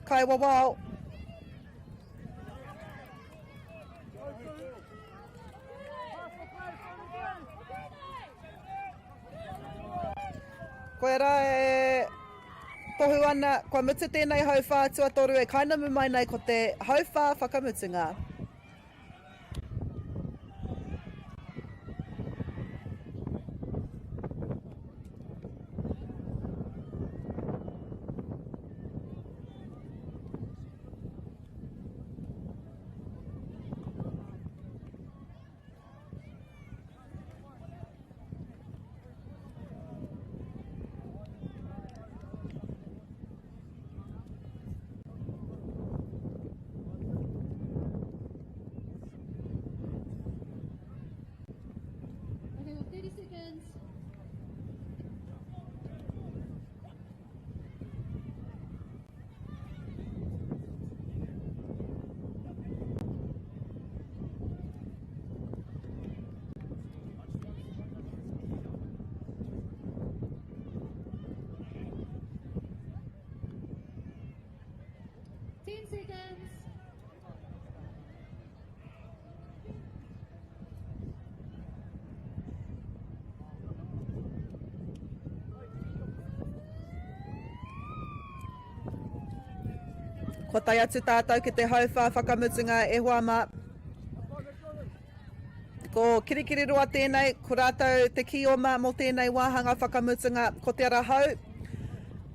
kaiwawao. Koia rā e tohu ana, kua mutu tēnei hauwhā tuatoru e kainamu mai nei ko te hauwhā whakamutunga. Okay, we've 30 seconds. 10 seconds. Kua tae atu tātou ki te hauwhā whakamutunga e hoa mā. Ko Kirikiriroa tēnei, ko rātou te kīoma mō tēnei wāhanga whakamutunga, ko Te Ara Hou,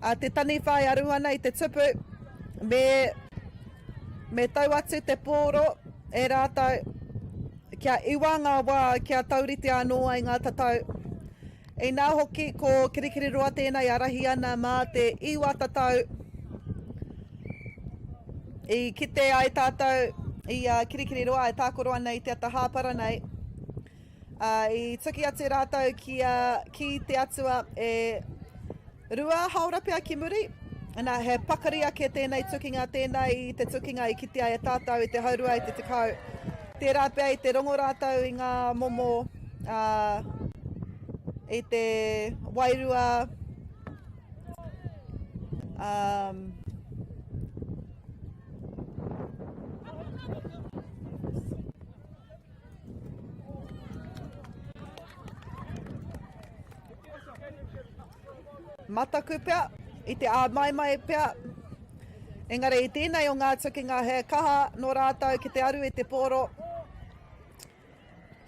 a te taniwha e aru ana i te tupu, me, me tau atu te pōro e rātou kia iwa ngā wā kia taurite anō ai ngā tatau. Inā hoki ko Kirikiriroa tēnei ārahi ana mā te iwa tatau i kite ai tātou i a Kirikiriroa e tākaro ana i te ata hāpara nei. Ā, i tuki atu rātou ki a, ki te Atua e. Rua haora pea ki muri, ana, he pakari ake tēnei tukinga, tēnā i te tukinga i kitea e tātou i te haurua i te 10. Tērā pea i te rongo rātou i ngā momo, ā, i te wairua, ā, Mataku pea, i te āmaimai pea. Engari i tēnei o ngā tukinga he kaha nō rātou ki te aru i te pōro.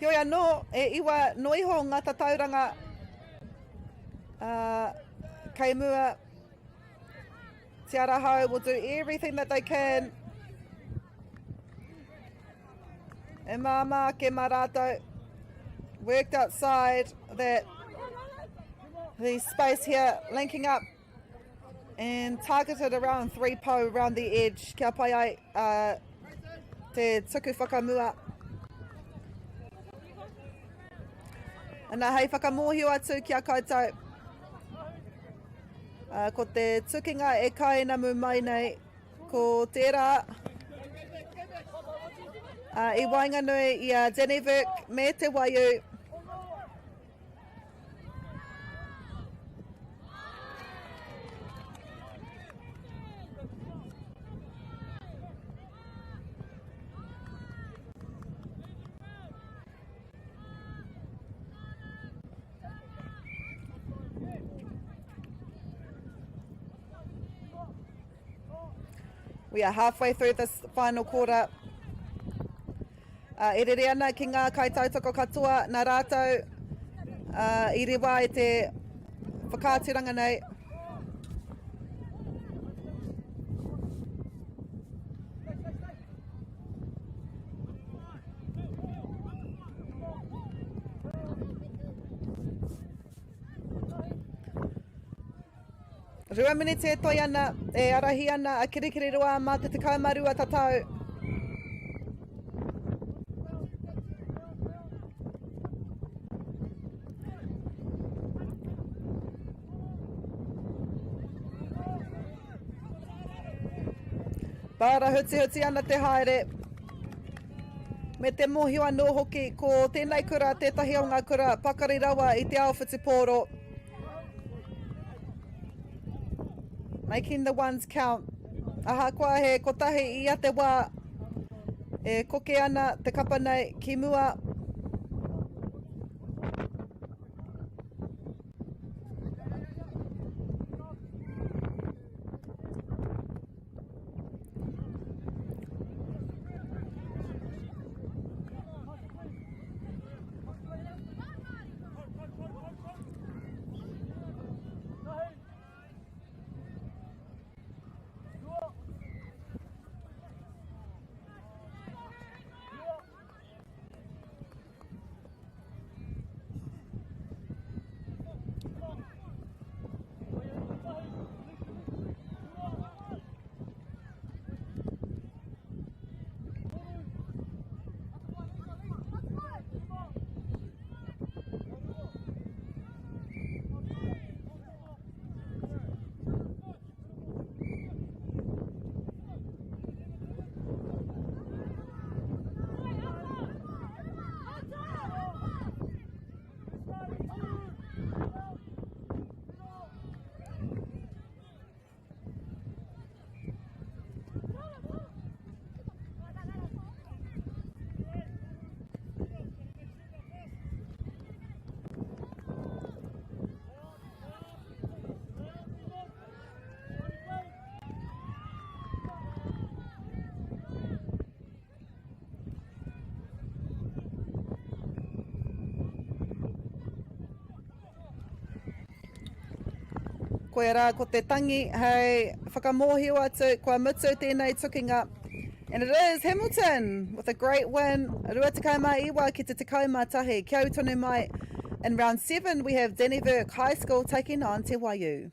Heoi anō, e iwa noa iho ngā tatauranga uh, kei mua. Te Arahau will do everything that they can. E māmā ake mā rātou. Worked outside that the space here linking up and targeted around three pou around the edge. Kia pai ai uh, te tuku whakamua. Ana hei whakamōhio atu ki a koutou. Uh, ko te tukinga e kainamu mai nei Ko tērā i waenganui i a Dannevirke me Te Waiū. We are halfway through this final quarter. Uh, e rere ana ki ngā kaitautoko katoa nā rātou uh, i rewa i te whakaaturanga nei. Rua miniti e toi ana, e arahi ana a Kirikiriroa mā te 12 tatau. Pāra hutihuti ana te haere. Me te mōhio anō hoki, ko tēnei kura tētahi o ngā kura pakari rawa i te ao whutupōro. Making the ones count. Ahakoa he kotahi i ia te wā, e koke ana te kapa nei ki mua. Koia rā ko te tangi hei whakamōhio atu kua mutu tēnei tukinga. And it is Hamilton with a great win, 29 ki te 11. Kia ū tonu mai. In round 7 we have Dannevirke High School taking on Te Waiū.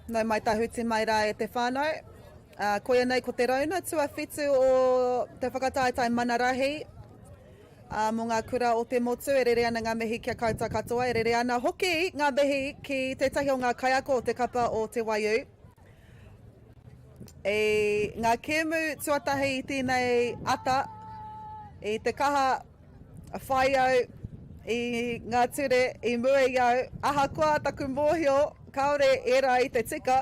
Nau mai tahuti mai rā e te whānau. Uh, koia nei ko te rauna tuawhitu o te whakataetae mana rahi uh, mō ngā kura o te motu. E rere ana ngā mihi ki a koutou katoa. E rere ana hoki ngā mihi ki tētahi o ngā kaiako o te kapa o Te Waiū. I ngā kēmu tuatahi i tēnei ata, i te kaha whai au i ngā ture i mua i au, ahakoa taku mōhio kāore ērā i te tika.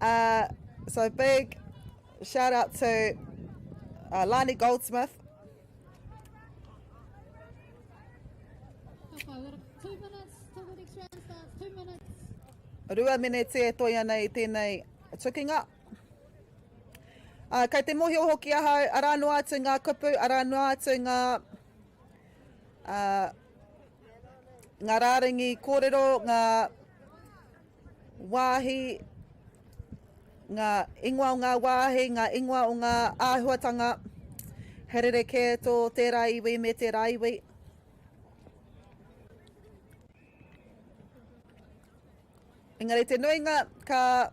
uh, so big shout out to uh, Lani Goldsmith. Rua meneti e toi ana i tēnei tukinga. Ā, kei te mōhio hoki ahau, arā noa atu ngā kupu, arā noa atu ngā, ā, ngā rārangi kōrero, ngā wāhi, ngā ingoa o ngā wāhi, ngā ingoa o ngā āhuatanga, he rerekē tō tērā iwi me tērā iwi. Engari te nuinga ka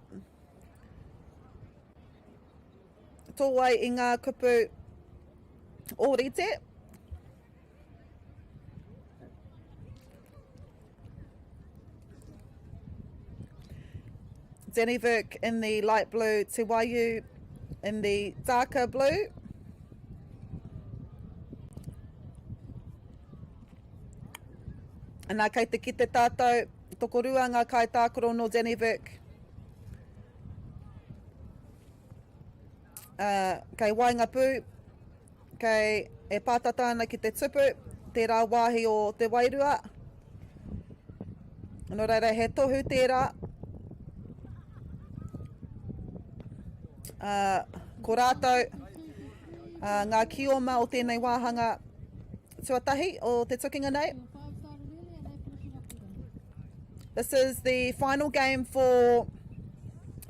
tōai i ngā kupu ōrite. Dannevirke in the light blue, Te Waiū in the darker blue. Nā, kei te kite tātou, tokorua ngā kaitākaro nō Dannevirke. Uh, kei waengapū, kei e pātata ana ki te tupu, tērā wāhi o te wairua. Nō reira, he tohu tērā. Uh, ko rātou uh, ngā kioma o tēnei wāhanga tuatahi o te tukinga nei. This is the final game for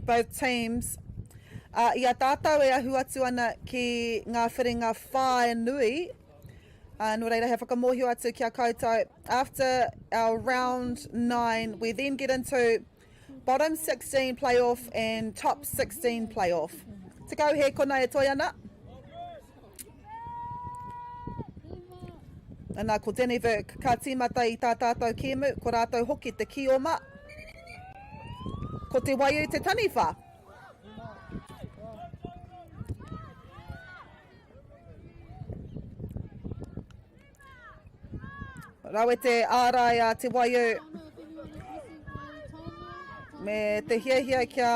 both teams. Uh, I a tātou e ahu atu ana ki ngā whiringa whānui, uh, nō reira he whakamōhio atu ki a koutou. After our round 9, we then get into bottom 16 playoff and top 16 playoff. Tekau he kona e toi ana. Ana, ko Dannevirke ka tīmata i tā tātou kēmu, ko rātou hoki te kioma. Ko Te Waiū te taniwha. Rawe te ārai a Te Waiū me te hiahia kia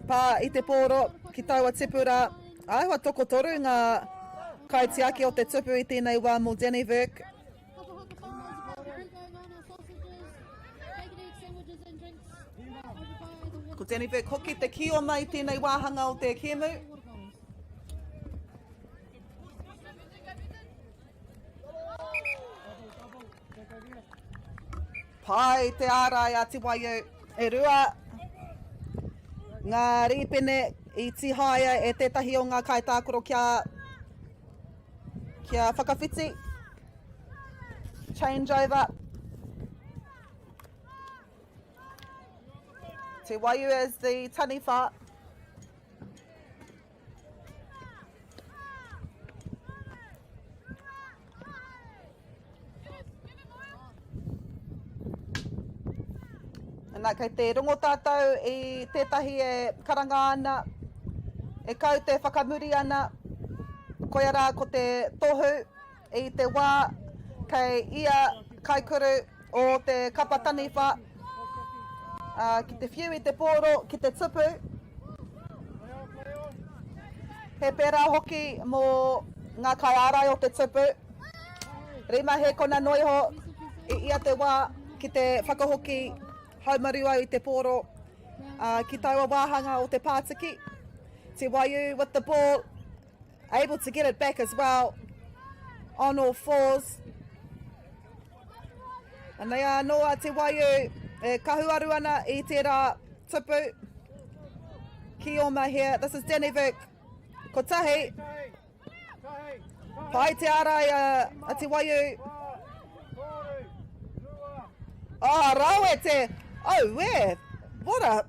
pā i te pōro ki taua tipu rā. Āhua tokotoru ngā kaitiaki o te tupu i tēnei wā mō Dannevirke. Ko Dannevirke hoki te kioma i tēnei wāhanga o te kēmu. Pai te ārai a Te Waiū. E rua ngā rīpene i tīhaea e tētahi o ngā kaitākaro kia, kia whakawhiti. Change over. Te Waiū as the taniwha. Nā, kei te rongo tātou i tētahi e karanga ana, e kaute whakamuri ana, koia rā ko te tohu i te wā kei ia kaikuru o te kapa taniwha ki te whiu i te pōro, ki te tupu. He pērā hoki mō ngā kaiārai o te tupu. Rima he kona noa iho i ia te wā ki te whakahoki haumaru au i te pōro ki taua wāhanga o te pātiki. Te Waiū with the ball, able to get it back as well on all fours. Anei anō a Te Waiū e kahuaru ana i tērā tupu. Ki oma here. This is Dannevirke. Kotahi. Pai te ārai a, a Te Waiū. Oh, rawe te! Oh, where? What a...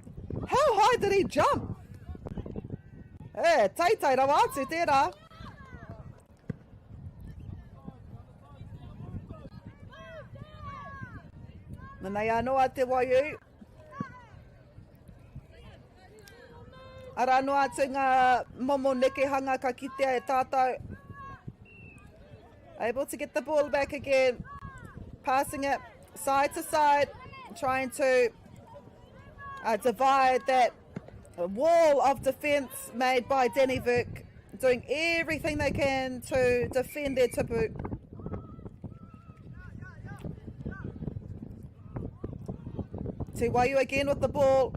How high did he jump? E, teitei rawa atu tērā. Nanei anō a Te Waiū. Arā noa atu ngā momo nekehanga ka kitea e tātou. Able to get the ball back again. Passing it side to side. Trying to uh, divide that wall of defence made by Dannevirke. Doing everything they can to defend their tupu. Te Waiu again with the ball.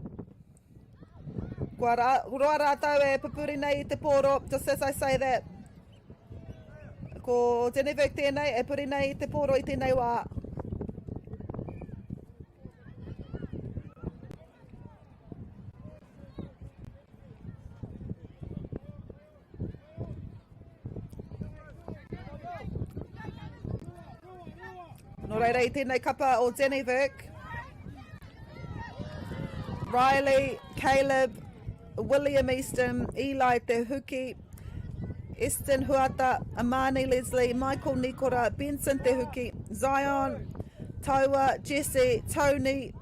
Kua rā, roa rātou e pupuri nei i te pōro, just as I say that. Ko Dannevirke tēnei e puri nei i te pōro i tēnei wā. Nō reira i tēnei kapa o Dannevirke, Riley, Caleb, William Easton, Eli Te Huki, Eston Huata, Amani Leslie, Michael Nikora, Benson Te Huki, Zion, Taua, Jesse, Tony,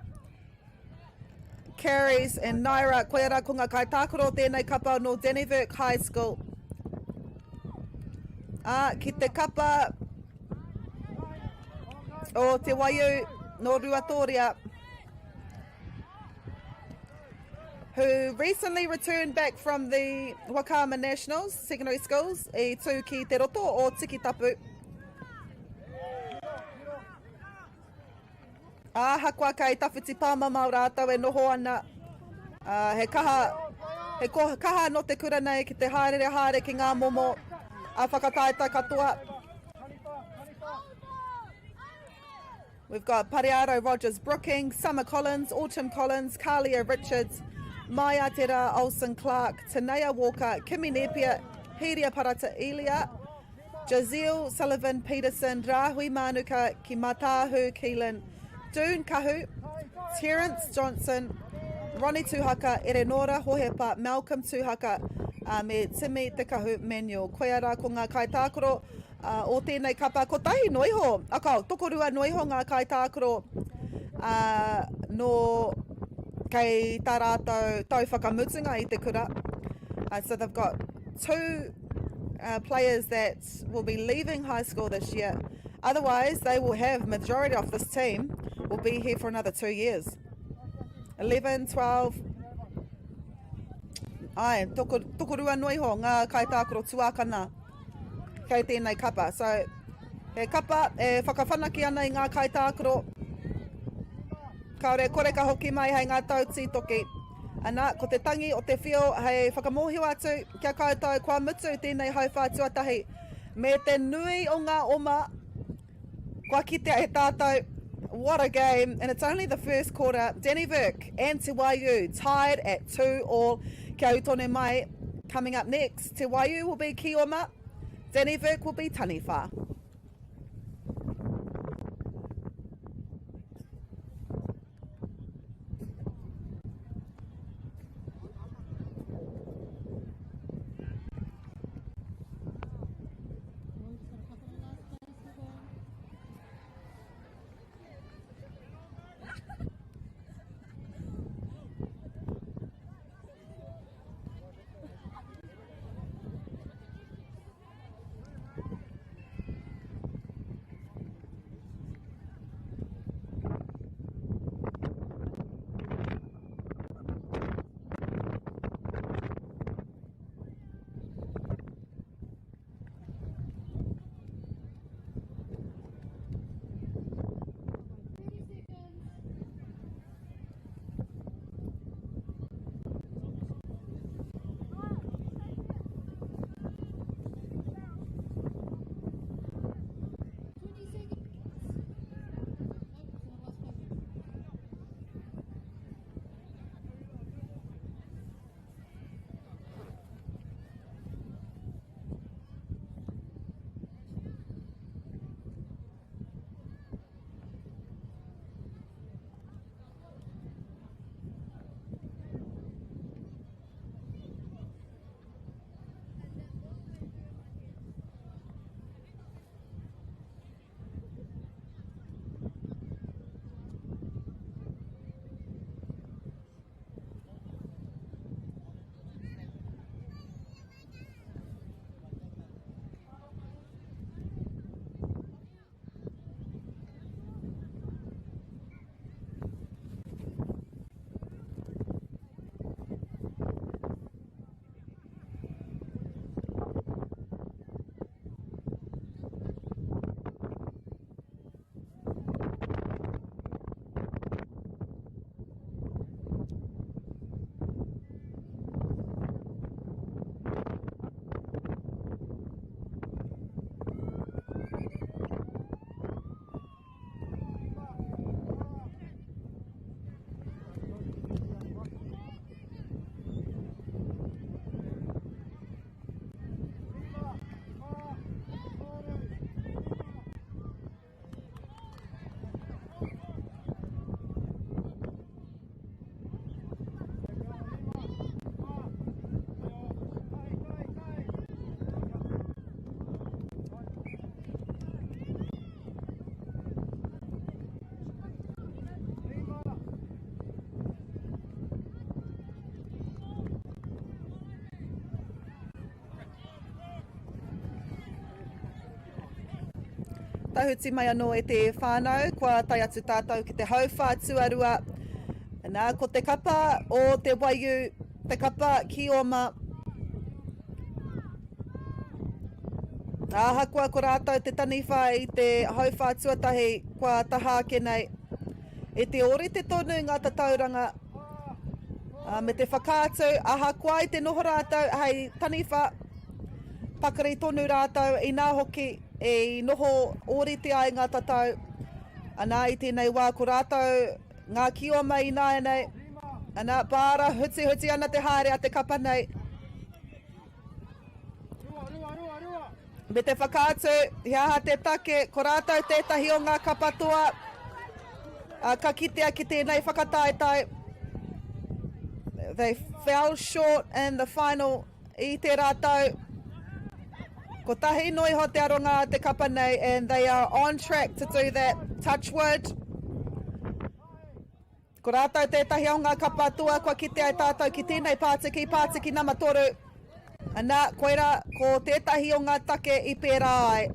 Carries and Naira, koia rā ko ngā kaitākaro o tēnei kapa nō Dannevirke High School. Ā, ki te kapa o Te Waiū nō Ruatoria, who recently returned back from the Wakama Nationals Secondary Schools i tū ki te roto o Tikitapu. Ahakoa kei tawhiti pāmamao rātou e noho ana, ā, he kaha, he kaha nō te kura nei ki te hāereere haere ki ngā momo ā whakataetae katoa. We've got Parearo Rogers Brooking, Summer Collins, Autumn Collins, Kalia Richards, Maya Te Rā Olsen Clark, Tanea Walker, Kimi Nepia, Hiria Parata Elia, Jazeel Sullivan Peterson, Rāhui Mānuka ki Matāhu Keelan, Dune Kahu, Terence Johnson, Ronnie Tuhaka, Erenora Hohepa, Malcolm Tuhaka, uh, me Timi Te Kahu Manuel. Koia rā ko ngā kaitākaro uh, o tēnei kapa. Kotahi noa iho, akao, tokorua noa iho ngā kaitākaro uh, nō kei tā rātou tau whakamutunga i te kura. Uh, so they've got two uh, players that will be leaving high school this year. Otherwise, they will have majority of this team will be here for another two years. 11, 12, Ai, toko, tokorua noa iho ngā kaitākaro tuākana kei tēnei kapa. So, he kapa e whakawhanake ana i ngā kaitākaro. Kāore kore ka hoki mai hei ngā tau tītoki. Ana, ko te tangi o te whio hei whakamōhio atu ki a koutou kua mutu tēnei hauwhā tuatahi me te nui o ngā oma kua kitea e tātou. What a game, and it's only the first quarter. Dannevirke and Te Waiū tied at 2 all. Kia ū tonu mai. Coming up next, Te Waiū will be Kioma, Dannevirke will be Taniwha. Tahuti mai anō e te whānau, kua tae atu tātou ki te hauwhā tuarua. Nā, ko te kapa o Te Waiū, te kapa ki Oma. Ahakoa ko rātou te taniwha i te hauwhā tuatahi, kua taha ake nei. I te ōrite tonu ngā tatauranga, me te whakaatu, ahakoa i te noho rātou hei taniwha, pakari tonu rātou, inā hoki i noho ōrite ai ngā tatau. Anā, i tēnei wā ko rātou ngā kioma ināianei, anā, pāra hutihuti ana te haere a te kapa nei. Me te whakaatu, he aha te take, ko rātou tētahi o ngā kapa toa ka kitea ki tēnei whakataetae. They fell short in the final i tērā tau. Kotahi noa iho te aronga a te kapa nei and they are on track to do that. Touch wood. Ko rātou tētahi o ngā kapa toa kua kitea e tātou ki tēnei pātiki, pātiki nama toru. Ana, koirā, ko tētahi o ngā take i pērā ai.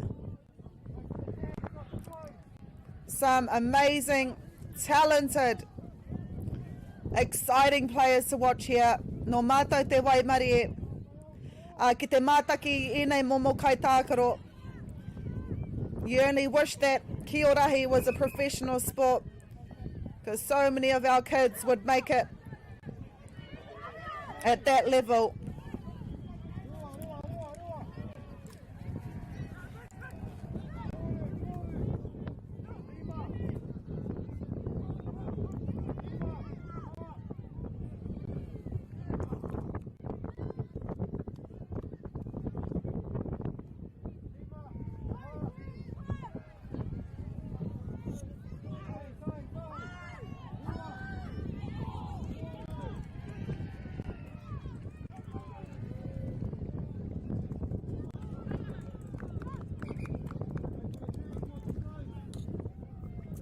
Some amazing, talented, exciting players to watch here. Nō mātou te waimarie ki te mātaki i ēnei momo kaitākaro. You only wish that Kiorahi was a professional sport. Because so many of our kids would make it at that level.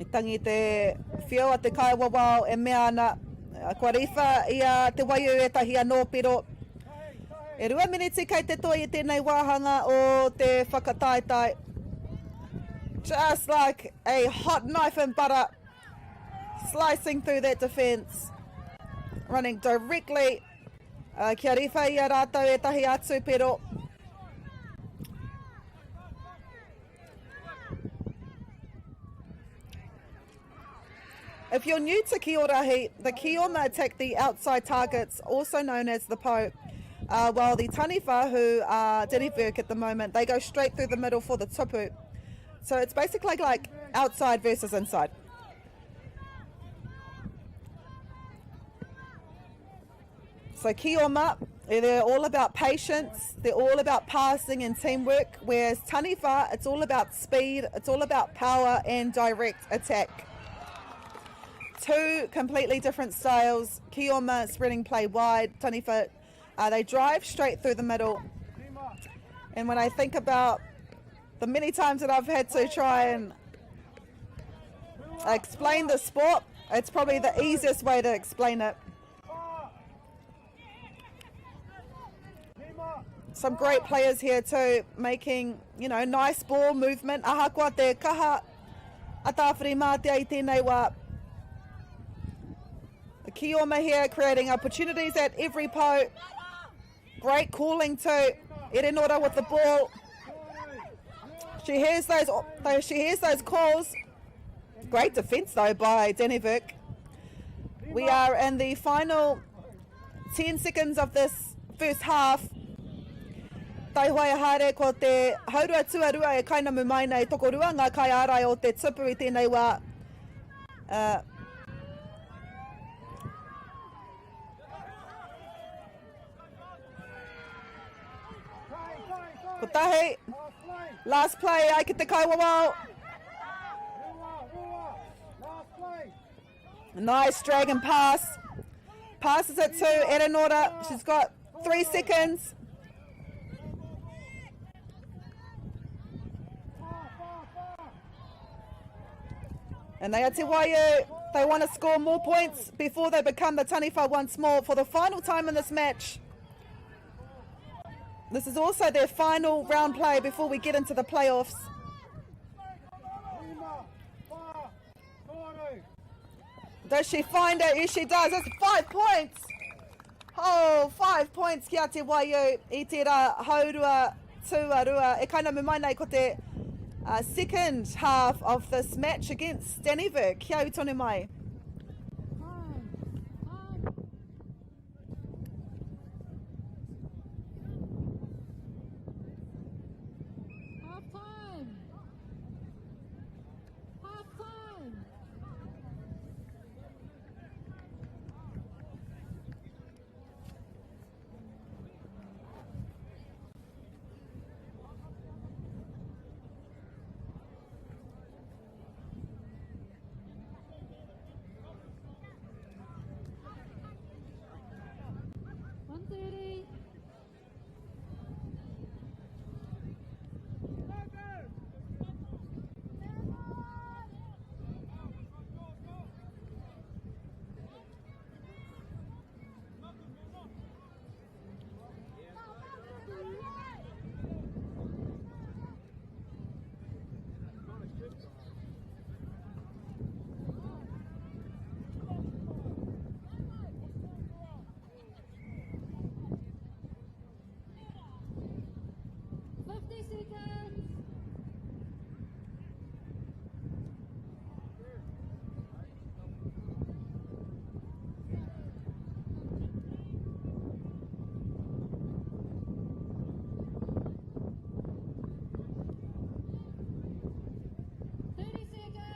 I tangi te whio a te kaiwawao e mea ana, kua riwha i a Te Waiū ētahi anō piro. E rua miniti kei te toi i tēnei wāhanga o te whakataetae. Just like a hot knife and butter, slicing through that defence, running directly uh, kia riwha i a rātou ētahi atu pero. If you're new to Kiorahi, the Kioma attack the outside targets, also known as the po, uh, while the Taniwha, who are Dannevirke at the moment, they go straight through the middle for the tupu. So it's basically like outside versus inside. So Kioma, they're all about patience, they're all about passing and teamwork, whereas Taniwha, it's all about speed, it's all about power and direct attack. Two completely different styles. Kioma spreading play wide, Taniwha, uh, they drive straight through the middle. And when I think about the many times that I've had to try and explain the sport, it's probably the easiest way to explain it. Some great players here too, making, you know, nice ball movement. Ahakoa te kaha a Tāwhirimātea i tēnei wā. The Kioma here creating opportunities at every po. Great calling to Erenora with the ball. She hears those, she hears those calls. Great defence though by Dannevirke. We are in the final 10 seconds of this first half. Taihoa e haere ko te haurua tuarua e kainamu mai nei tokorua ngā kaiārai o te tupu i tēnei wā. Uh, Kotahi. Last play ai ki te kaiwawao. Nice dragon pass. Passes it to Erenora. She's got 3 seconds. And they are Te Waiū. They want to score more points before they become the Taniwha once more for the final time in this match. This is also their final round play before we get into the playoffs. Does she find it? Yes, she does. That's five points. Oh, five points ki a Te Waiū i tērā haurua tuarua. E kainamu mai nei ko te uh, second half of this match against Dannevirke. Kia ū tonu mai. Half time. Half time. 1:30. 50 seconds. 30 seconds.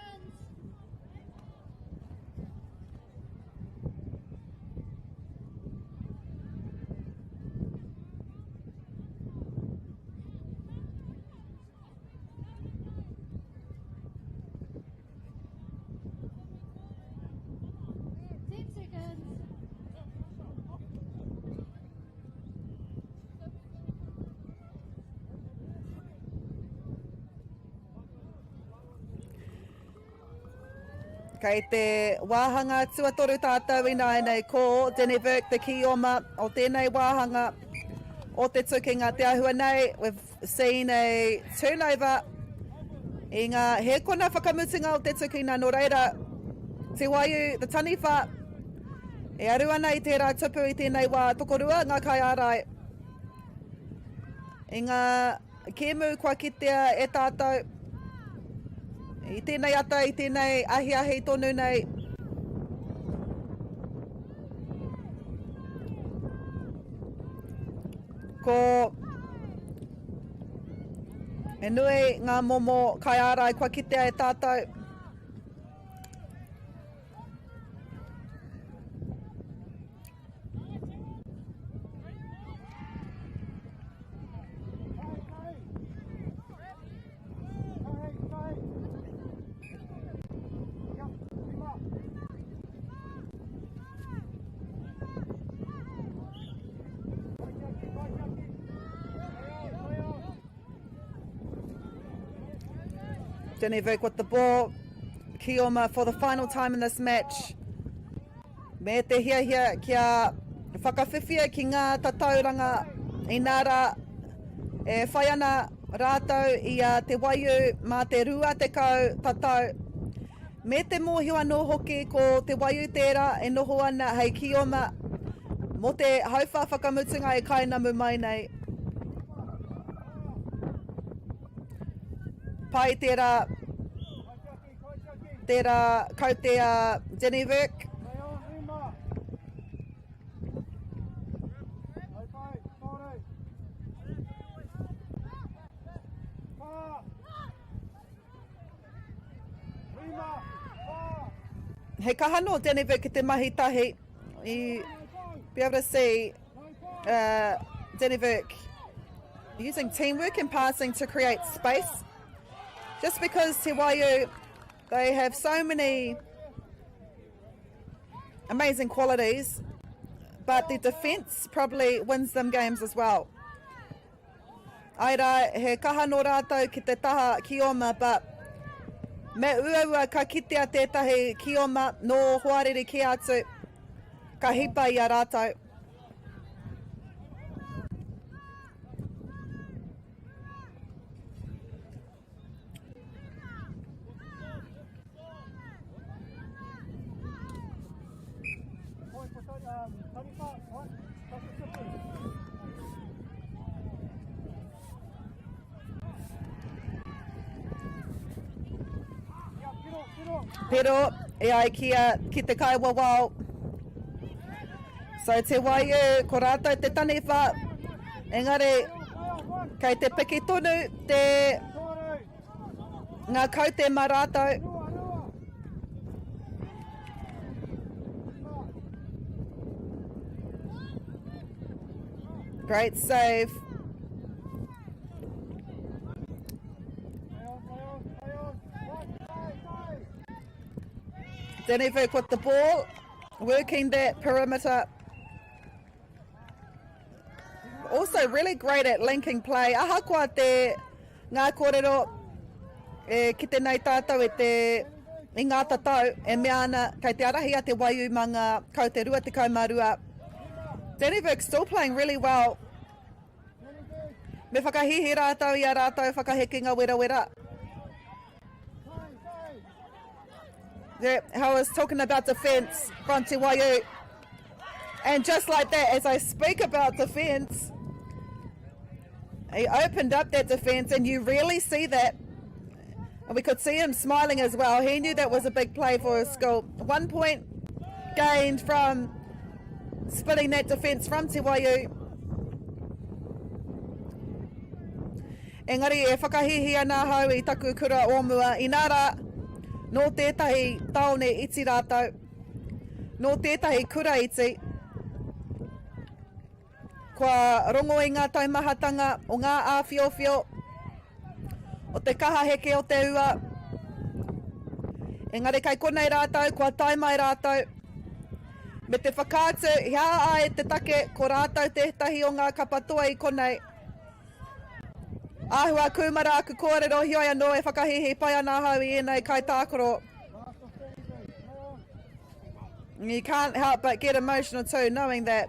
10 seconds. Kei te wāhanga tuatoru tātou ināianei ko Dannevirke te kioma o tēnei wāhanga o te tukinga. Te āhua nei, we've seen a turnover i ngā hēkona whakamutunga o te tukinga. Nō reira, Te Waiū, the taniwha, e aru ana i tērā tupu i tēnei wā tokorua ngā kaiārai i ngā kēmu kua kitea e tātou i tēnei ata, i tēnei ahiahi tonu nei. Ko he nui ngā momo kaiārai kua kitea e tātou. Dannevirke with the ball. Kioma for the final time in this match. Me te hiahia kia whakawhiwhia ki ngā tatauranga inā rā e whai ana rātou i a Te Waiū mā te 20 tatau. Me te mōhio anō hoki ko Te Waiū tērā e noho ana hei kioma mō te hauwhā whakamutunga e kainamu mai nei. Pai tērā. Tērā kaute a Dannevirke. He kaha nō Dannevirke ki te mahi tahi. You be able to see uh, Dannevirke using teamwork and passing to create space. Just because Te Waiū, they have so many amazing qualities, but the defence probably wins them games as well. Ai rā, he kaha nō rātou ki te taha kioma, but me uaua ka kitea tētahi kioma nō hoariri kē atu, ka hipa i a rātou. Pero e ai ki a ki te kaiwawao. So Te Waiū, ko rātou te taniwha, engari kei te piki tonu te ngā kaute mā rātou. Great save. Dannevirke with the ball, working that perimeter. Also really great at linking play. Ahakoa te ngā kōrero e kite nei tātou e te i ngā tatau e mea ana kei te arahi a Te Waiū mā ngā kaute 22. Dannevirke still playing really well. Me whakahīhī rātou i a rātou whakahekenga werawera. Yeah, I was talking about defence from Te Waiū. And just like that, as I speak about defence, he opened up that defence and you really see that. And we could see him smiling as well. He knew that was a big play for his school. 1 point gained from splitting that defence from Te Waiū. Engari e whakahīhī ana ahau i taku kura o mua, inā rā, nō tētahi tāone iti rātou, nō tētahi kura iti, kua rongo i ngā taumahatanga o ngā āwhiowhio, o te kaha heke o te ua. Engari kei konei rātou, kua tae mai rātou, me te whakaatu he aha ai te take ko rātou tētahi o ngā kapa toa i konei. Āhua kūmara aku kōrero, heoi anō e whakahīhī pai ana ahau i ēnei kaitākaro. You can't help but get emotional too, knowing that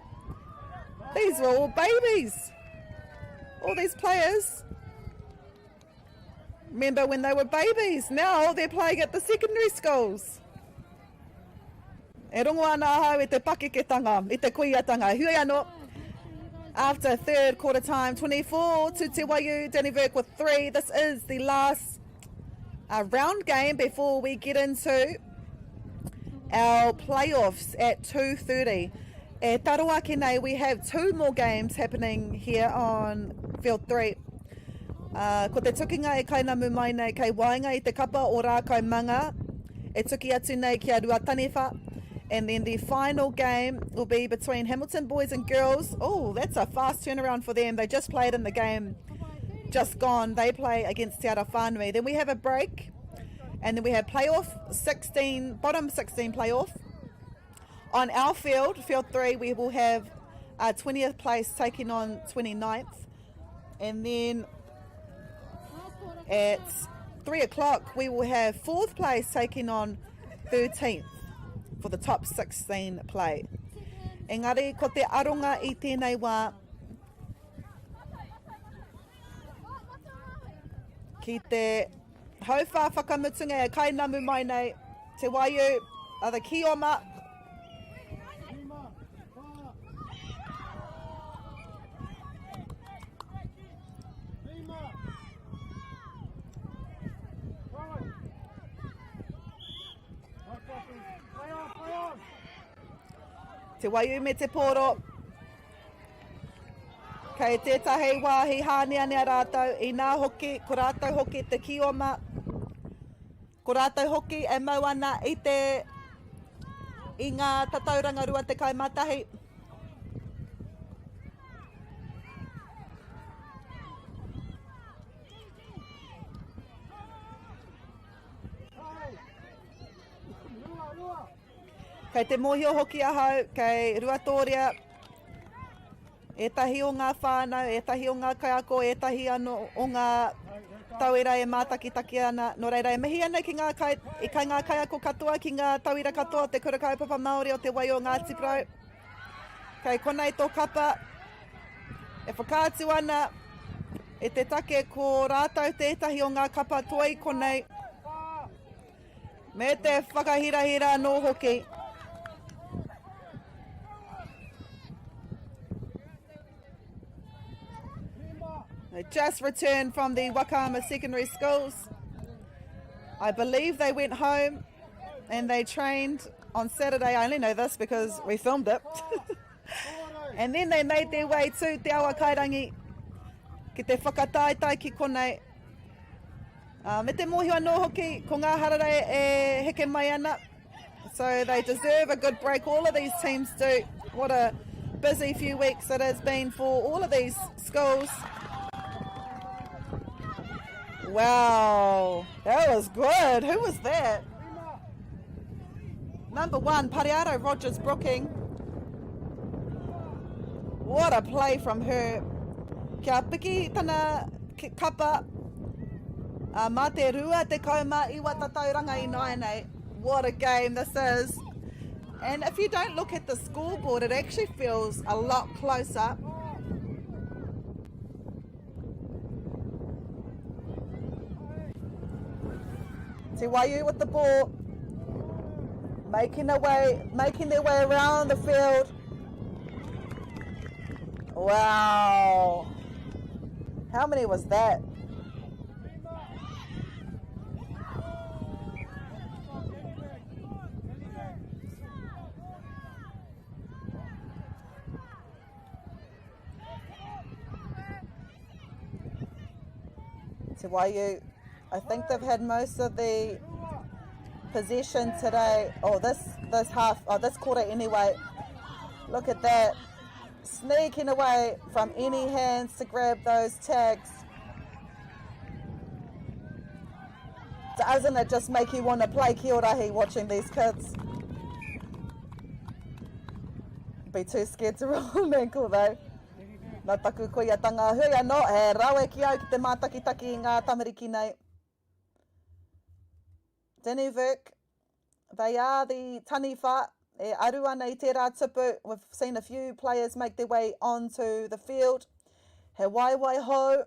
these were all babies. All these players. Remember when they were babies? Now they're playing at the secondary schools. E rongo ana ahau i te pakeketanga, i te kuiatanga. Hui anō, after third quarter time, 24 to Te Waiū, Dannevirke with 3. This is the last uh, round game before we get into our playoffs at 2.30. E taro ake nei, we have two more games happening here on field 3. Ā, ko te tukinga e kainamu mai nei kei waenga i te kapa o Rākaumanga e tuki atu nei ki a Ruataniwha. And then the final game will be between Hamilton boys and girls. Oh, that's a fast turnaround for them. They just played in the game just gone. They play against Te Ara Whānui. Then we have a break. And then we have playoff 16, bottom 16 playoff. On our field, field 3, we will have uh, 20th place taking on 29th. And then at 3 o'clock, we will have fourth place taking on 13th for the top 16 play. Engari, ko te aronga i tēnei wā ki te hauwhā whakamutunga e kainamu mai nei, Te Waiū, the Kioma. Te Waiū me te pōro. Kei tētahi wāhi hāneanea rātou, inā hoki, ko rātou hoki te kioma. Ko rātou hoki e mau ana i te i ngā tatauranga 21. Kei te mōhio hoki ahau, kei Ruatōria ētahi o ngā whānau, ētahi o ngā kaiako, ētahi anō o ngā tauira e mātakitaki ana. Nō reira, e mihi ana ki ngā, kai, i kai ngā kaiako katoa, ki ngā tauira katoa o Te Kura Kaupapa Māori o Te Wai o Ngāti Porou. Kei konei tō kapa e whakaatu ana e te take ko rātou tētahi o ngā kapa toi konei. Me te whakahirahira anō hoki. They just returned from the Wakaama Secondary Schools. I believe they went home. And they trained on Saturday. I only know this because we filmed it. And then they made their way to Te Awa Kairangi ki te whakataetae ki konei. Me te mōhio anō hoki, ko ngā hararei e heke mai ana. So they deserve a good break. All of these teams do. What a busy few weeks it has been for all of these schools. Wow, that was good. Who was that? Number 1, Pariaro Rogers Brooking. What a play from her. Kia piki tana kapa. Mā te 29 tatauranga ināianei. What a game this is. And if you don't look at the scoreboard, it actually feels a lot closer. Te Waiu with the ball, making their way around the field. Wow. How many was that? Te Waiu, I think they've had most of the possession today, or this half, or this quarter anyway. Look at that, sneaking away from any hands to grab those tags. Doesn't it just make you want to play Kiorahi watching these kids? Be too scared to roll an ankle though. Nā taku koiatanga hui anō, he rawe ki au ki te mātakitaki i ngā tamariki nei. Dannevirke, they are the taniwha e aru ana i tērā tupu. We've seen a few players make their way onto the field. He waewae hou.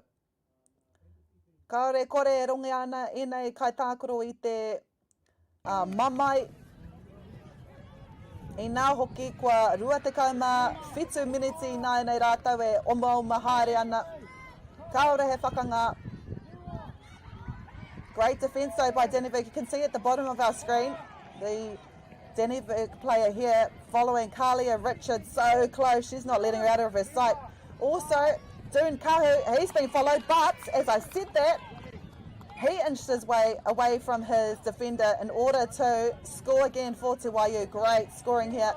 Kāore kore e ronge ana ēnei kaitākaro i te mamae. Inā hoki kua 27 miniti ināianei rātou e omaoma haere ana. Kāore he whakangā. Great defence though by Dannevirke. You can see at the bottom of our screen the Dannevirke player here following Kalia Richards so close. She's not letting her out of her sight. Also, Dune Kahu, he's been followed, but as I said that, he inched his way away from his defender in order to score again for Te Waiu. Great scoring here.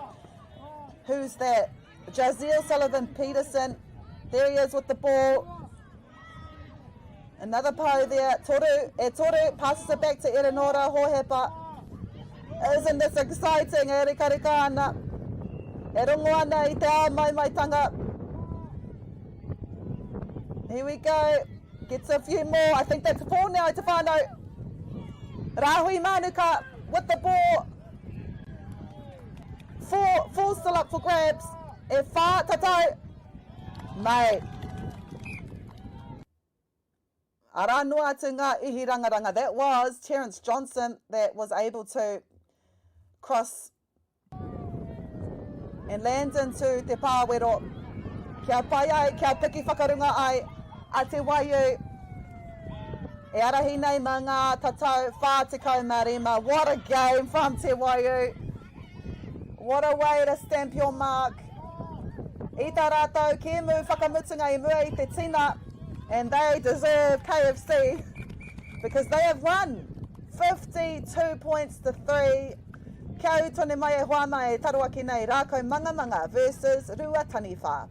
Who's that? Jazeel Sullivan Peterson. There he is with the ball. Another po there. Toru, e Toru passes it back to Erenora Hohepa. Isn't this exciting? E rikarika ana. E rongo ana i te ao maimaitanga. Here we go. Gets a few more. I think that's 4 now to whānau. Rahui Manuka with the ball. 4 still up for grabs. E whā tatau. Mate. Arā noa atu ngā ihi rangaranga. That was Terence Johnson that was able to cross and land into te pāwero. Kia pai ai, kia piki whakarunga ai a Te Waiu. E arahi nei mā ngā tatau 45. What a game from Te Waiu. What a way to stamp your mark. I tā rātou kēmu whakamutunga i mua i te tina, and they deserve KFC because they have won 52 points to 3. Kia ū tonu mai e hoa ana e taro ake nei Rākau Mangamanga versus Rua Taniwha.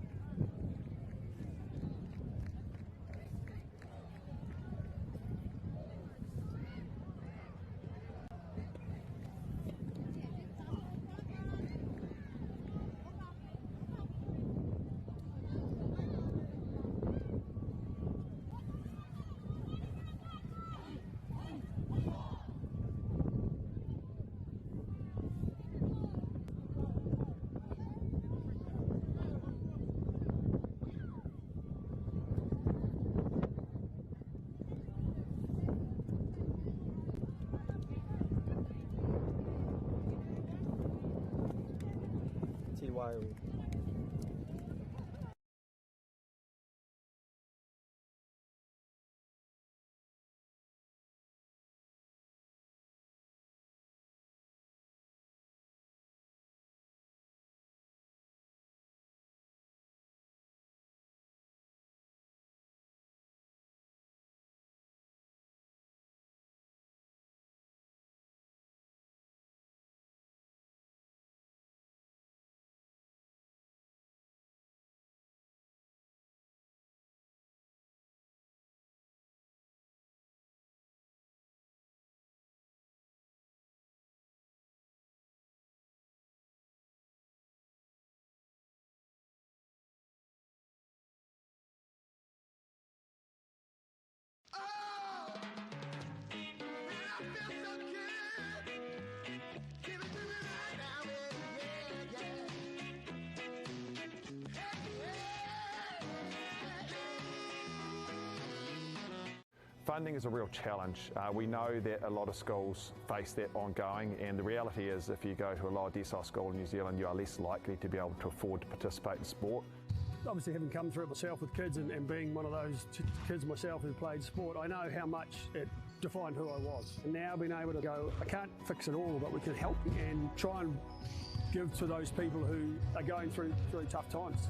TYO. Funding is a real challenge. We know that a lot of schools face that ongoing, and the reality is if you go to a lower decile school in New Zealand, you are less likely to be able to afford to participate in sport. Obviously, having come through it myself with kids and being one of those kids myself who played sport, I know how much it defined who I was. And now being able to go, I can't fix it all, but we can help and try and give to those people who are going through tough times.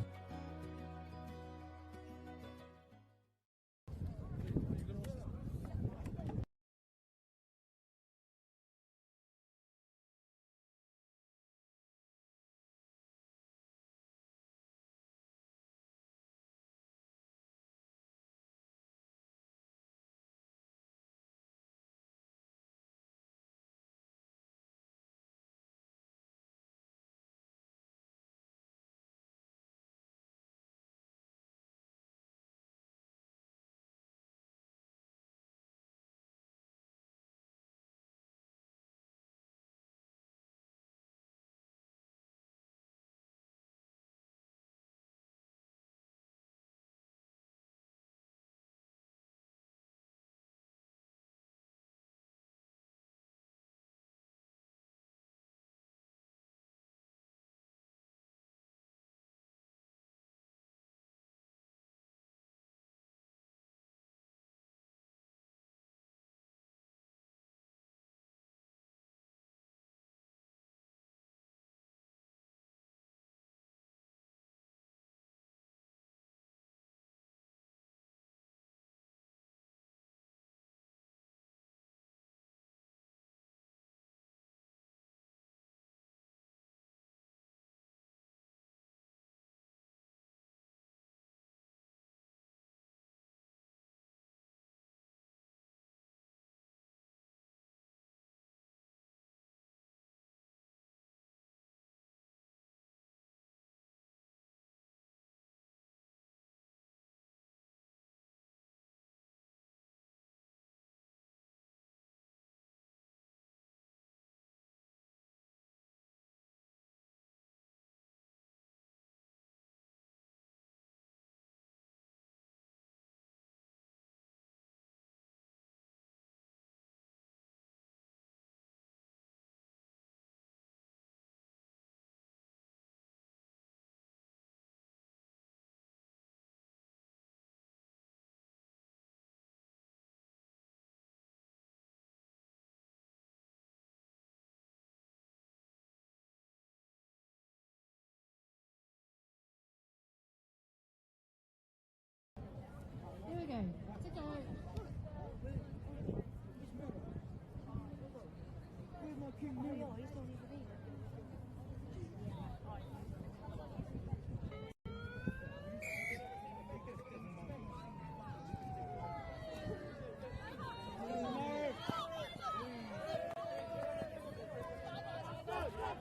Here we go. To go.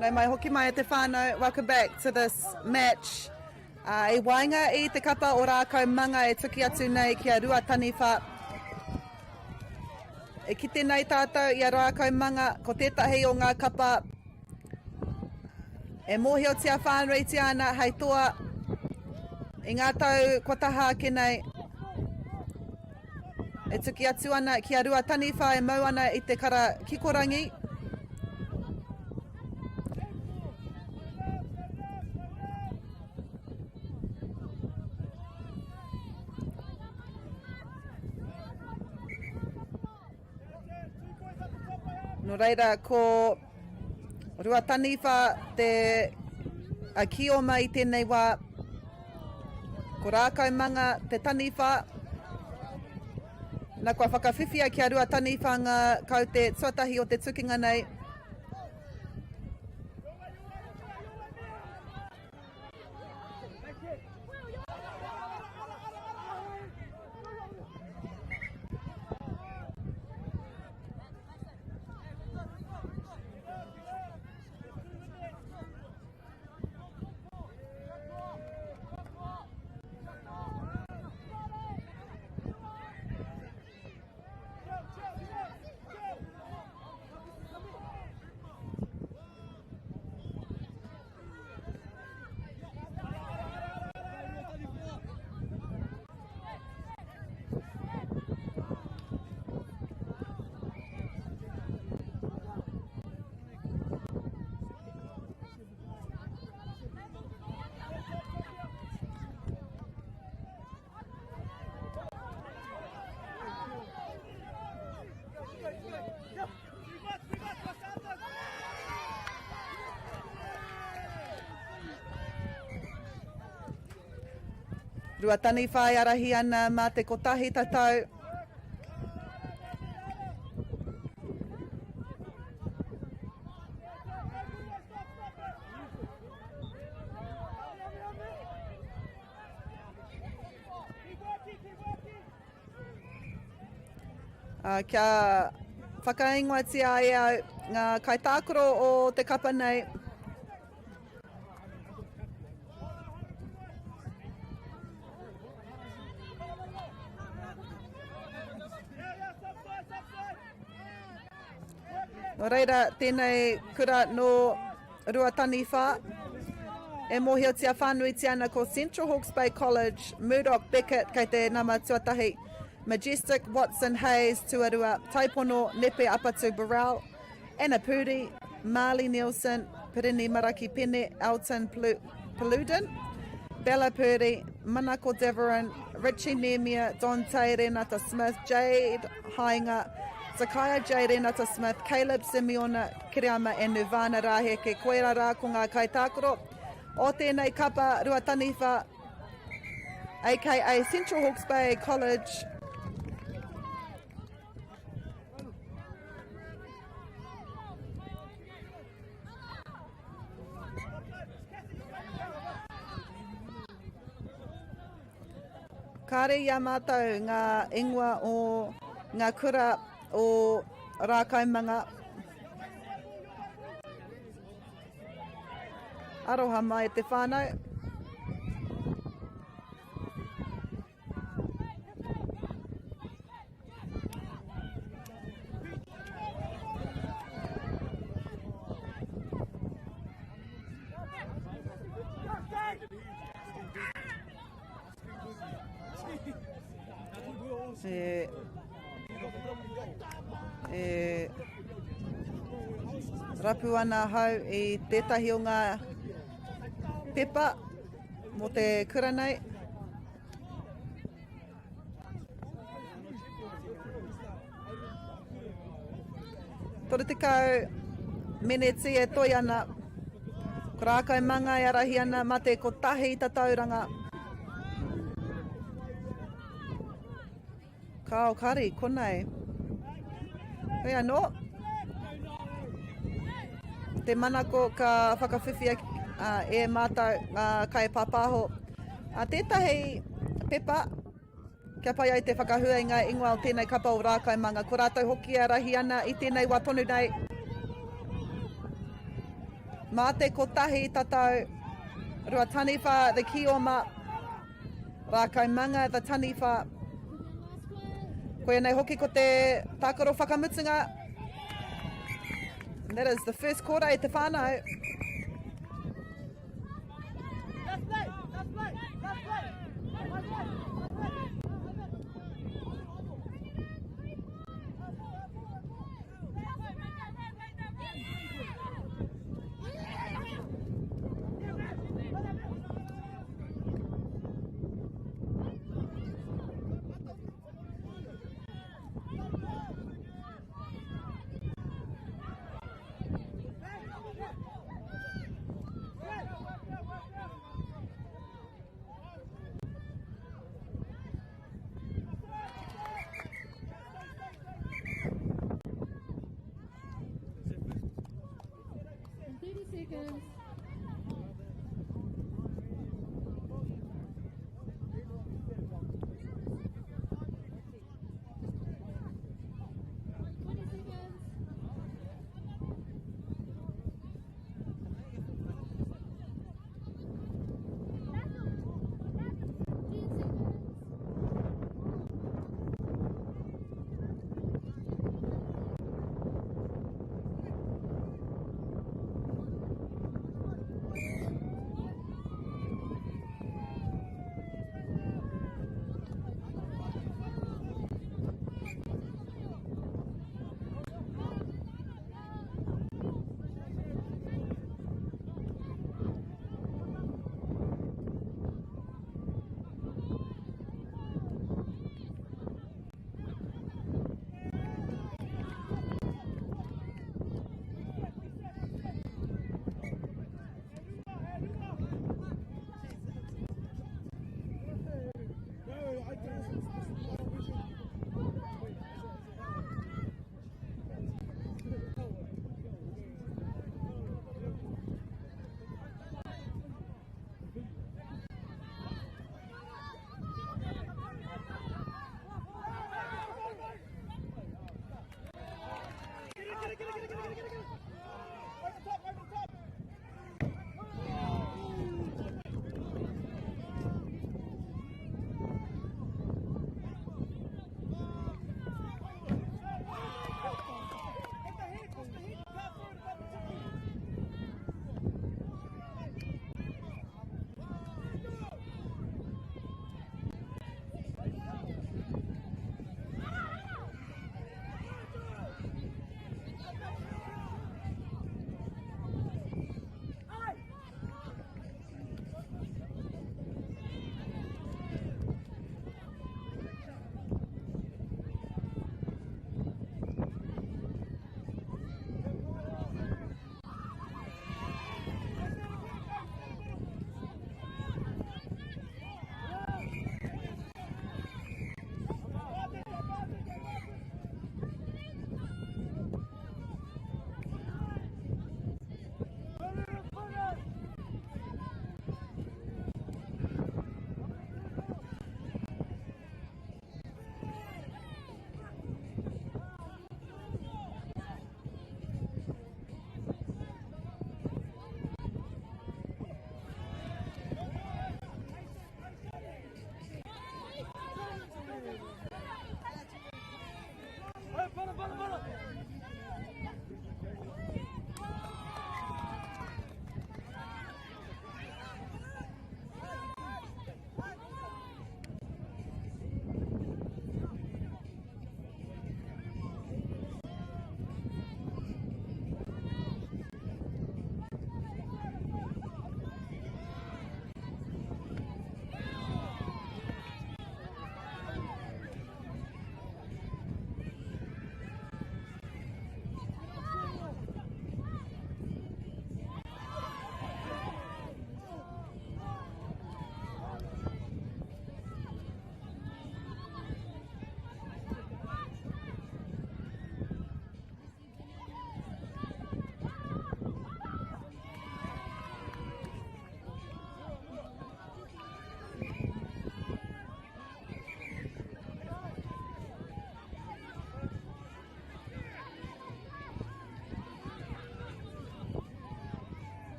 Nau mai hoki mai e te whānau, welcome back to this match. I waenga i te kapa o Rākau Manga e tuki atu nei ki a Rua Taniwha. E kite nei tātou i a Rākau Manga, ko tētahi o ngā kapa e mōhiotia whānuitia ana hei toa i ngā tau kua taha ake nei. E tuki atu ana ki a Rua Taniwha e mau ana i te kara kikorangi. Nō reira, ko Ruataniwha te a Kioma i tēnei wā. Ko Rākaumanga te taniwha. Na kua whakawhiwhia ki a Ruataniwha ngā kaute tuatahi o te tukinga nei. Ruataniwha e arahi ana mā te kotahi tatau. Kia whakaingoatia ai e au ngā kaitākaro o te kapa nei. Nō reira, tēnei kura nō Ruataniwha, e mōhiotia whānuitia ana ko Central Hawke's Bay College, Murdoch Beckett kei te nama tuatahi, Majestic Watson Hayes tuarua, Taipono Nepe Apatu Burrell, Anna Puri, Marley Nielsen, Pirini Maraki Pene, Elton Paluden, Bella Purdy, Manako Deverin, Richie Nemia, Dante Renata Smith, Jade Hainga, Zakaya J. Renata Smith, Caleb Simeona Kereama and Nirvana Raheke. Koira rā ko ngā kaitākaro o tēnei kapa Ruataniwha, aka Central Hawke's Bay College. Kāre i a mātou ngā ingoa o ngā kura o Rākaimanga. Aroha mai te whānau. E, e rapu ana ahau i tētahi o ngā pepa mō te kura nei. 30 meneti e toi ana. Ko Rākau Manga e arahi ana mā te kotahi tatauranga. Kao kari, konei. Hoi anō. Te manako ka whakawhiwhia e mātou ngā kaipāpāho. Tētahi pepa kia pai ai te whakahua i ngā ingoa o tēnei kapa o Rākaimanga. Ko rātou hoki e arahi ana i tēnei wā tonu nei. Mā te kotahi tatau, Ruataniwha, the Kioma, Rākaimanga, the Taniwha. Koia nei hoki ko te tākaro whakamutunga. And that is the first quarter e te whānau.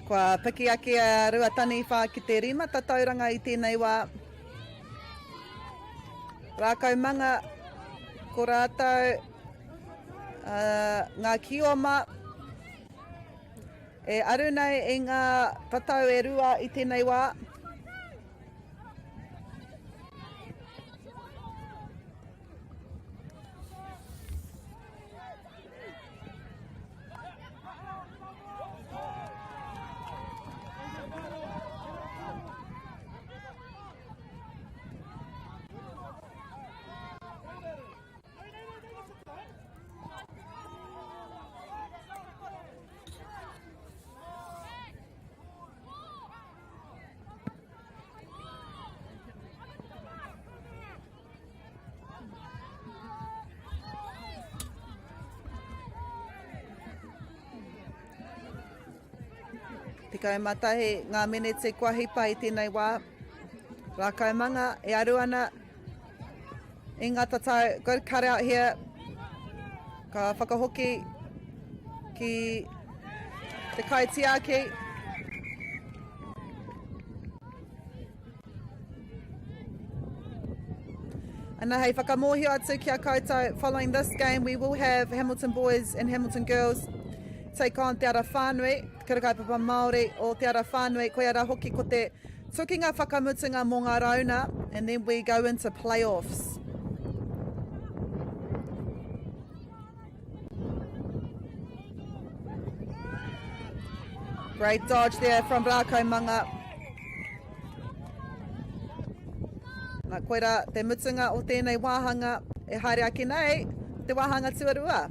Kua piki ake a Ruataniwha ki te rima tatauranga i tēnei wā. Rākau manga, ko rātou uh, ngā kioma e aru nei i ngā tatau e rua i tēnei wā. 11 ngā meneti kua hipa i tēnei wā. Rākaumanga e aru ana i ngā tatau. Good cut out here. Ka whakahoki ki te kaitiaki. Ana hei whakamōhio atu ki a koutou, following this game we will have Hamilton Boys and Hamilton Girls take on Te Ara Whānui, Te Kura Kaupapa Māori o Te Ara Whānui, koia rā hoki ko te tukinga whakamutunga mō ngā rauna, and then we go into playoffs. Great dodge there from Rākaumanga. Nā, koirā te mutunga o tēnei wāhanga e haere ake nei, te wāhanga tuarua.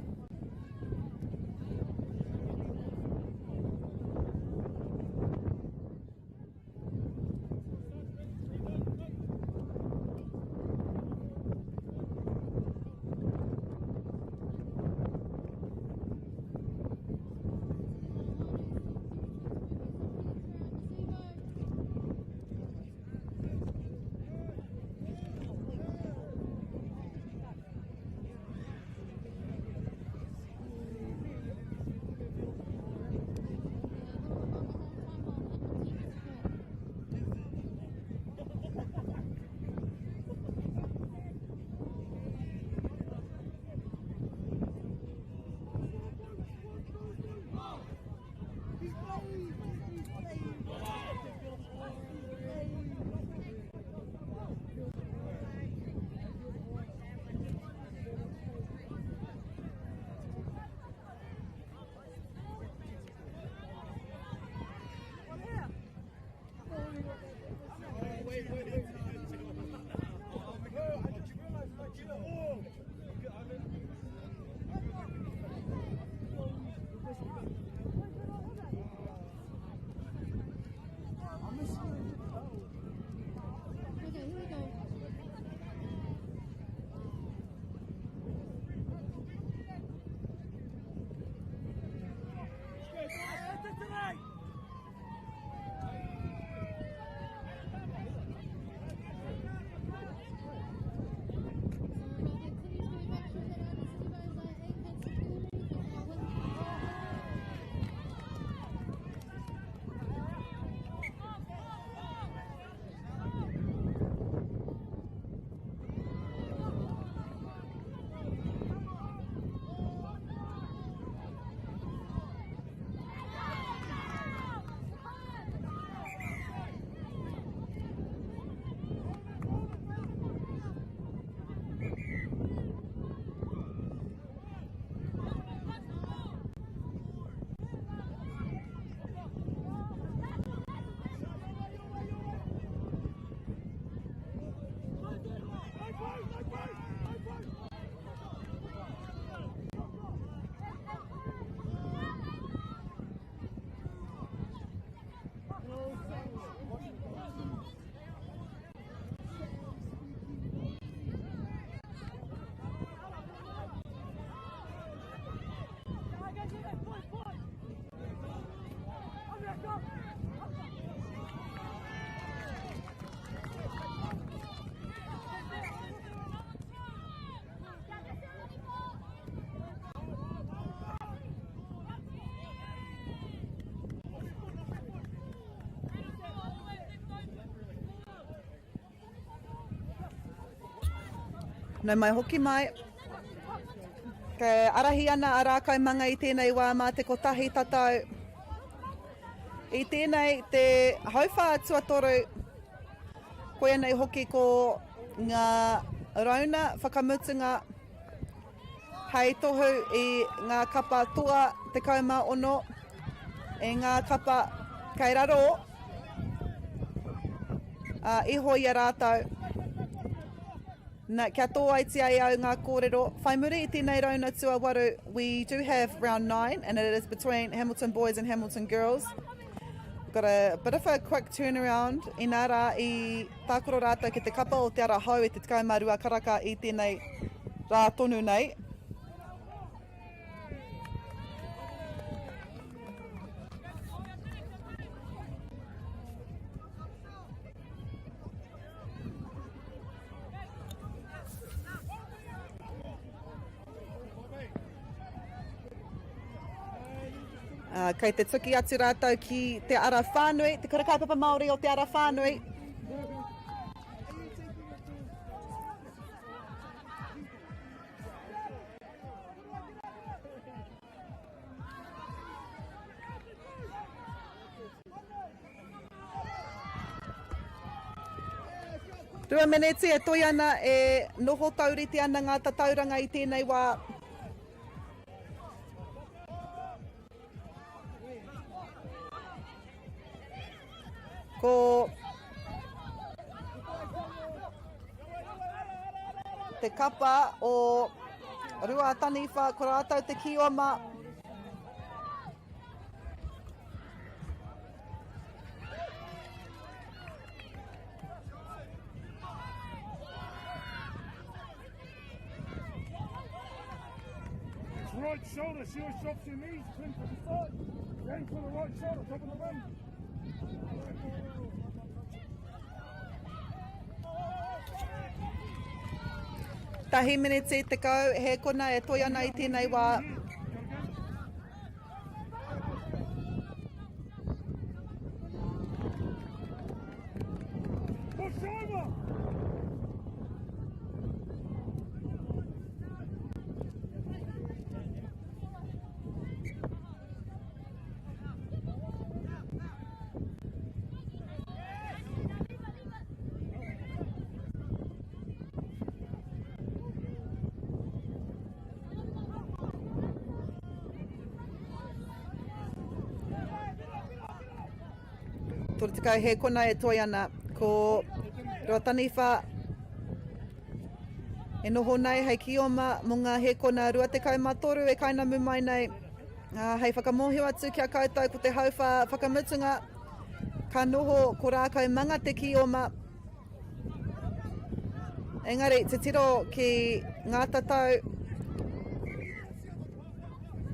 Nau mai hoki mai. Kei arahi ana a Rākaimanga i tēnei wā mā te kotahi tatau. I tēnei te hauwhā tuatoru, koia nei hoki ko ngā rauna whakamutunga hei tohu i ngā kapa toa 16, i ngā kapa kei raro iho i a rātou. Na, kia tōaitia e au ngā kōrero. Whai muri i tēnei rauna tuawaru, we do have round 9 and it is between Hamilton boys and Hamilton girls. We've got a bit of a quick turnaround. Inā rā i tākaro rātou ki te kapa o Te Ara Hou i te 12 karaka i tēnei rā tonu nei. Kei te tuki atu rātou ki te ara whānui, te kura kaupapa Māori o te ara whānui. Meneti e toi ana e noho taurite ana ngā tatauranga i tēnei wā. Ko te kapa o Ruataniwha, ko rātou te kioma. Right shoulder, she always drops her knees, turn to the side, then to the right shoulder, top of the rim. Tahi meneti tekau, he kona e toi ana i tēnei wā. 30 he kona e toi ana ko Ruataniwha e noho nei hei kioma mō ngā hēkona 23 e kainamu mai nei. Hei whakamōhio atu ki a koutou ko te hauwhā whakamutunga ka noho ko Rākau Manga te kioma. Engari, titiro ki ngā tatau,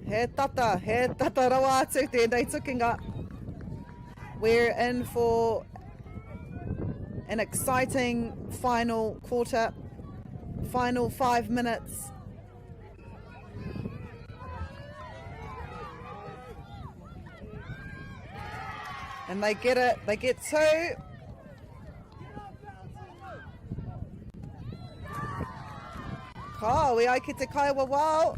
he tata, he tata rawa atu tēnei tukinga. We're in for an exciting final quarter, final 5 minutes. And they get it, they get two. Ka, we ai ki te kai wawao.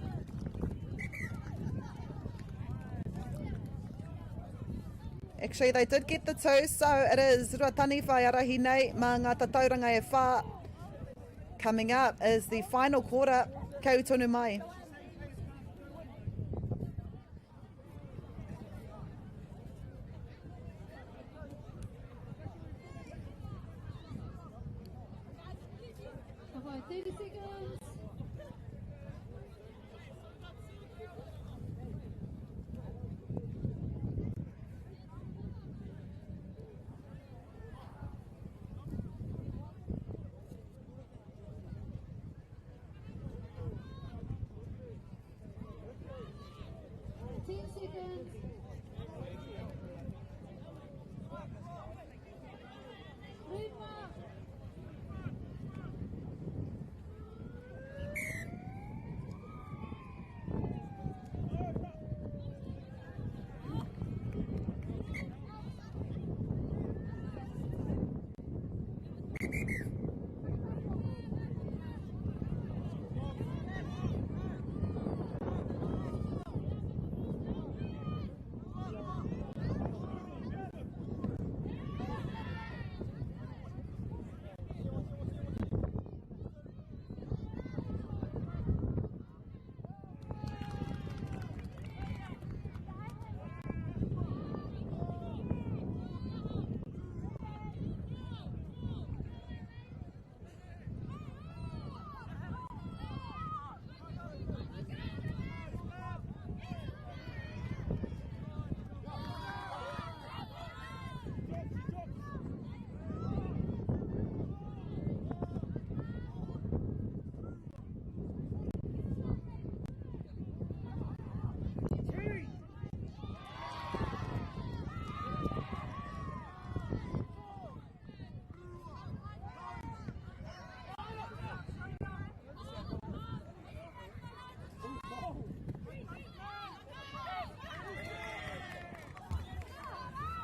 Actually, they did get the two, so it is Ruataniwha e arahi nei mā ngā tatauranga e whā. Coming up is the final quarter. Kei tonu mai. About 30 seconds.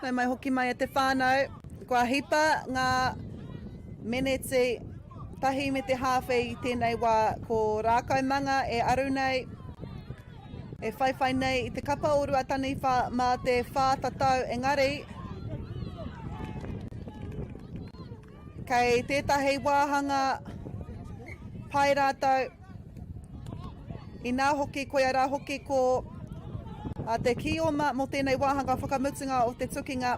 Nau mai hoki mai e te whānau. Kua hipa ngā meneti tahi me te hāwhe i tēnei wā. Ko Rākaumanga e aru nei, e whaiwhai nei i te kapa o Ruataniwha mā te whā tatau engari kei tētahi wāhanga pai rātou. Inā hoki, koia rā hoki ko a te kīoma mō tēnei wāhanga whakamutunga o te tukinga.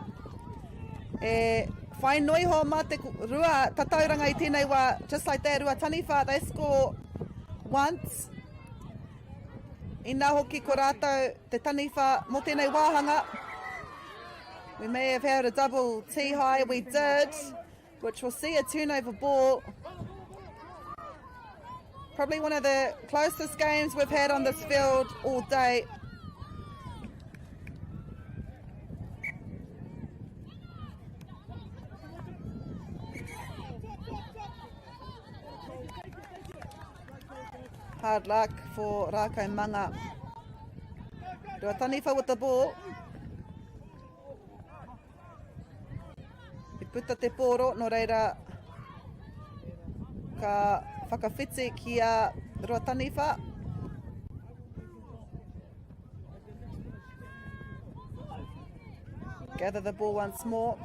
E whai noa iho mā te rua tatauranga i tēnei wā, just like that, rua taniwha, they score once. Inā hoki ko rātou te taniwha mō tēnei wāhanga. We may have had a double tee-high, we did. Which will see a turnover ball. Probably one of the closest games we've had on this field all day. Hard luck for Rākaumanga. Ruataniwha with the ball. I puta te pōro, nō reira ka whakawhiti ki a Ruataniwha. Gather the ball once more.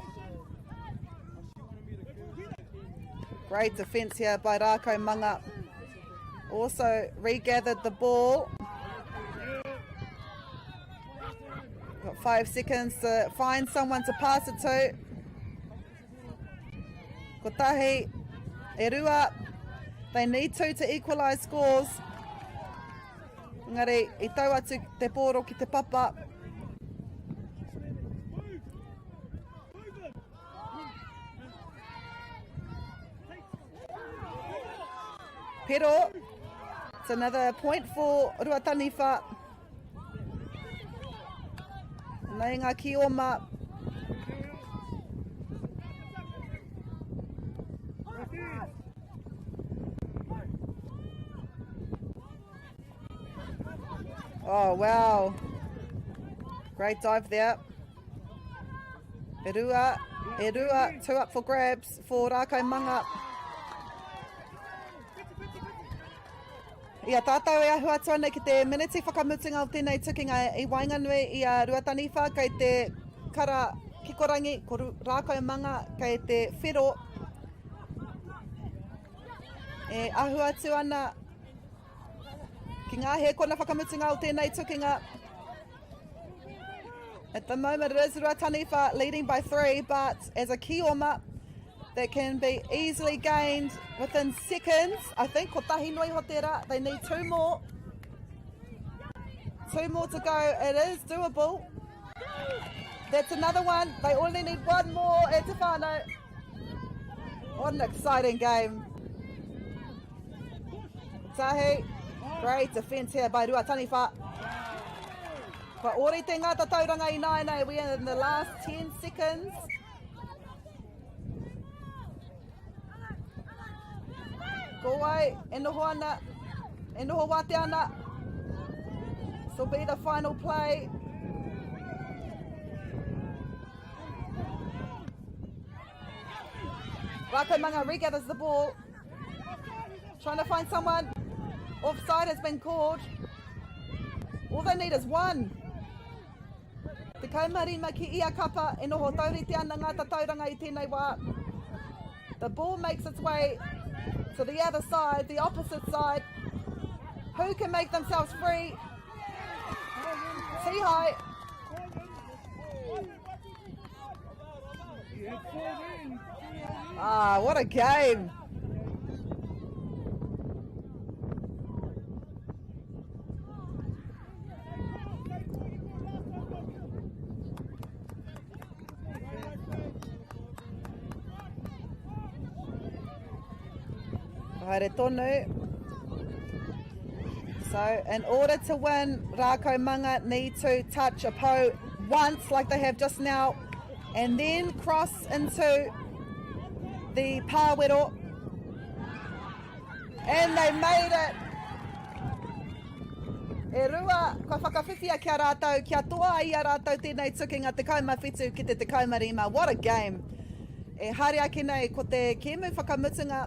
Great defence here by Rākaumanga. Also regathered the ball. Got 5 seconds to find someone to pass it to. Kotahi, e rua. They need two to equalise scores. Engari, i tau atu te pōro ki te papa. Pero, it's another point for Ruataniwha. Nei ngā ki oma. Oh, wow. Great dive there. E rua, e rua, two up for grabs for Rākaumanga. I a tātou e ahu atu ana ki te meneti whakamutunga o tēnei tukinga i waenganui i a Ruataniwha kei te kara kikorangi, ko Rākaumanga kei te whero e ahu atu ana ki ngā hēkona whakamutunga o tēnei tukinga. At the moment it is Ruataniwha leading by 3, but as a kioma that can be easily gained within seconds. I think kotahi noi ho tērā. They need two more. Two more to go. It is doable. That's another one. They only need one more at Te Whānau. What an exciting game. Tahi, great defence here by Ruataniwha. Kua ōrite ngā tatauranga ināianei. We are in the last 10 seconds. Ko wai e noho ana, e noho wātea ana. This will be the final play. Rākaumanga regathers the ball. Trying to find someone. Offside has been called. All they need is one. 15 ki ia kapa e noho taurite ana ngā tatauranga i tēnei wā. The ball makes its way to the other side, the opposite side. Who can make themselves free? Tihai. Ah, what a game. Haere tonu. So, in order to win, Rākaumanga need to touch a pou once, like they have just now, and then cross into the pāwero. And they made it. E rua kua whakawhiwhia ki a rātou, kia toa ai i a rātou tēnei tukinga 17 ki te 15. What a game! E haere ake nei ko te kēmu whakamutunga,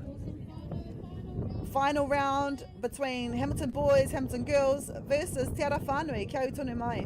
final round between Hamilton Boys, Hamilton Girls versus Te Ara Whānui. Kia ū tonu mai.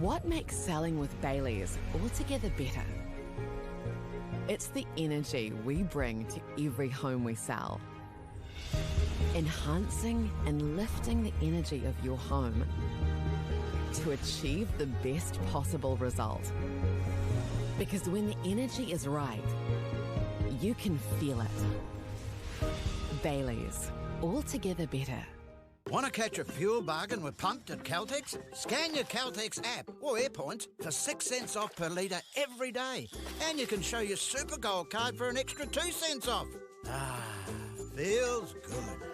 What makes selling with Bayleys altogether better? It's the energy we bring to every home we sell. Enhancing and lifting the energy of your home to achieve the best possible result. Because when the energy is right, you can feel it. Bayleys, altogether better. Want to catch a fuel bargain with Pumped at Caltex? Scan your Caltex app or Airpoints for 6 cents off per litre every day. And you can show your Super Gold card for an extra 2 cents off. Ah, feels good.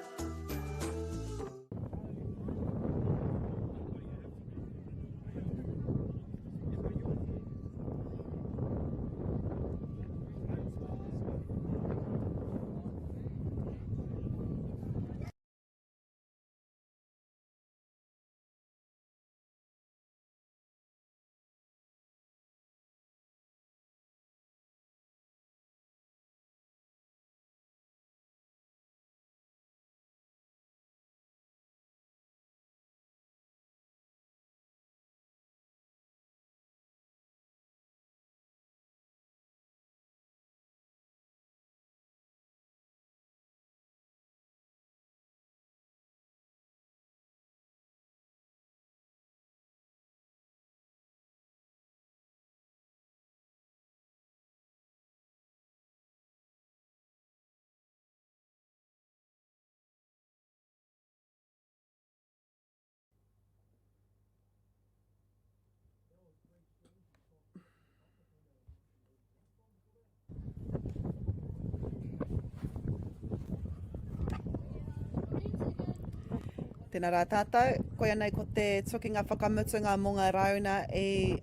Tēnā rā tātou, koia nei ko te tukinga whakamutunga mō ngā rauna i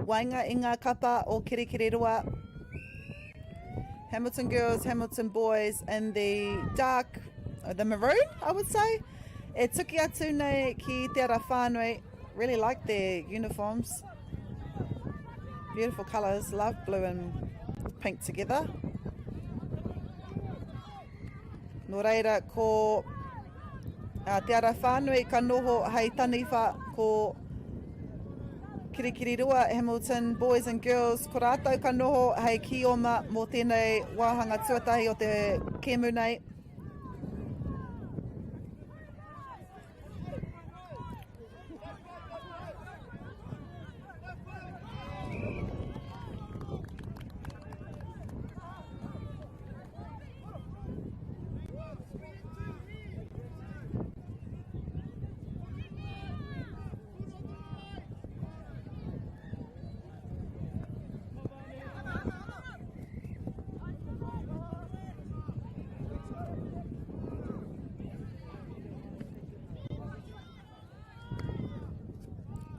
waenga i ngā kapa o Kirikiriroa. Hamilton girls, Hamilton boys in the dark, the maroon, I would say. E tuki atu nei ki Te Ara Whānui. Really like their uniforms. Beautiful colours, love blue and pink together. Nō reira, ko uh, Te Ara Whānui ka noho hei taniwha ko Kirikiriroa, Hamilton Boys and Girls, ko rātou ka noho hei kioma mō tēnei wāhanga tuatahi o te kēmu nei.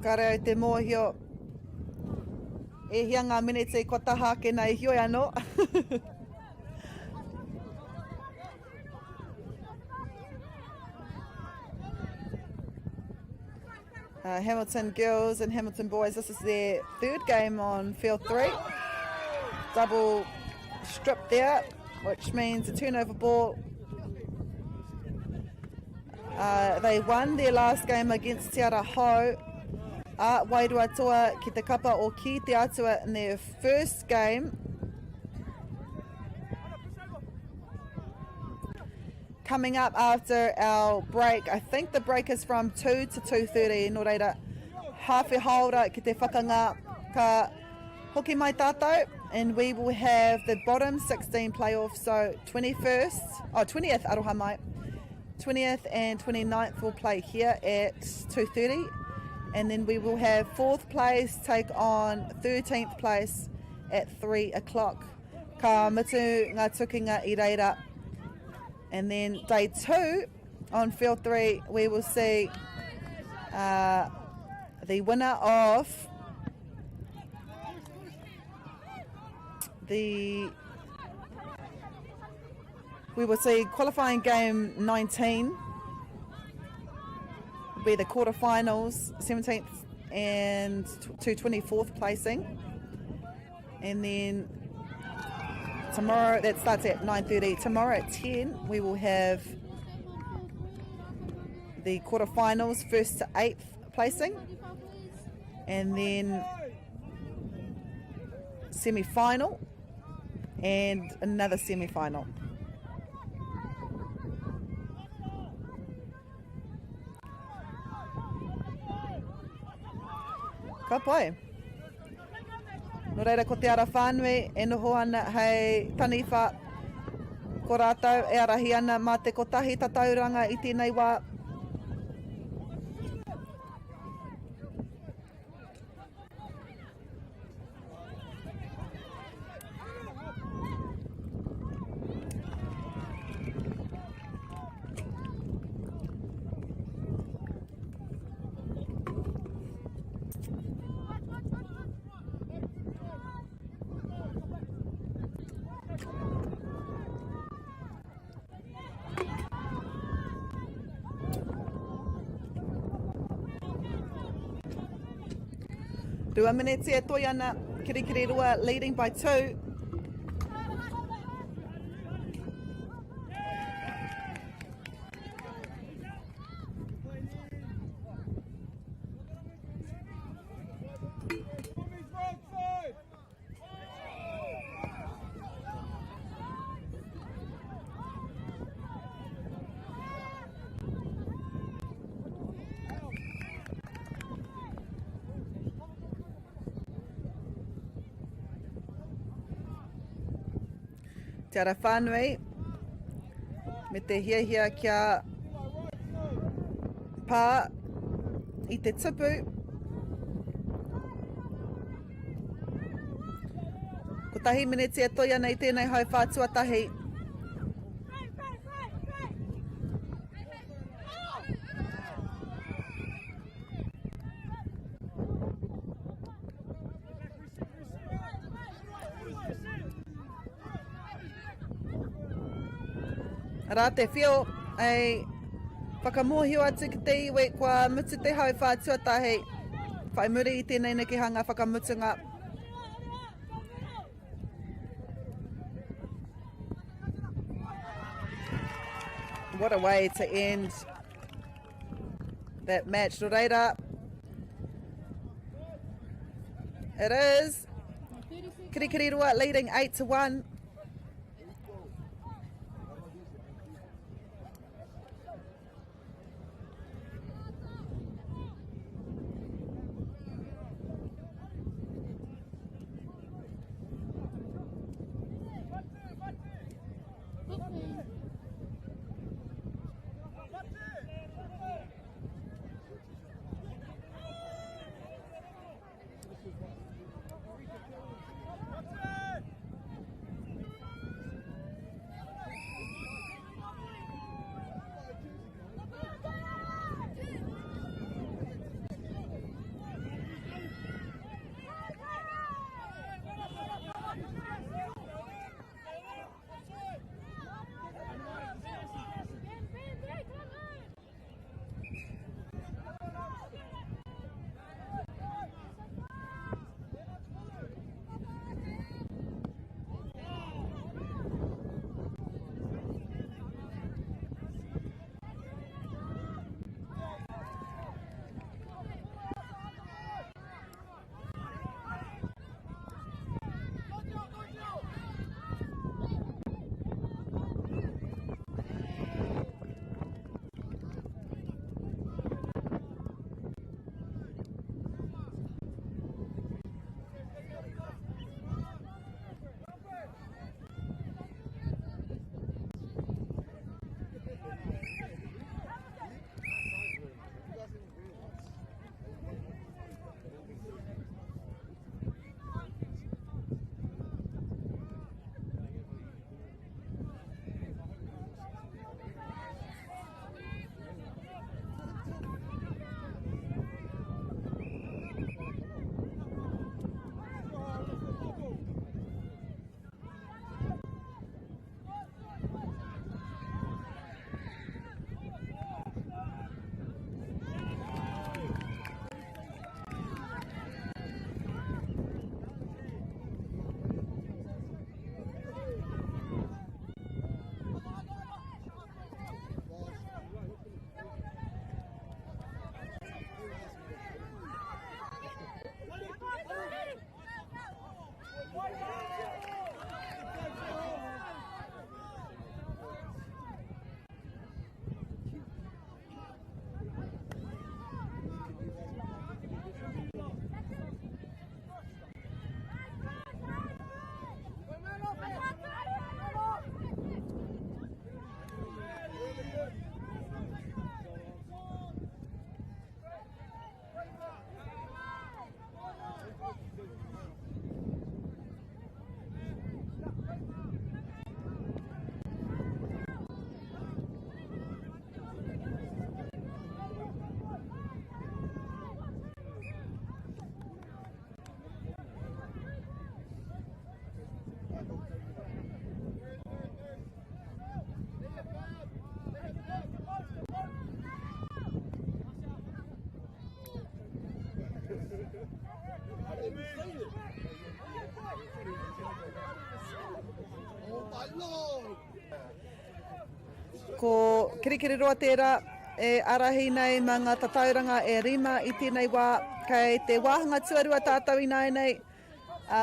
Kāre au te mōhio e hia ngā miniti kua taha ake nei, heoi anō. Uh, Hamilton girls and Hamilton boys, this is their third game on field three. Double strip there, which means a turnover ball. Uh, they won their last game against Te Ara Hou a Wairua Toa ki te kapa o Ki Te Atua in their first game. Coming up after our break, I think the break is from 2 to 2.30, nō reira, hāwhe hāora ki te whakangā, ka hoki mai tātou, and we will have the bottom 16 playoff, so 21st, oh, 20th, aroha mai, 20th and 29th will play here at 2.30, and then we will have 4th place take on 13th place at 3 o'clock. Ka mutu ngā tukinga i reira. And then day two, on field three, we will see uh, the winner of the we will see qualifying game 19 be the quarterfinals 17th and to 24th placing and then tomorrow, that starts at 9.30. Tomorrow at 10, we will have the quarterfinals, first to eighth placing. And then semi-final and another semi-final. Ka pai. Nō reira ko Te Ara Whānui e noho ana hei taniwha, ko rātou e ārahi ana mā te kotahi tatauranga i tēnei wā. Rua mineti e toi ana, Kirikiriroa leading by two. Te Ara Whānui, me te hiahia kia pā i te tupu. Kotahi mineti e toi ana i tēnei hauwhā tuatahi. Arā te whio ei whakamōhio atu ki te iwi kua mutu te hauwhā tuatahi whai muri i tēnei nekehanga whakamutunga. What a way to end that match. Nō reira, it is Kirikiriroa leading 8 to 1. Ko Kirikiriroa tērā e ārahi nei mā ngā tatauranga e rima i tēnei wā. Kei te wāhanga tuarua tātou ināianei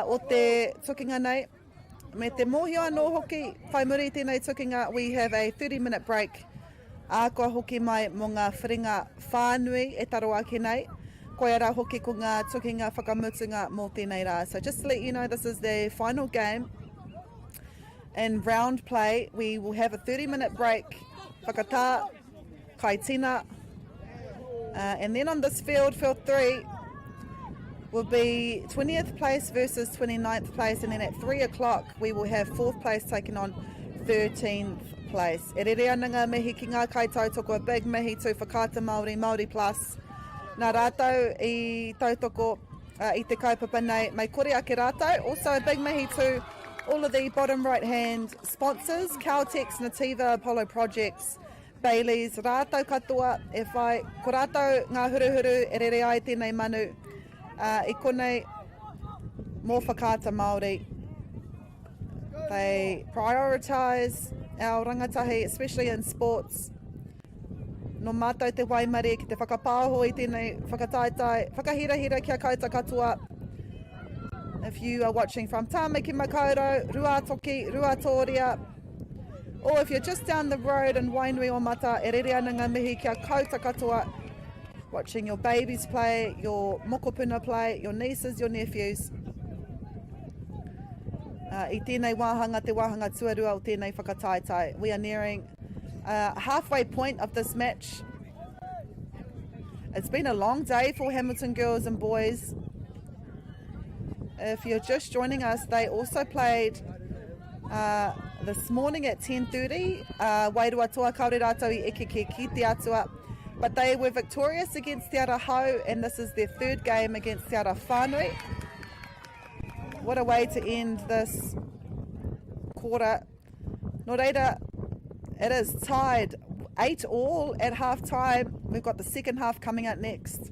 o te tukinga nei. Me te mōhio anō hoki, whai muri i tēnei tukinga, we have a 30 minute break, ā, kua hoki mai mō ngā whiringa whānui e taro ake nei. Koia rā hoki ko ngā tukinga whakamutunga mō tēnei rā. So just to let you know, this is the final game in round play. We will have a 30 minute break, whakatā, kai tina, and then on this field, field 3, will be 20th place versus 29th place, and then at 3 o'clock we will have 4th place taking on 13th place. E rere ana ngā mihi ki ngā kaitautoko, a big mihi to Whakaata Māori, Māori Plus. Nā rātou i tautoko uh, i te kaupapa nei, mei kore ake rātou. Also a big mihi to all of the bottom right hand sponsors, Caltex, Nativa, Apollo Projects, Bayleys, rātou katoa e whai, ko rātou ngā huruhuru e rere ai tēnei manu i konei mō Whakaata Māori. They prioritise our rangatahi, especially in sports. Nō mātou te waimarie ki te whakapāoho i tēnei whakataetae, whakahirahira ki a koutou katoa. If you are watching from Tāmaki Makaurau, Ruātoki, Ruatōria, Or if you're just down the road in Wainuiomata, e rere ana ngā mihi kia koutou katoa, watching your babies play, your mokopuna play, your nieces, your nephews. Uh, I tēnei wāhanga, te wāhanga tuarua o tēnei whakataetae. We are nearing uh, halfway point of this match. It's been a long day for Hamilton girls and boys. If you're just joining us, they also played uh, this morning at 10.30. Uh, Wairua Toa kaore rātou i eke ki ki te atua. But they were victorious against Te Ara Hau and this is their third game against Te Ara Whānui. What a way to end this quarter. Nō reira, it is tied 8 all at half time. We've got the second half coming up next.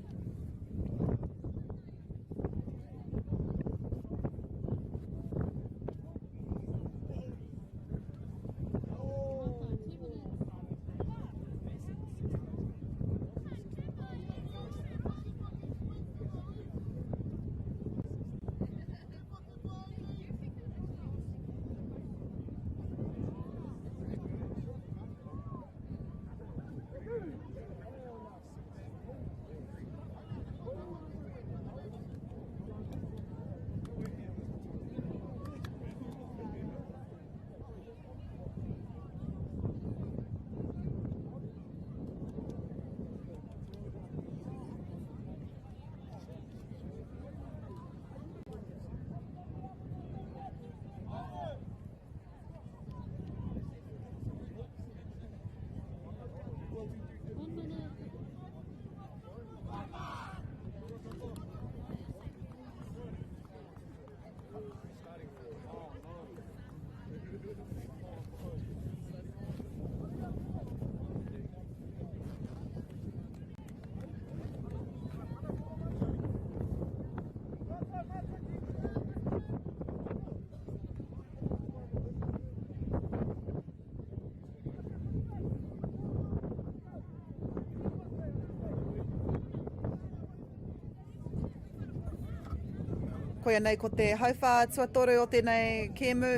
Koia nei ko te hauwhā tuatoru o tēnei kēmu.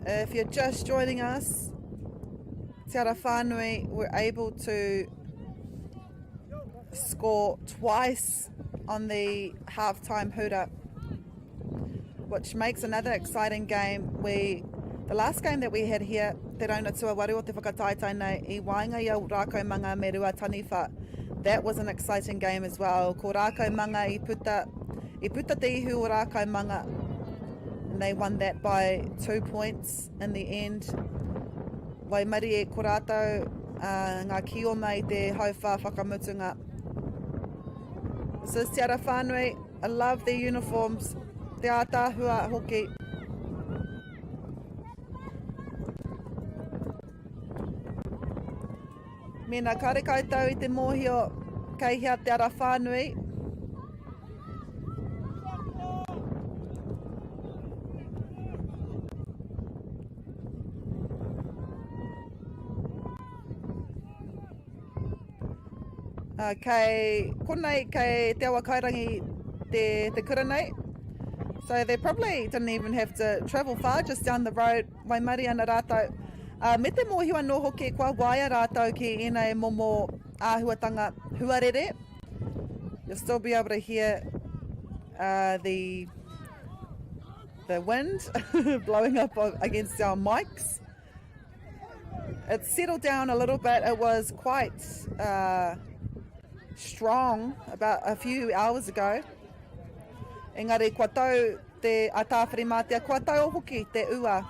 If you're just joining us, Te Ara Whānui were able to score twice on the halftime hooter, which makes another exciting game. We, the last game that we had here, Te Rauna Tuawaru o te whakataetae nei, i waenga i a Rākau Manga me Rua Taniwha. That was an exciting game as well. Ko Rākau Manga i puta, i puta te ihu o Rākau Manga. And they won that by two points in the end. Waimarie ko rātou uh, ngā kioma i te hauwhā whakamutunga. This is Te Ara Whānui. I love their uniforms. Te ātaahua hoki. Mēnā kāre koutou i te mōhio kei hea te ara whānui, Kei konei, kei Te Awakairangi te, te kura nei. So they probably didn't even have to travel far, just down the road, waimarie ana rātou. Me te mōhio anō hoki kua waia rātou ki ēnei momo āhuatanga huarere. You'll still be able to hear uh, the, the wind blowing up against our mics. It's settled down a little bit. It was quite uh, strong about a few hours ago. Engari kua tau te a Tāwhirimātea, kua tau hoki te ua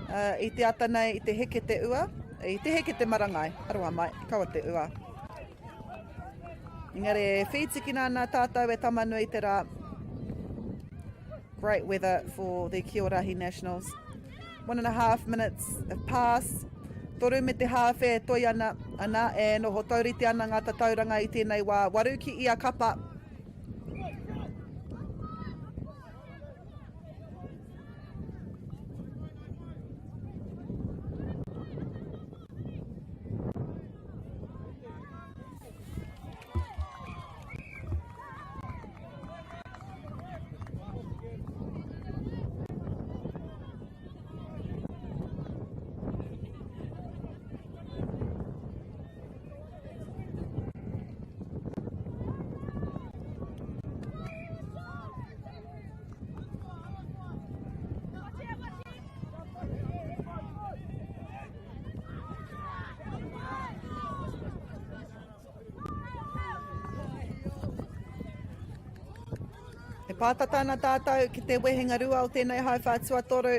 uh, i te ata nei, i te heke te ua, i te heke te marangai, aroha mai, kaua te ua. Engari e whītikina ana tātou e Tamanui te rā. Great weather for the Kiorahi Nationals. 1.5 minutes have passed. Toru me te hāwhe e toi ana, ana e noho taurite ana ngā tatauranga i tēnei wā. Waru ki ia kapa. E pātata ana tātou ki te wehenga rua o tēnei hauwhā tuatoru.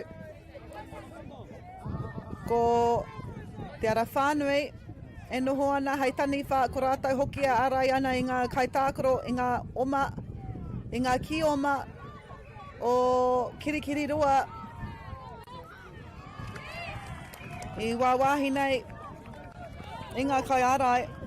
Ko Te Ara Whānui e noho ana hei taniwha, ko rātou hoki e ārai ana i ngā kaitākaro, i ngā oma, i ngā kī oma o Kirikiriroa. I wāwāhi nei i ngā kaiārai.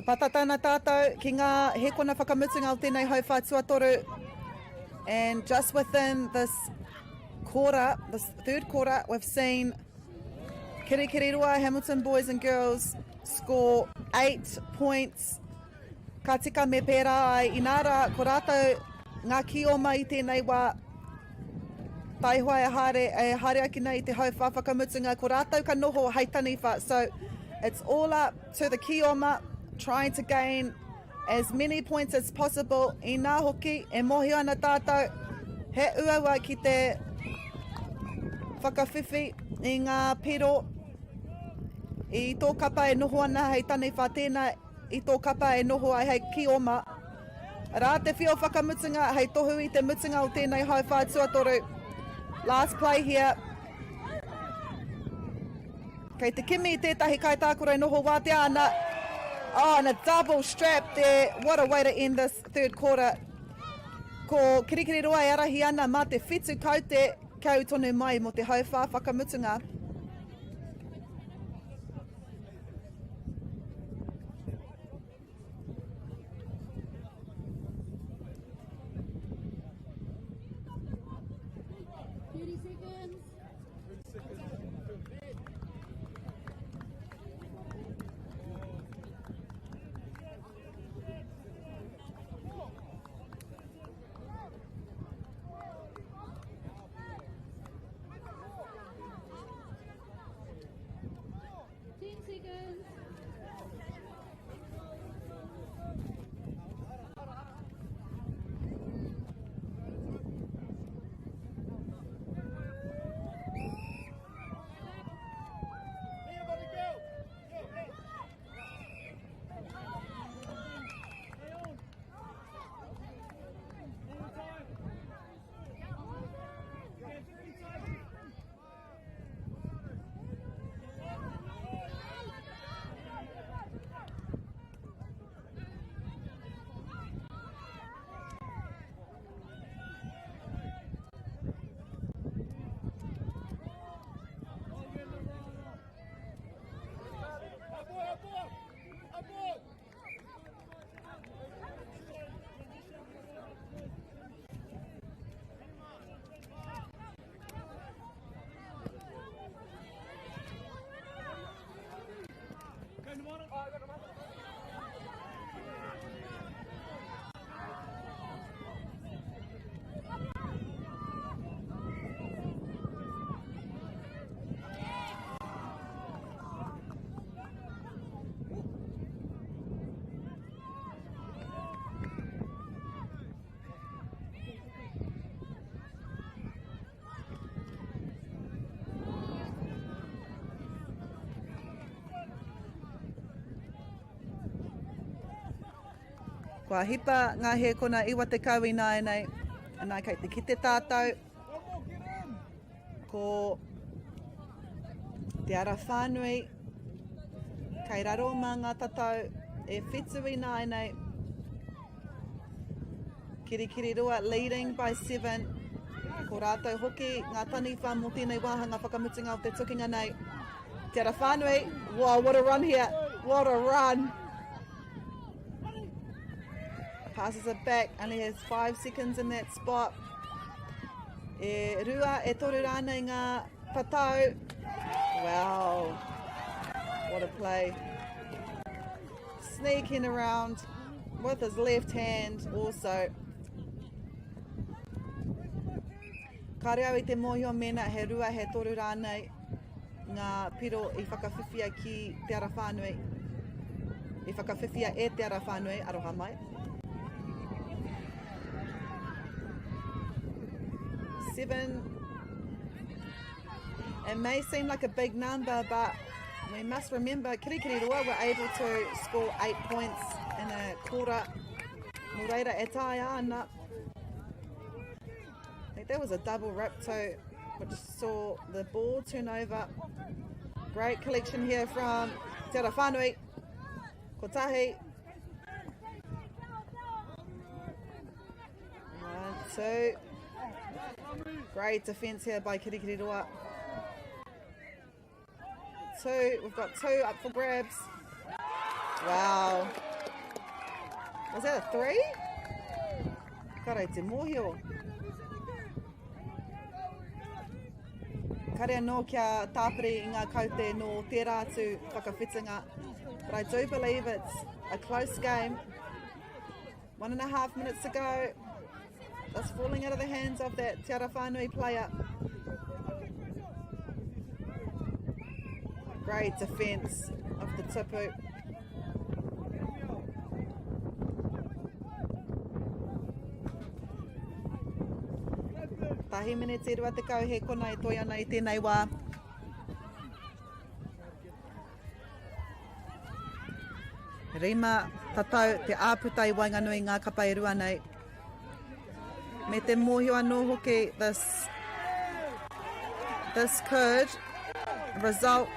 E patata ana tātou ki ngā hēkona whakamutunga o tēnei hauwhā tuatoru. And just within this quarter, this third quarter, we've seen Kirikiriroa Hamilton boys and girls score 8 points. Ka tika me pērā ai, inā rā, ko rātou ngā kī oma i tēnei wā, taihoa e haere, e haere ake nei i te hauwhā whakamutunga, ko rātou ka noho hei taniwha. So, it's all up to the kī oma, trying to gain as many points as possible. Inā hoki, e mōhio ana tātou, he uaua ki te whakawhiwhi i ngā piro i tō kapa e noho ana hei taniwha, tēnā i tō kapa e noho ai hei kī oma. Rā te whio whakamutunga hei tohu i te mutunga o tēnei hauwhā tuatoru. Last play here. Kei te kimi i tētahi kaitākaro e noho wātea ana. Oh, and a double strap there. What a way to end this third quarter. Ko Kirikiriroa e arahi ana mā te whitu kaute kia ū tonu mai mō te hauwhā whakamutunga. Kua hipa ngā hēkona 90 ināianei, anā kei te kite tātou ko Te Ara Whānui kei raro mā ngā tatau e whitu ināianei. Kirikiriroa leading by 7. Ko rātou hoki ngā taniwha mō tēnei wāhanga whakamutunga o te tukinga nei. Te Ara Whānui, wow, what a run here, what a run. Passes it back, only has 5 seconds in that spot. E rua, e toru rānei ngā tatau. Wow, what a play. Sneaking around with his left hand also. Kāre au i te mōhio mēnā he rua, he toru rānei ngā piro i whakawhiwhia ki Te Ara Whānui, i whakawhiwhia e Te Ara Whānui, aroha mai. 7. It may seem like a big number, but we must remember Kirikiriroa were able to score 8 points in a quarter. Nō reira e taea ana. I think that was a double rip too, which saw the ball turn over. Great collection here from Te Ara Whānui. Kotahi. 1, 2. Great defence here by Kirikiriroa. 2. We've got 2 up for grabs. Wow. Was that a 3? Kare te mōhio. Kare anō kia tāpiri i ngā kaute nō tērā atu whakawhitinga. But I do believe it's a close game. 1.5 minutes to go. That's falling out of the hands of that Te Ara Whānui player. Great defence of the tipu. Tahi miniti 20 he kona e toi ana i tēnei wā. Rima tatau te āputa i waenganui i ngā kapa e rua nei. Me te mōhio anō hoki this, this could result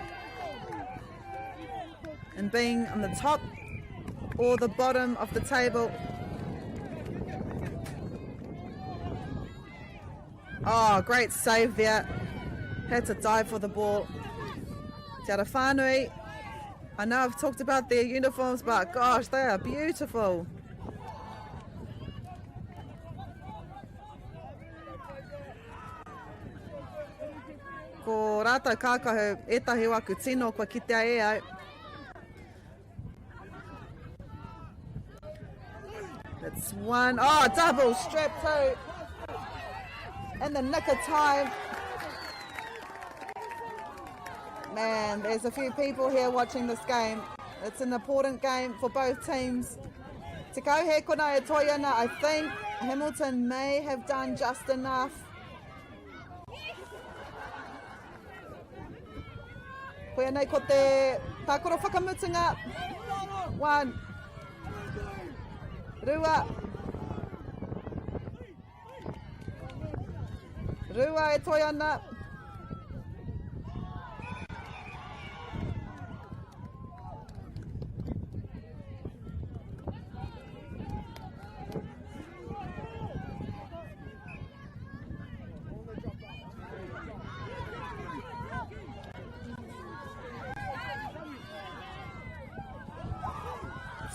in being on the top or the bottom of the table. Oh, great save there. Had to dive for the ball. Te Ara Whānui. I know I've talked about their uniforms, but gosh, they are beautiful. Ko rātou kākahu ētahi o aku tino kua kitea e au. That's one. Oh, double strap two. In the nick of time. Man, there's a few people here watching this game. It's an important game for both teams. Te kauhe kona e toi ana, I think Hamilton may have done just enough. Koia nei ko te tākaro whakamutunga. 1, 2, 2 e toe ana.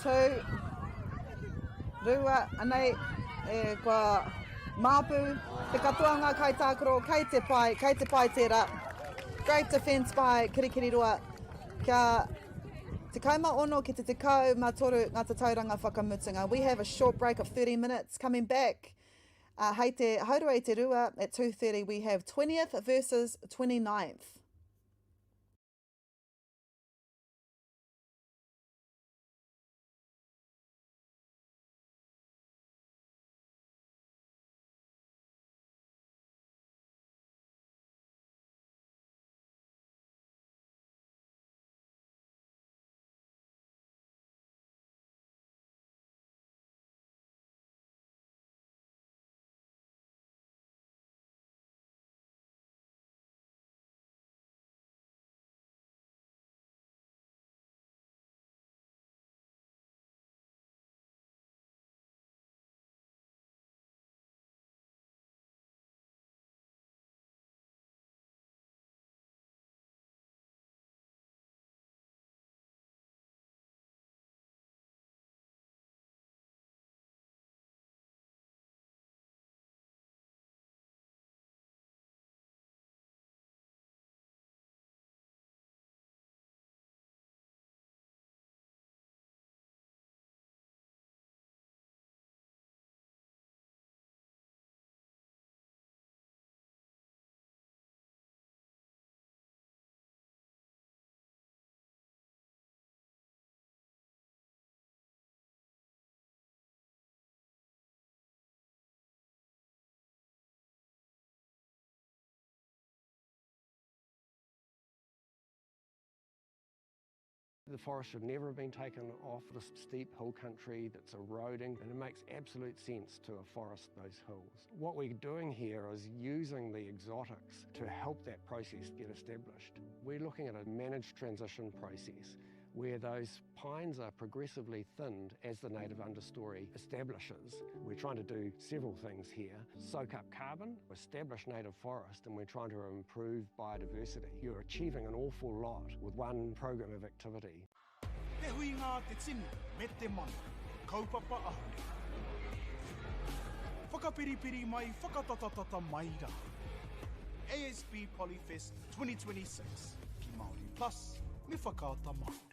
Two, rua, anei, e, kua māpu te katoa ngā kaitākaro, kei te pai, kei te pai tērā. Great defence by Kirikiriroa. Kia 16 ki te 13 ngā tatauranga whakamutunga. We have a short break of 30 minutes coming back. Hei te haurua i te rua at 2:30 we have 20th versus 29th. The forest should never have been taken off this steep hill country that's eroding, and it makes absolute sense to afforest those hills. What we're doing here is using the exotics to help that process get established. We're looking at a managed transition process where those pines are progressively thinned as the native understory establishes. We're trying to do several things here. Soak up carbon, establish native forest, and we're trying to improve biodiversity. You're achieving an awful lot with one program of activity. Te huinga a te tini me te mano, he kaupapa ahurea. Whakapiripiri mai, whakatatatata mai rā. ASB Polyfest 2026 ki Māori Plus me Whakaata Māori.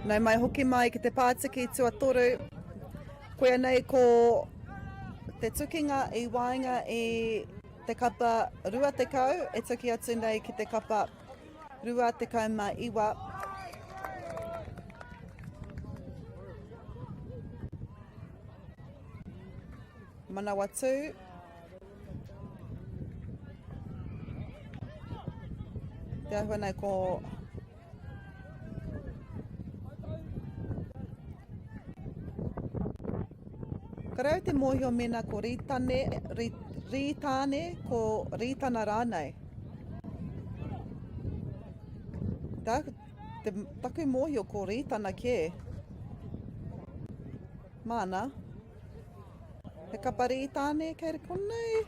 Nau mai hoki mai ki te pātiki tuatoru. Koia nei ko te tukinga i waenga i te kapa 20 e tuki atu nei ki te kapa 29. Manawatū. Te āhua nei ko Karau te mōhio mēnā ko Rītane, Rī, Rītāne, ko Rītana rānei. Tā, te, taku mōhio ko Rītana kē. Māna. He kapa Rītāne kei konei.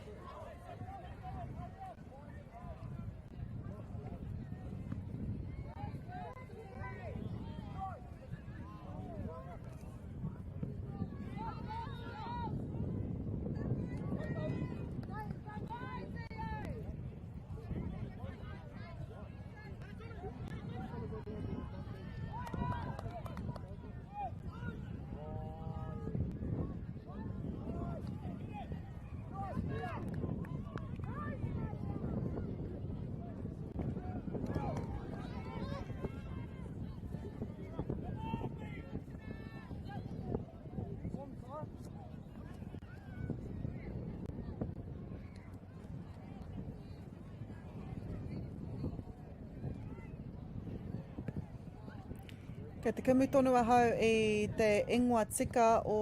Kei te kumu tonu ahau i te ingoa tika o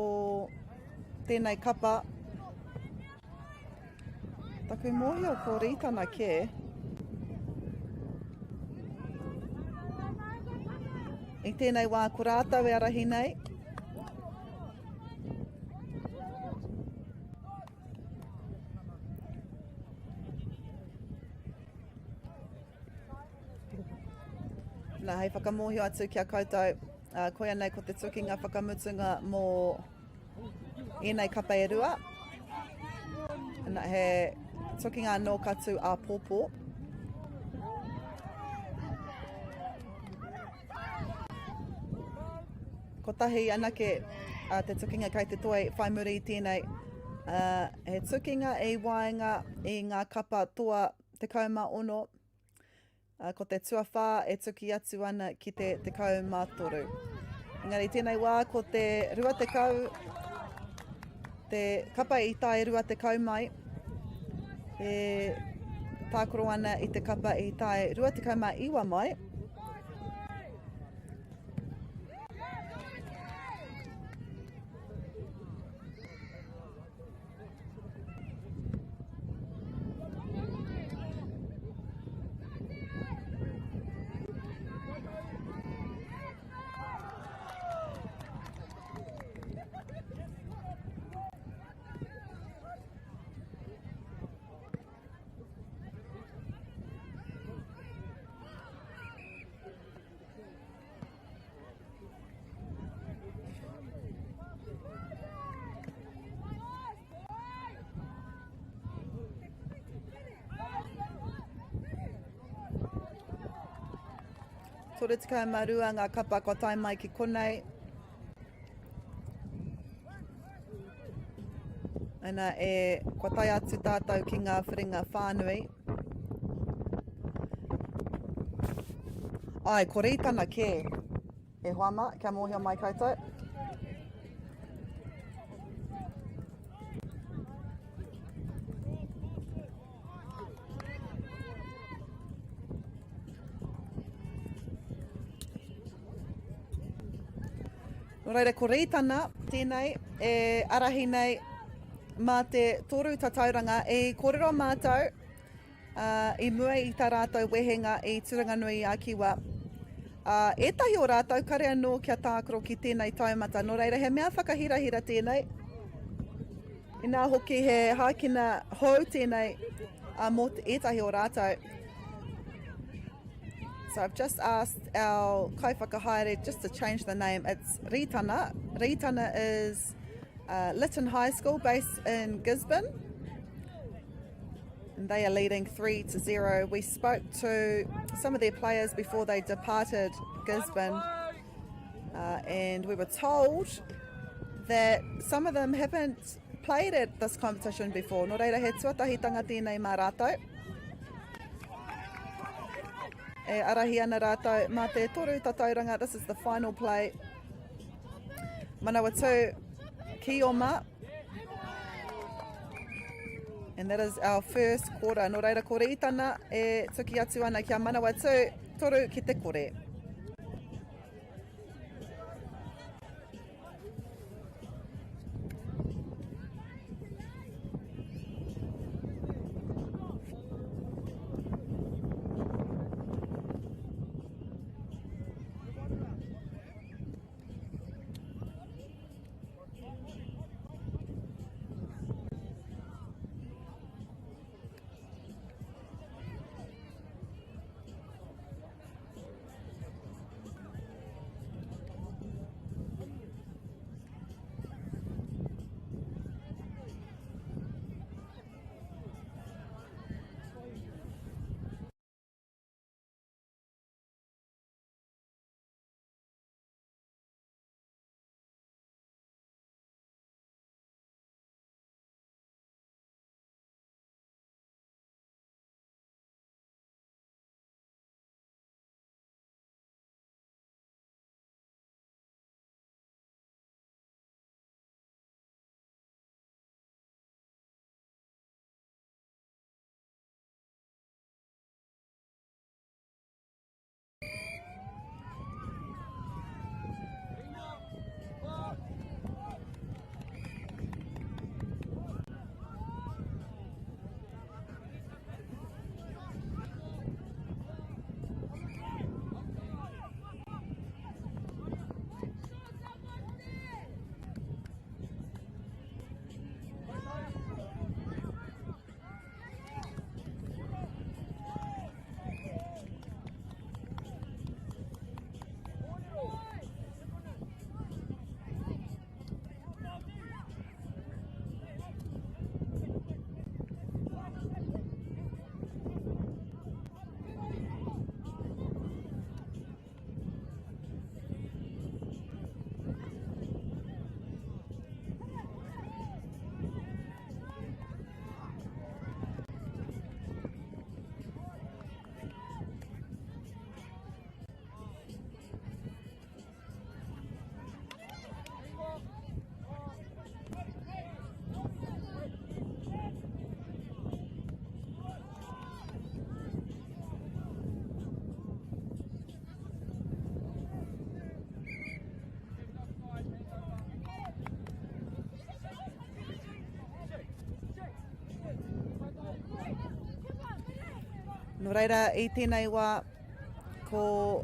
tēnei kapa. Taku mōhio ko Rītana kē. I tēnei wā ko rātou e arahi nei. Nā, hei whakamōhio atu ki a koutou, uh, koia nei ko te tukinga whakamutunga mō ēnei kapa e rua. Nā, he tukinga anō ka tū āpōpō. Kotahi anake uh, te tukinga kei te toi whai muri i tēnei. Uh, he tukinga i waenga i ngā kapa toa 16, ā, ko te tuawhā e tuki atu ana ki te 13. Engari tēnei wā ko te 20, te kapa i tae 20 mai, e tākaro ana i te kapa i tae 29 mai. 32 ngā kapa kua tae mai ki konei. Ana e, kua tae atu tātou ki ngā whiringa whānui. Ai, ko Rītana kē. E hoa mā, kia mōhio mai koutou. Nō reira, ko Rītana tēnei e arahi nei mā te toru tatauranga i kōrero mātou ā, i mua i tā rātou wehenga i Tūranganui-a-Kiwa. Ā, ētahi o rātou kare anō kia tākaro ki tēnei taumata, nō reira he mea whakahirahira tēnei. Inā hoki he hākina hou tēnei ā, mō ētahi o rātou. So I've just asked our kaiwhakahaere just to change the name. It's Rītana. Rītana is uh, Lytton High School based in Gisborne. And they are leading 3 to 0. We spoke to some of their players before they departed Gisborne. Uh, and we were told that some of them haven't played at this competition before. Nō reira, he tuatahitanga tēnei mā rātou. E arahi ana rātou mā te toru tatauranga. This is the final play. Manawatu ki oma. And that is our first quarter. Nō reira, ko Rītana e tuki atu ana kia Manawatu, toru ki te kore. Nō reira, i tēnei wā, ko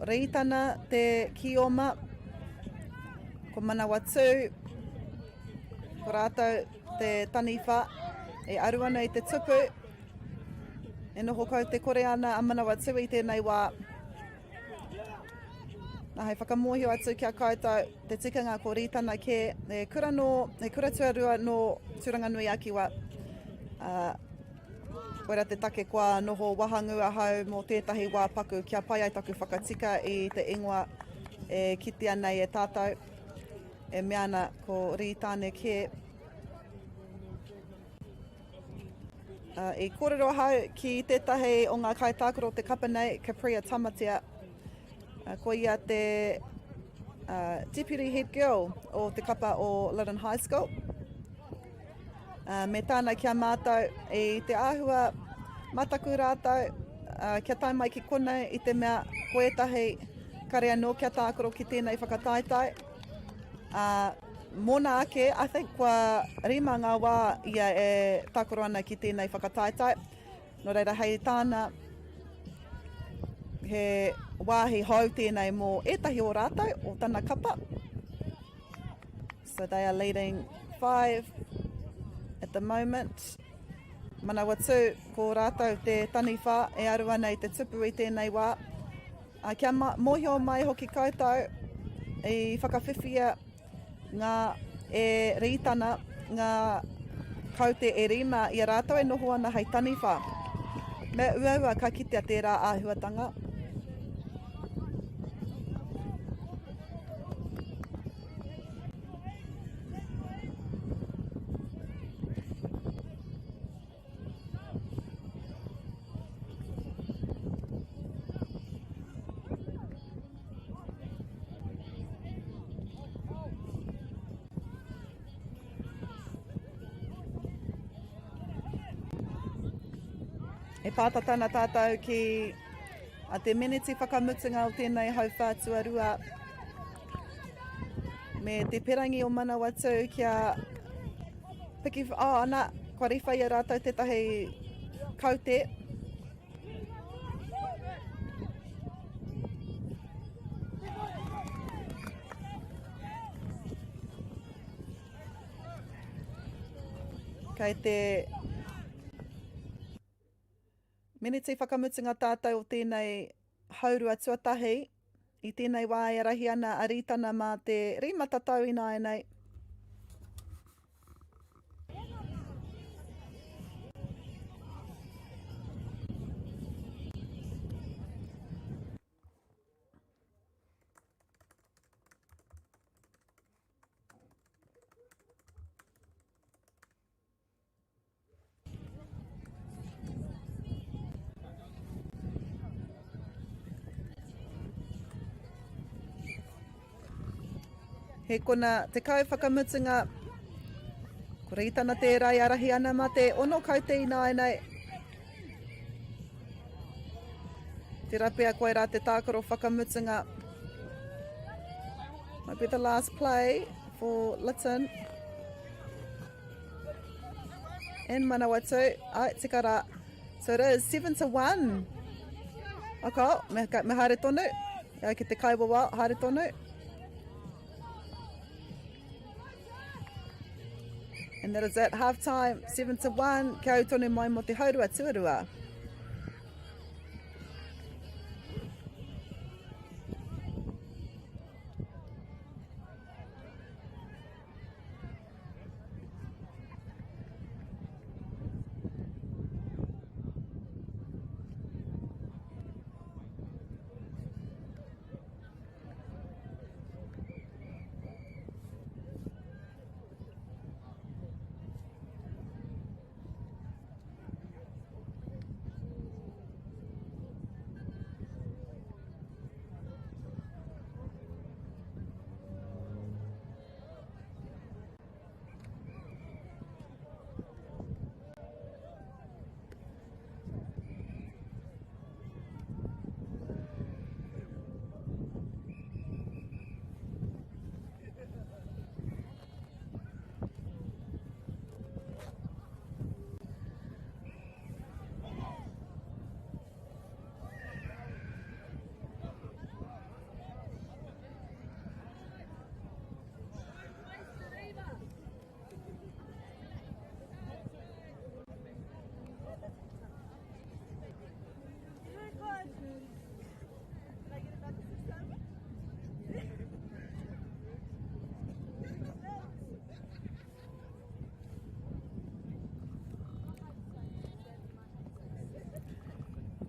Rītana te kioma, ko Manawatū, ko rātou te taniwha e aru ana i te tupu, e noho kau te kore ana a Manawatū i tēnei wā. Nā, hei whakamōhio atu ki a koutou, te tikanga ko Rītana kē, he kura nō, he kura tuarua nō Tūranganui-a-Kiwa. Uh, koira te take kua noho wahangū ahau mō tētahi wā paku kia pai ai taku whakatika i te ingoa e kitea nei e tātou, e mea ana ko Rītane kē. I kōrero ahau ki tētahi o ngā kaitākaro o te kapa nei, Capria Tamatea. Ko ia te Deputy Head Girl o te kapa o Lytton High School. Me tāna ki a mātou i te āhua mataku rātou kia tae mai ki konei i te mea ko ētahi kare anō kia tākaro ki tēnei whakataetae. Mōna ake, I think kua rima ngā wā ia e tākaro ana ki tēnei whakataetae. Nō reira, hei tāna, he wāhi hou tēnei mō ētahi o rātou, o tana kapa. So they are leading 5 at the moment. Manawatū, ko rātou te taniwha e aru ana i te tupu i tēnei wā. Ā, kia mōhio mai hoki koutou, i whakawhiwhia ngā e Rītana ngā kaute e rima i a rātou e noho ana hei taniwha. Me uaua ka kitea tērā āhuatanga. E pātata ana tātou ki a te meneti whakamutunga o tēnei hauwhā tuarua me te perangi o Manawatū kia piki, oh, ana, kua riwha i a rātou tētahi kaute. Kei te meneti whakamutunga tātou o tēnei haurua tuatahi. I tēnei wā e rahi ana a Rītana mā te rīmatatau ināianei. He kona 10 whakamutunga. Ko Rītana tērā i arahi ana mā te ono kaute ināianei. Tērā pea koirā te tākaro whakamutunga. Might be the last play for Lytton. And Manawatu. Ai, tika rā. So it is 7 to 1. Okay, me, me haere tonu. Ia ki te kaiwawa, haere tonu. And that is at half time, 7 to 1. Kia au tonu mai mo te haurua tuarua.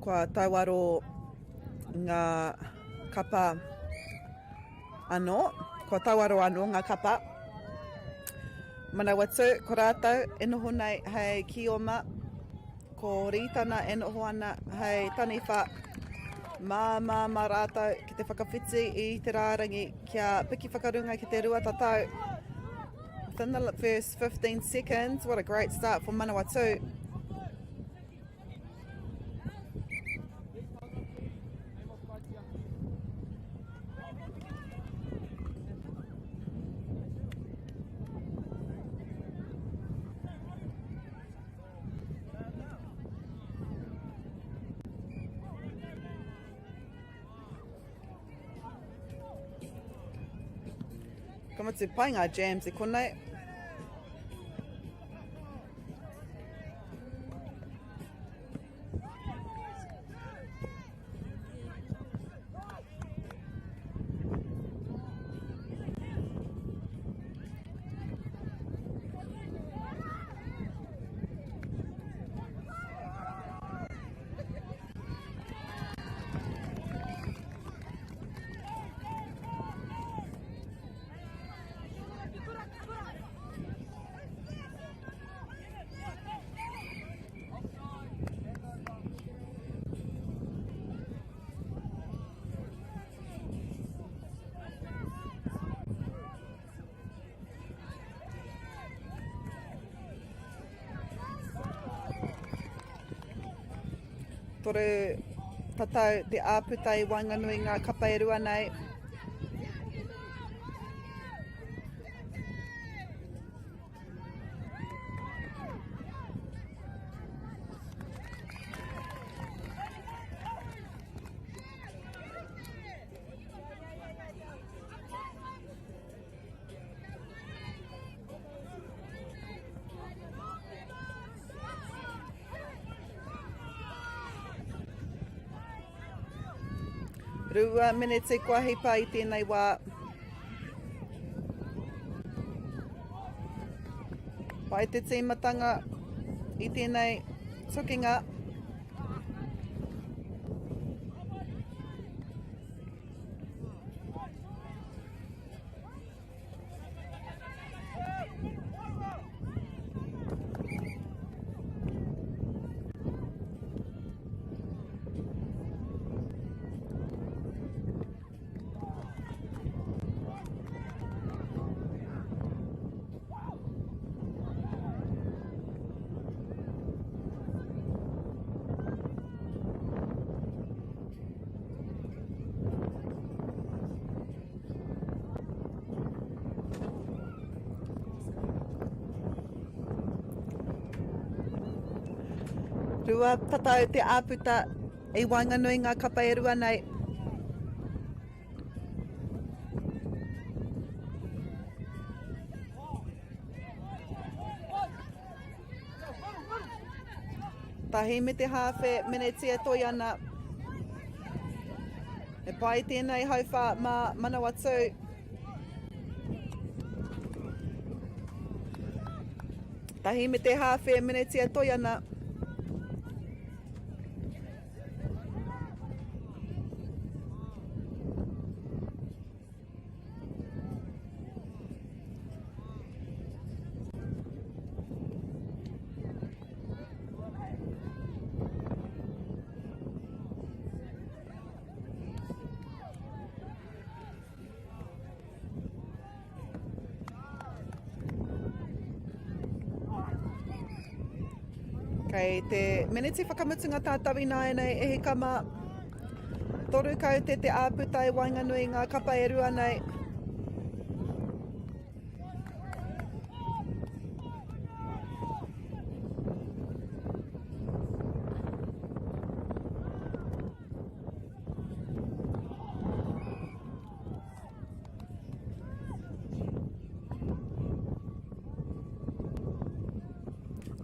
Kua tauaro ngā kapa anō, kua tauaro anō ngā kapa. Manawatū, ko rātou e noho nei hei kioma, ko Rītana e noho ana hei taniwha. Māmā mā rātou ki te whakawhiti i te rārangi kia piki whakarunga ki te rua tatau. Within the first 15 seconds, what a great start for Manawatū. Ka mutu pai ngā jams i konei. Toru tatau te āputa i waenganui ngā kapa e rua nei. Rua meneti kua hipa i tēnei wā. Pai te tīmatanga i tēnei tukinga. Rua tatau te āputa i waenganui ngā kapa e rua nei. Tahi me te hāwhe meneti e toi ana. E pai tēnei hauwhā mā Manawatū. Tahi me te hāwhe meneti e toi ana. Kei te meneti whakamutunga tātou ināianei e hika mā. Toru kaute te āputa i waenganui i ngā kapa e rua nei.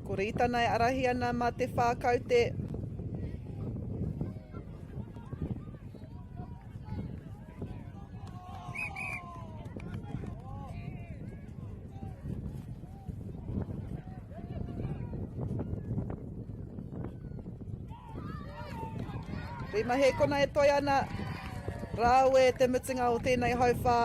Ko Rītana e arahi ana mā te whākaute. Rima hēkona e toi ana. Rāwe te mutunga o tēnei hauwhā.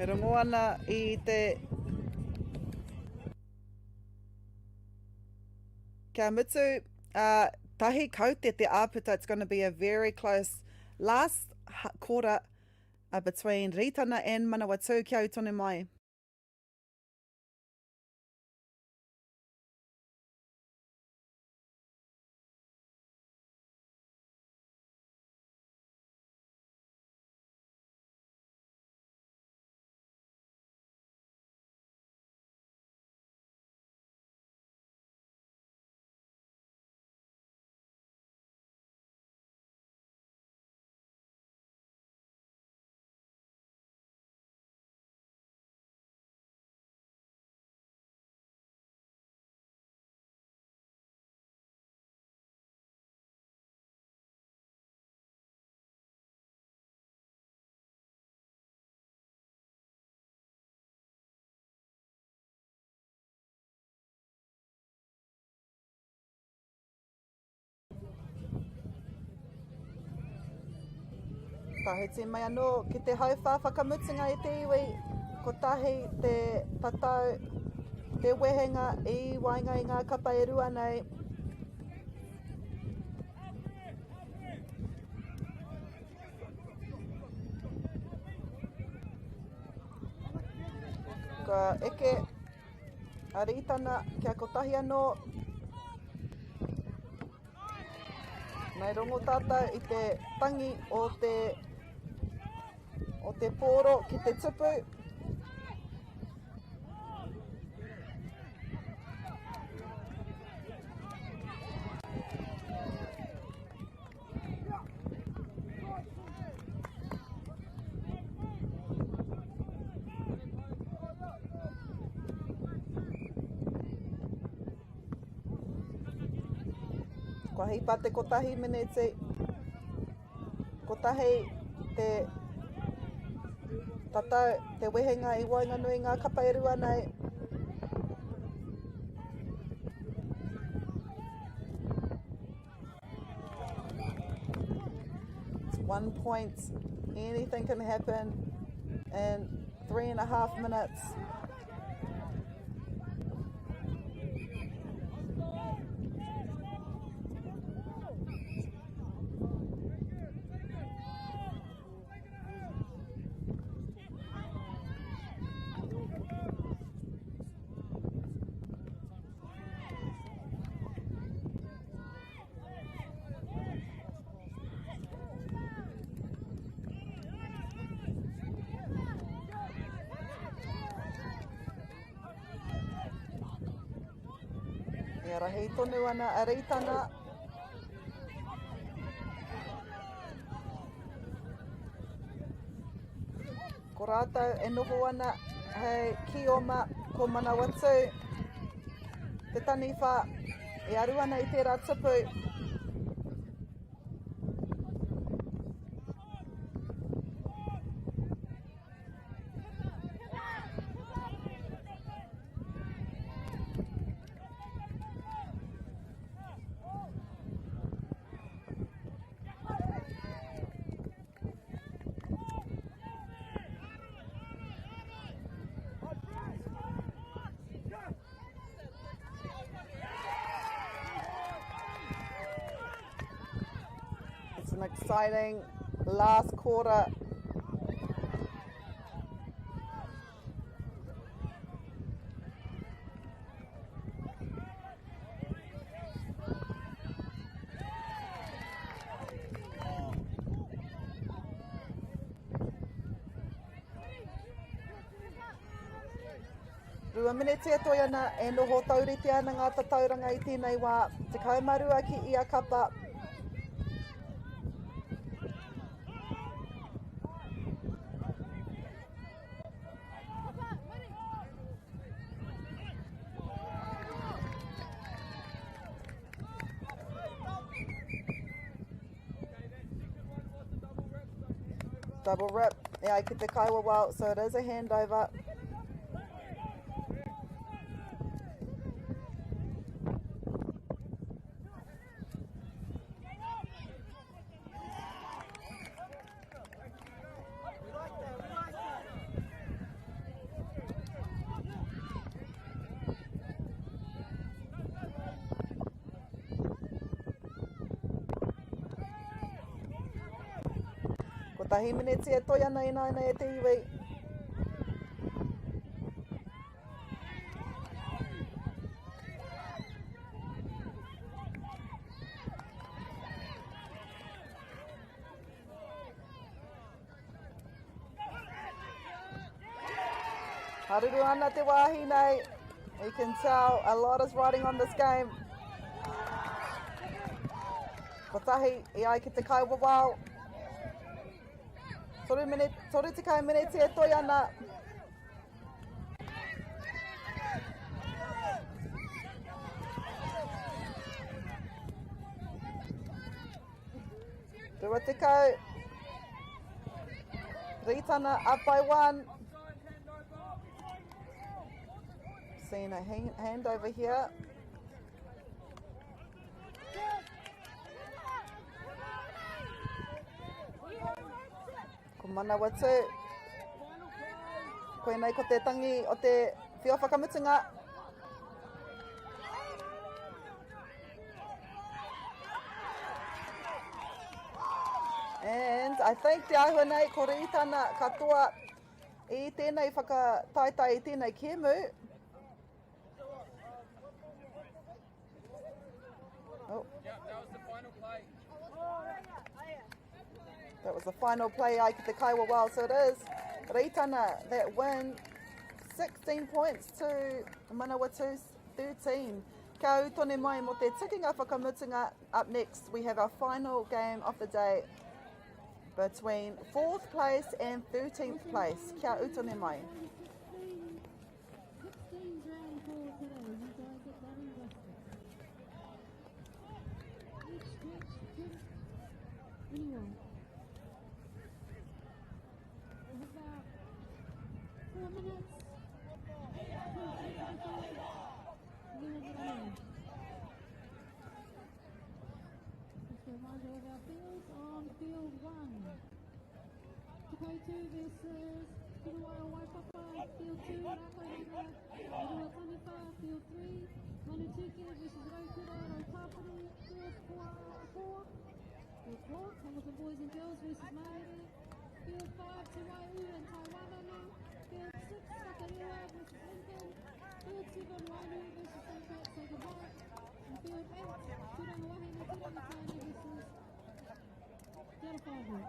E rongo ana i te Kia mutu, uh, tahi kaute te āputa, it's going to be a very close last quarter uh, between Ritana and Manawatū, kia u tonu mai. Tahuti mai anō ki te hauwhā whakamutunga i te iwi. Kotahi te tatau, te wehenga i waenga i ngā kapa e rua nei. Ka eke a Rītana kia kotahi anō. Nei rongo tātou i te tangi o te, o te pōro ki te tupu. Kua hipa te kotahi meneti. Kotahi te tatau, te wehenga i waenganui ngā kapa e rua nei. It's one point. Anything can happen in 3.5 minutes. E arahi tonu ana a Reitana. Ko rātou e noho ana hei kioma ko Manawatū, te taniwha e aru ana i tērā tupu. It's an exciting last quarter. Rua meneti e toe ana, e noho taurite ana ngā tatauranga i tēnei wā, 12 ki ia kapa. Double rip. E ai ki te kaiwawao, so it is a handover. Kotahi meneti e toi ana ināianei e te iwi. Haruru ana te wāhi nei. You can tell a lot is riding on this game. Kotahi i ai ki te kaiwawao. Toru minute, 30 mineti e toi ana. 20. Ritana up by one. Seeing a hand over here. Ko Manawatu. Koinei ko te tangi o te whio whakamutunga. And I think te āhua nei ko Rītana katoa i tēnei whakataetae i tēnei kēmu. Oh. That was the final play ai ki te Kaiwawao. So it is Reitana that win 16 points to Manawatu's 13. Ka u tonu mai mo te tukinga whakamutunga. Up next we have our final game of the day between 4th place and 13th place. Kia u tonu mai. 16's round 4 today. You guys are done and dusted. Each stretch, drink, anyway. We have about 4 minutes. Till 3:45. And then we'll get on in. Just a reminder of our fields on field 1. Te Koutu versus Kuruwai o Waipapa, field 2, Rākauhanga, Ruataniwha, field 3, Manutuke versus Raukura, Raukāpuru, field 4, field 4, Hamilton Boys and Girls versus Mahere, field 5, Te Waiū and Taiwanana, field 6, Whakarewa versus Lincoln, field 7, Wainui versus St. Pat's Sacred Heart, and field 8, Tūranga Wahine, Tūranga Tāne versus Te Arawhānui.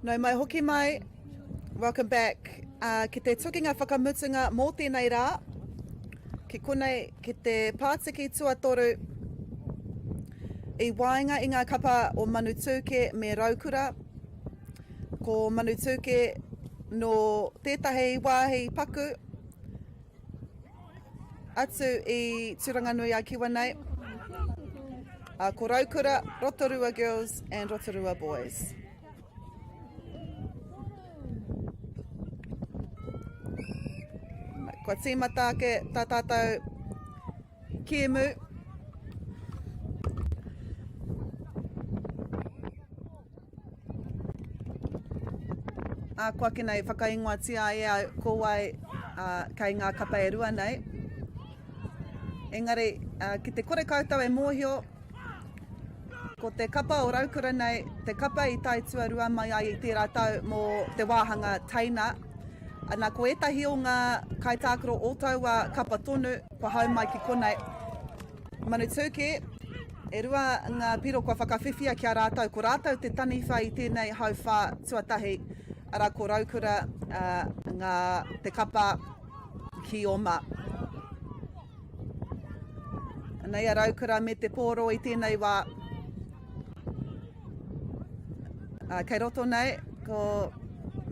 Nau mai hoki mai, welcome back uh, ki te tukinga whakamutunga mō tēnei rā, ki konei ki te pātiki tuatoru i waenga i ngā kapa o Manutūkē me Raukura. Ko Manutūkē nō tētahi wāhi paku atu i Tūranganui-a-Kiwa nei. Ko Raukura, Rotorua Girls and Rotorua Boys. Kua tīmata ake tā tātou kēmu. Ā, ko ake nei whakaingoatia ai e au ko wai kei ngā kapa e rua nei. Engari, ki te kore koutou e mōhio, ko te kapa o Raukura nei, te kapa i tae tuarua mai ai i tērā tau mō te wāhanga teina. Ana, ko ētahi o ngā kaitākaro o taua kapa tonu, kua hau mai ki konei. Manutūkē, e rua ngā piro kua whakawhiwhia ki a rātou, ko rātou te taniwha i tēnei hauwhā tuatahi, arā ko Raukura ngā te kapa ki Oma. Anei a Raukura me te pōro i tēnei wā. Kei roto nei, ko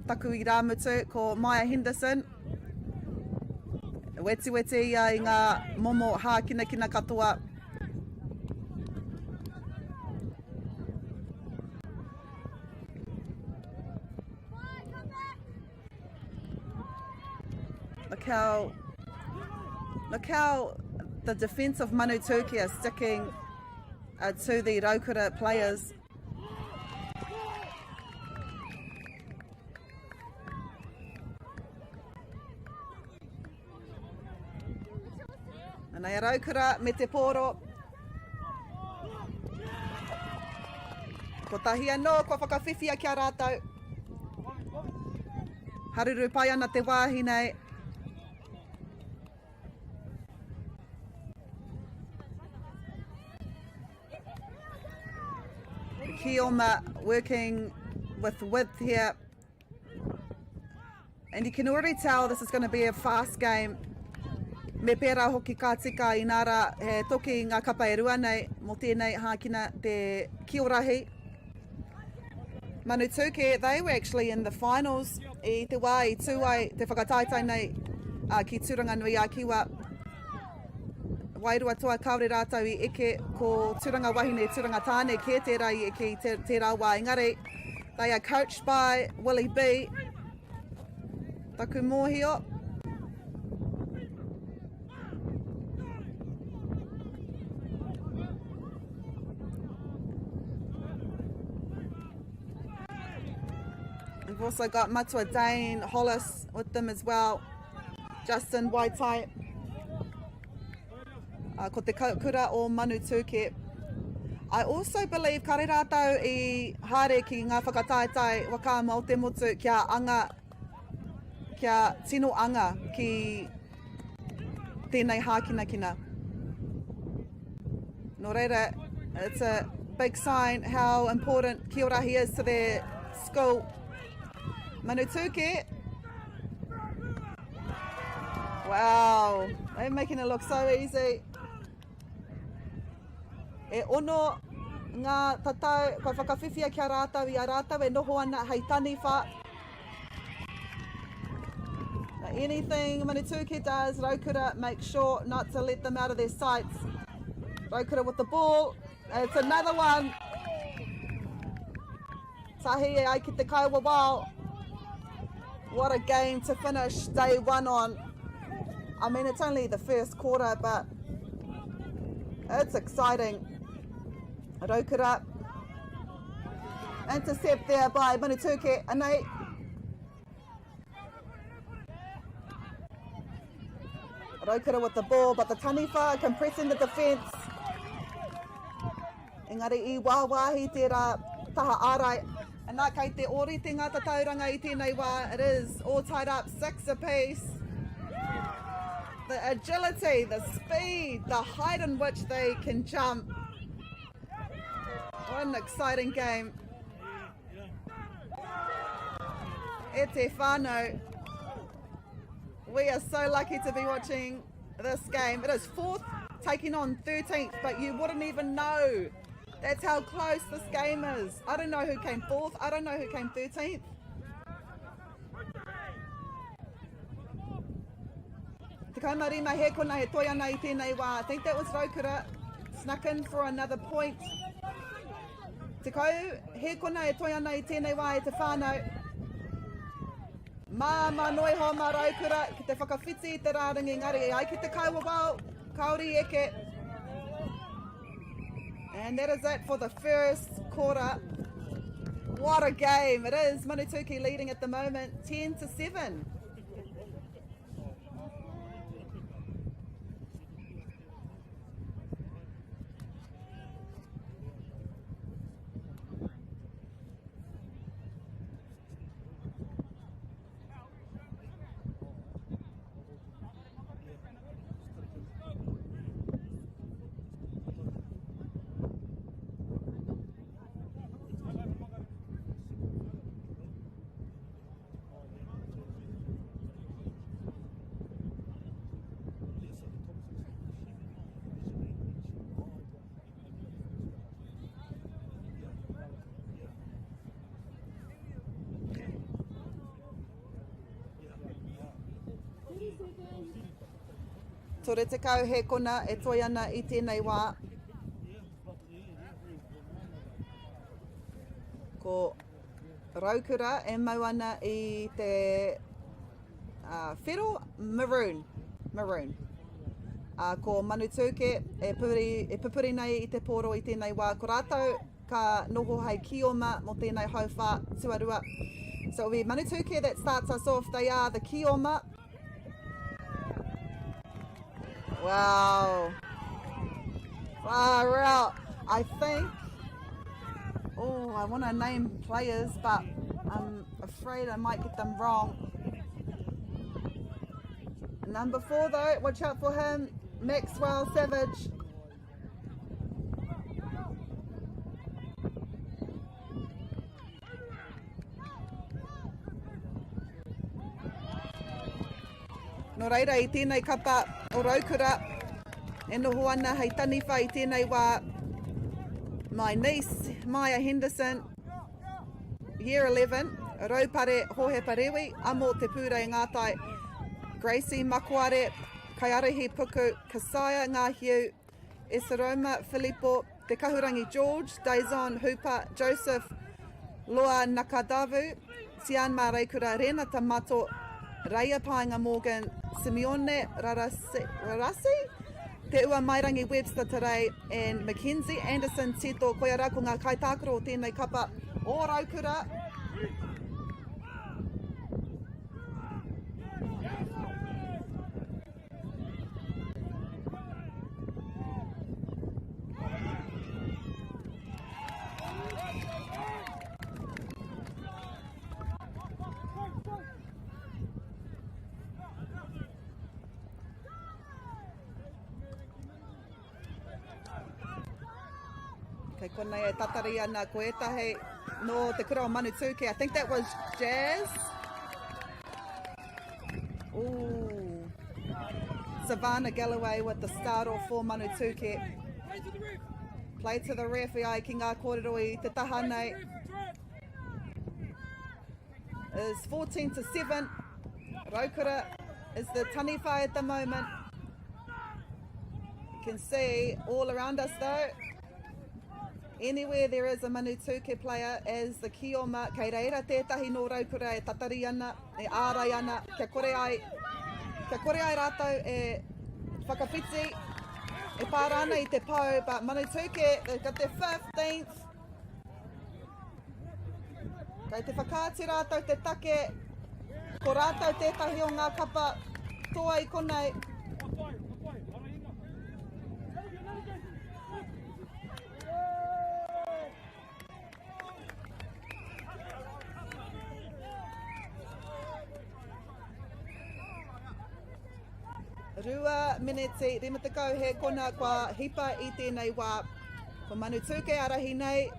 taku irāmutu, ko Maia Henderson. Wetiweti ia i ngā momo hākinakina katoa. Look how, look how the defence of Manutūkē are sticking uh, to the Raukura players. Anei a Raukura me te pōro. Kotahi anō kua whakawhiwhia ki a rātou. Haruru pai ana te wāhi nei. Kioma working with width here. And you can already tell this is going to be a fast game. Me pērā hoki ka tika inā rā he toki ngā kapa e rua nei mō tēnei hākina te kiorahi. Manutūkē, they were actually in the finals i te wā i tū ai te whakataetae nei uh, ki Tūranganui-a-Kiwa. Wairua toa kāore rātou i eke ko Tūranga Wahine, Tūranga Tāne kē tērā i eke i te, tērā wā. Engari, they are coached by Willie B. Taku mōhio. We've also got Matua Dane Hollis with them as well. Justin Waitai. Uh, ko te kura o Manutūkē. I also believe kare rātou i haere ki ngā whakataetae waka ama o te motu kia anga, kia tino anga ki tēnei hākinakina. Nō reira, it's a big sign how important Kiorahi is to their school. Manutūkē, Wow, they're making it look so easy. E ono ngā tatau kua whakawhiwhia ki a rātou i a rātou e noho ana hei taniwha. Now, anything Manutūkē does, Raukura make sure not to let them out of their sights. Raukura with the ball. It's another one. Tahi e ai ki te kaiwawao. What a game to finish day one on. I mean, it's only the first quarter, but it's exciting. Raukura. Intercept there by Manutūkē. Anei. Raukura with the ball, but the taniwha compressing the defence. Engari i wāwāhi tērā taha ārai. Anā, kei te ōrite ngā tatauranga i tēnei wā. It is all tied up, six apiece. The agility, the speed, the height in which they can jump. What an exciting game. E te whānau. We are so lucky to be watching this game. It is fourth taking on 13th, but you wouldn't even know. That's how close this game is. I don't know who came fourth. I don't know who came 13th. 15 he kona he toi ana i tēnei wā. I think that was Raukura snuck in for another point. Tekau he kona e toi ana i tēnei wā e te whānau. Māmā noa iho mā Raukura ki te whakawhiti i te rārangi engari e ai ki te kaiwawao, kāore i eke. And that is it for the first quarter. What a game it is. Manutuke leading at the moment 10 to 7. 30 he kona e toe ana i tēnei wā. Ko Raukura e mau ana i te uh, whero maroon. Maroon. Uh, ko Manutūke e, puri, e pupuri nei i te pōro i tēnei wā. Ko rātou ka noho hei kioma mō tēnei hauwhā tuarua. So it'll be Manutūke that starts us off. They are the kioma. Wow. Far out. I think, oh, I want to name players, but I'm afraid I might get them wrong. Number four, though, watch out for him, Maxwell Savage. Nō reira, i tēnei kapa o Raukura, e noho ana hei taniwha i tēnei wā, my niece, Maya Henderson, year 11, Raupare Hohepa Rewi, Amo Te Pūrei Ngātai, Gracie Makoare, Kaiarahi Puku, Kasaya Ngāhiu, Esaroma Filipo, Te Kahurangi George, Daison Hooper, Joseph Loa Nakadavu, Tian Māreikura, Renata Mato, Reia Paenga Morgan, Simeone Rarasi, Rarasi? Te Ua Mairangi Webster Terei and Mackenzie Anderson Tito. Koia rā ko ngā kaitākaro o tēnei kapa o Raukura. Kei konei e tatari ana ko ētahi nō te kura o Manutūkē. I think that was Jazz. Ooh. Savannah Galloway with the start off for Manutūkē. Play to the ref i ai ki ngā kōrero i te taha nei. Is 14 to 7. Raukura is the taniwha at the moment. You can see all around us though, anywhere there is a Manutūkē player as the kioma, kei reira tētahi nō Raukura e tatari ana, e ārai ana, kia kore ai, kia kore ai rātou e whakawhiti, e pāra ana i te pou, but Manutūkē, they've got their 15th. Kei te whakaatu rātou te take, ko rātou tētahi o ngā kapa toa i konei. Rua meneti, 50 he kona kua hipa i tēnei wā. Ko Manutūkē arahi nei,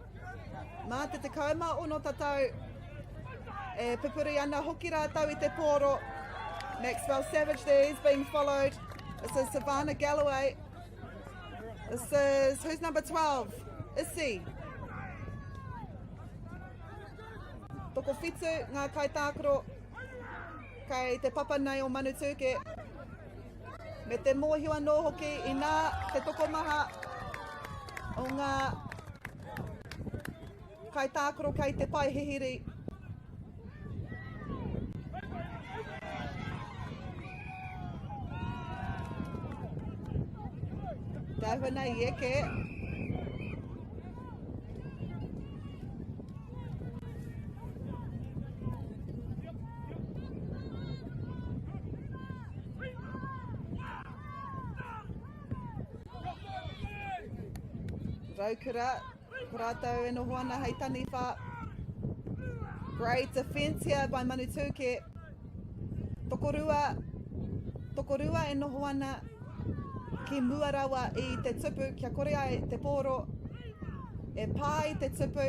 mā te 16 tatau. E pupuri ana hoki rātou i te pōro. Maxwell Savage there is being followed. This is Savannah Galloway. This is, who's number 12? Issy. Tokowhitu ngā kaitākaro kei te papa nei o Manutūkē. Me te mōhio anō hoki inā te tokomaha o ngā kaitākaro kei te pae hihiri. Te āhua nei i eke. Raukura, ko rātou e noho ana hei taniwha. Great defence here by Manutūke. Tokorua, tokorua e noho ana ki mua rawa i te tupu kia kore ai te pōro e pā i te tupu.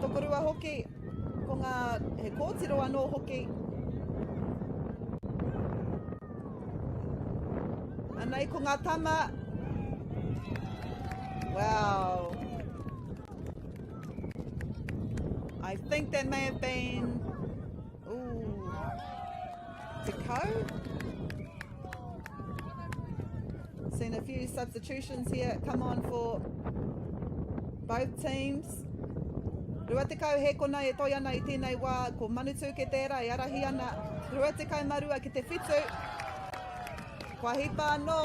Tokorua hoki, ko ngā, he kōtiro anō hoki. Anei ko ngā tama. Wow. I think that may have been ooh, Deco. Seen a few substitutions here come on for both teams. 20 he kona e toi ana i tēnei wā, ko Manutūke tērā e arahi ana, 22 ki te whitu. Kua hipa anō.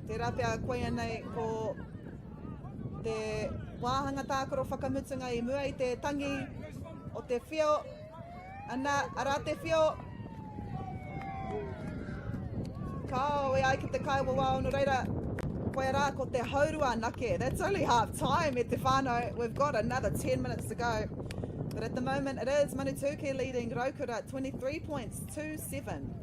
Tērā pea koia nei ko te wāhanga tākaro whakamutunga i mua i te tangi o te whio. Ana, arā te whio. Kao, e ai ki te kaiwawao, nō reira, koia rā ko te haurua anake. That's only half time e te whānau. We've got another 10 minutes to go. But at the moment it is Manutūkē leading Raukura 23 points to 7.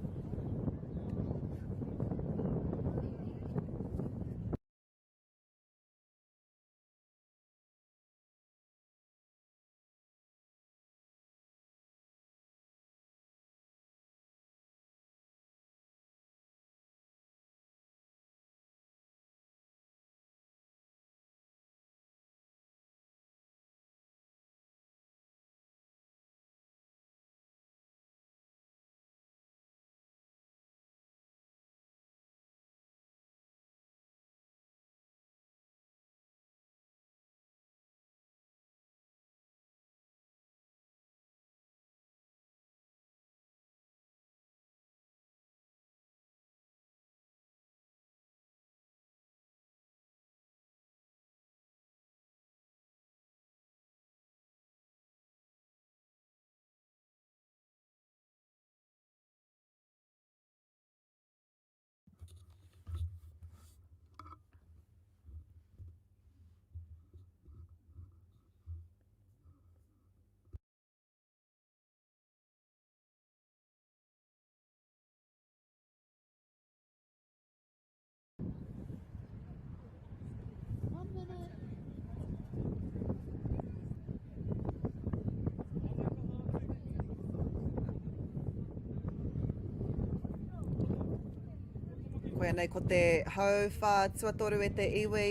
Koia nei ko te hauwhā tuatoru e te iwi.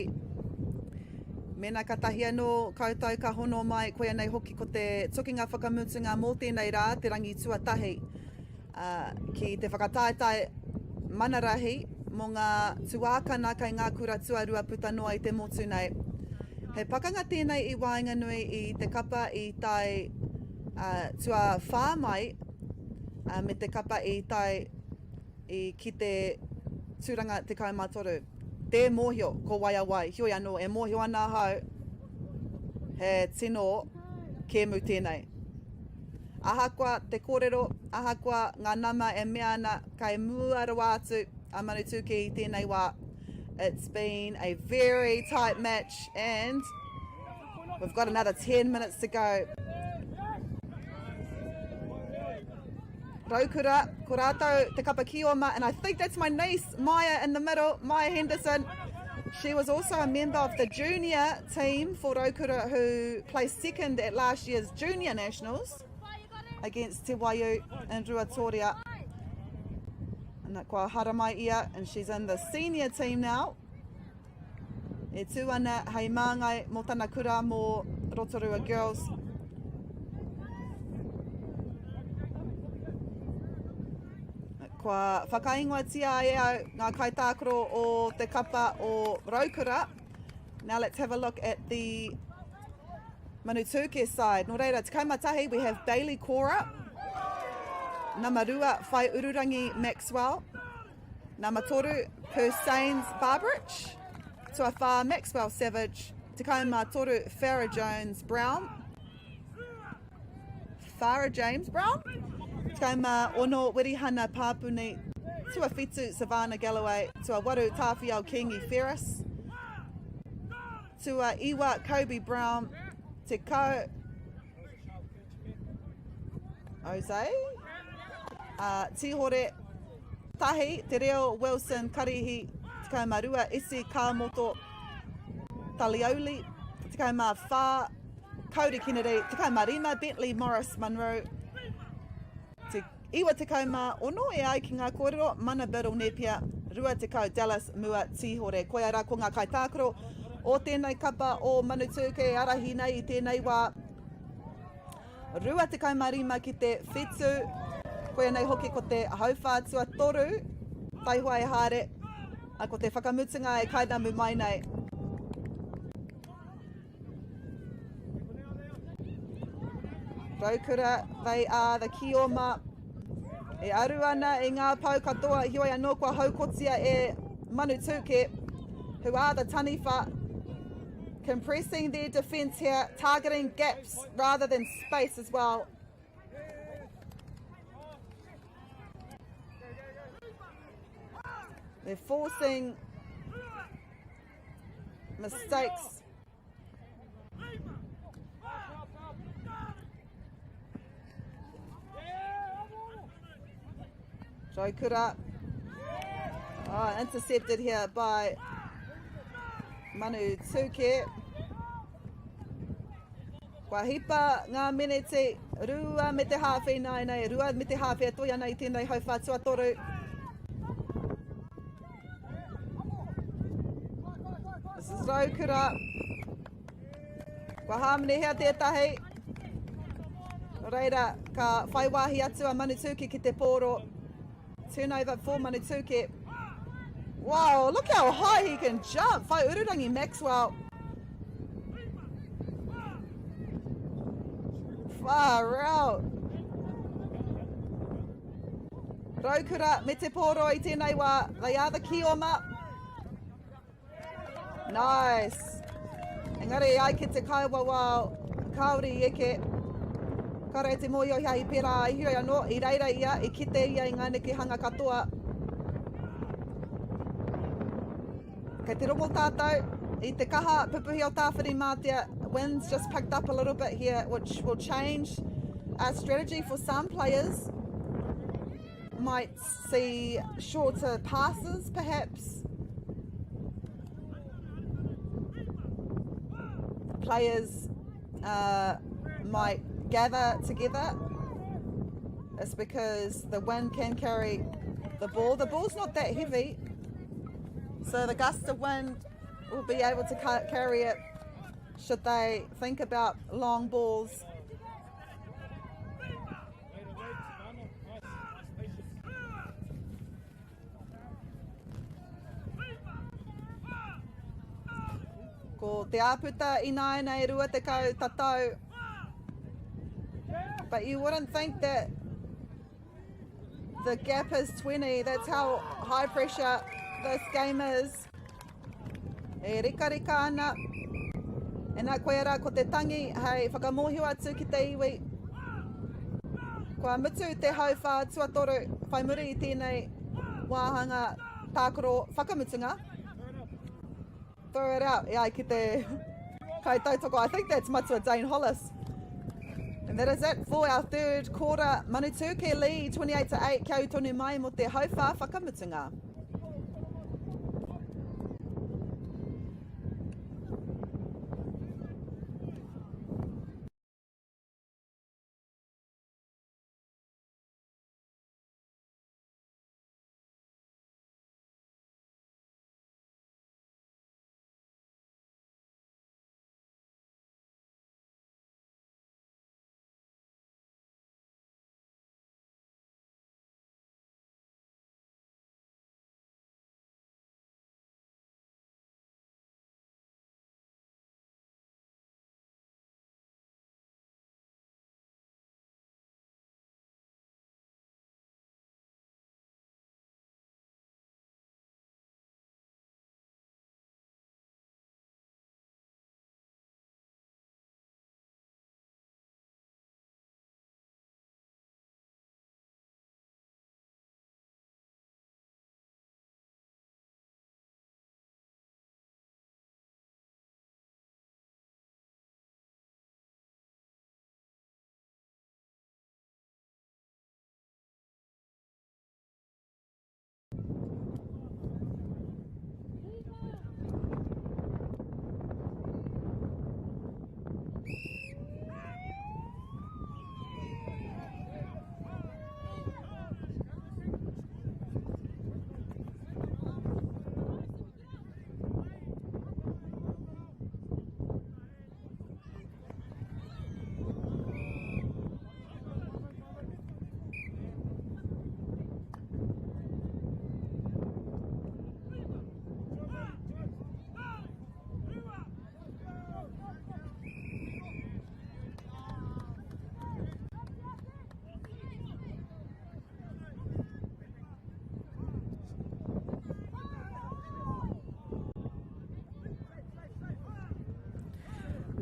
Mēnā ka tahi anō koutou ka hono mai, koia nei hoki ko te tukinga whakamutunga mō tēnei rā, te rangi tuatahi, ā, ki te whakataetae mana rahi mō ngā tuākana kei ngā kura tuarua puta noa i te motu nei. He pakanga tēnei i waenganui i te kapa i tae tuawhā mai me te kapa i tae i ki te tūranga 13. Tē mōhio ko wai a wai, heoi anō e mōhio ana ahau he tino kēmu tēnei. Ahakoa te kōrero, ahakoa ngā nama e mea ana kei mua rawa atu a Manutūkē i tēnei wā, it's been a very tight match and we've got another 10 minutes to go. Raukura, ko rātou te kapa kioma, and I think that's my niece, Maya, in the middle, Maya Henderson. She was also a member of the junior team for Raukura who placed second at last year's junior nationals against Te Waiu and Ruatoria. And kua haramai ia, and she's in the senior team now. E tū ana hei māngai mō tana kura mō Rotorua Girls. Kua whakaingoatia e au ngā kaitākaro o te kapa o Raukura. Now let's have a look at the Manutūke side. Nō reira, 11, we have Bailey Cora. Nama 2, Whai Ururangi Maxwell. Nama 3, Persains Barbarich. Tuawhā, Maxwell Savage. 13, Farrah Jones Brown. Farrah James Brown. 16, Wirihana Pāpuni. Tuawhitu, Savannah Galloway. Tuawaru, Tāwhiao Kingi Ferris. Tuaiwa, Kobe Brown. Tekau, Jose. Tihore, Tahi, Te Reo, Wilson, Karihi, 12, Isi, Kāmoto, Taliauli, 14, Kauri Kennedy, 15, Bentley Morris Munro, te 96 e ai ki ngā kōrero, Mana Biddle Nepia, 20 Dallas Mua Tihore. Koia rā ko ngā kaitākaro o tēnei kapa o Manutūkē e ārahi nei i tēnei wā. 25 ki te whitu, koia nei hoki ko te hauwhā tuatoru, taihoa e haere, a ko te whakamutunga e kainamu mai nei. Raukura, they are the Kioma. E aru ana i ngā pou katoa, heoi anō kua haukotia e Manutūkē, who are the taniwha, compressing their defence here, targeting gaps rather than space as well. They're forcing mistakes. Raukura. Oh, intercepted here by Manu Tūke. Kua hipa ngā meneti, rua me te hāwhe ināianei, rua me te hāwhe e toi ana i tēnei hauwhā tuatoru. This is Raukura. Kua hāmenehia tētahi. Nō reira, ka whai wāhi atu a Manutūke ki te pōro. Turnover for Manutūke. Wow, look how high he can jump. Whai ururangi Maxwell. Far out. Raukura me te pōro i tēnei wā. They are the Kioma. Nice. Engari ai ki te kaiwawao, kāore i eke. Kāore te mōhio hea i pērā ai, heoi anō, i reira ia, i kite ia i ngā nekehanga katoa. Kei te rongo tātou i te kaha pupuhi o Tāwhirimātea. Wind's just picked up a little bit here, which will change our strategy for some players. Might see shorter passes, perhaps. Players might gather together. It's because the wind can carry the ball. The ball's not that heavy, so the gust of wind will be able to carry it should they think about long balls. Ko te āputa ināianei 20 tatau. But you wouldn't think that the gap is 20. That's how high pressure this game is. E rikarika ana. E nā koia rā ko te tangi hei whakamōhio atu ki te iwi. Kua mutu te hauwhā tuatoru whai muri i tēnei wāhanga tākaro whakamutunga. Throw it out, e ai ki te kaitautoko. I think that's Matua Dane Hollis. And that is it for our third quarter. Manutūkē lead 28 to 8, kia ū tonu mai mō te hauwhā whakamutunga.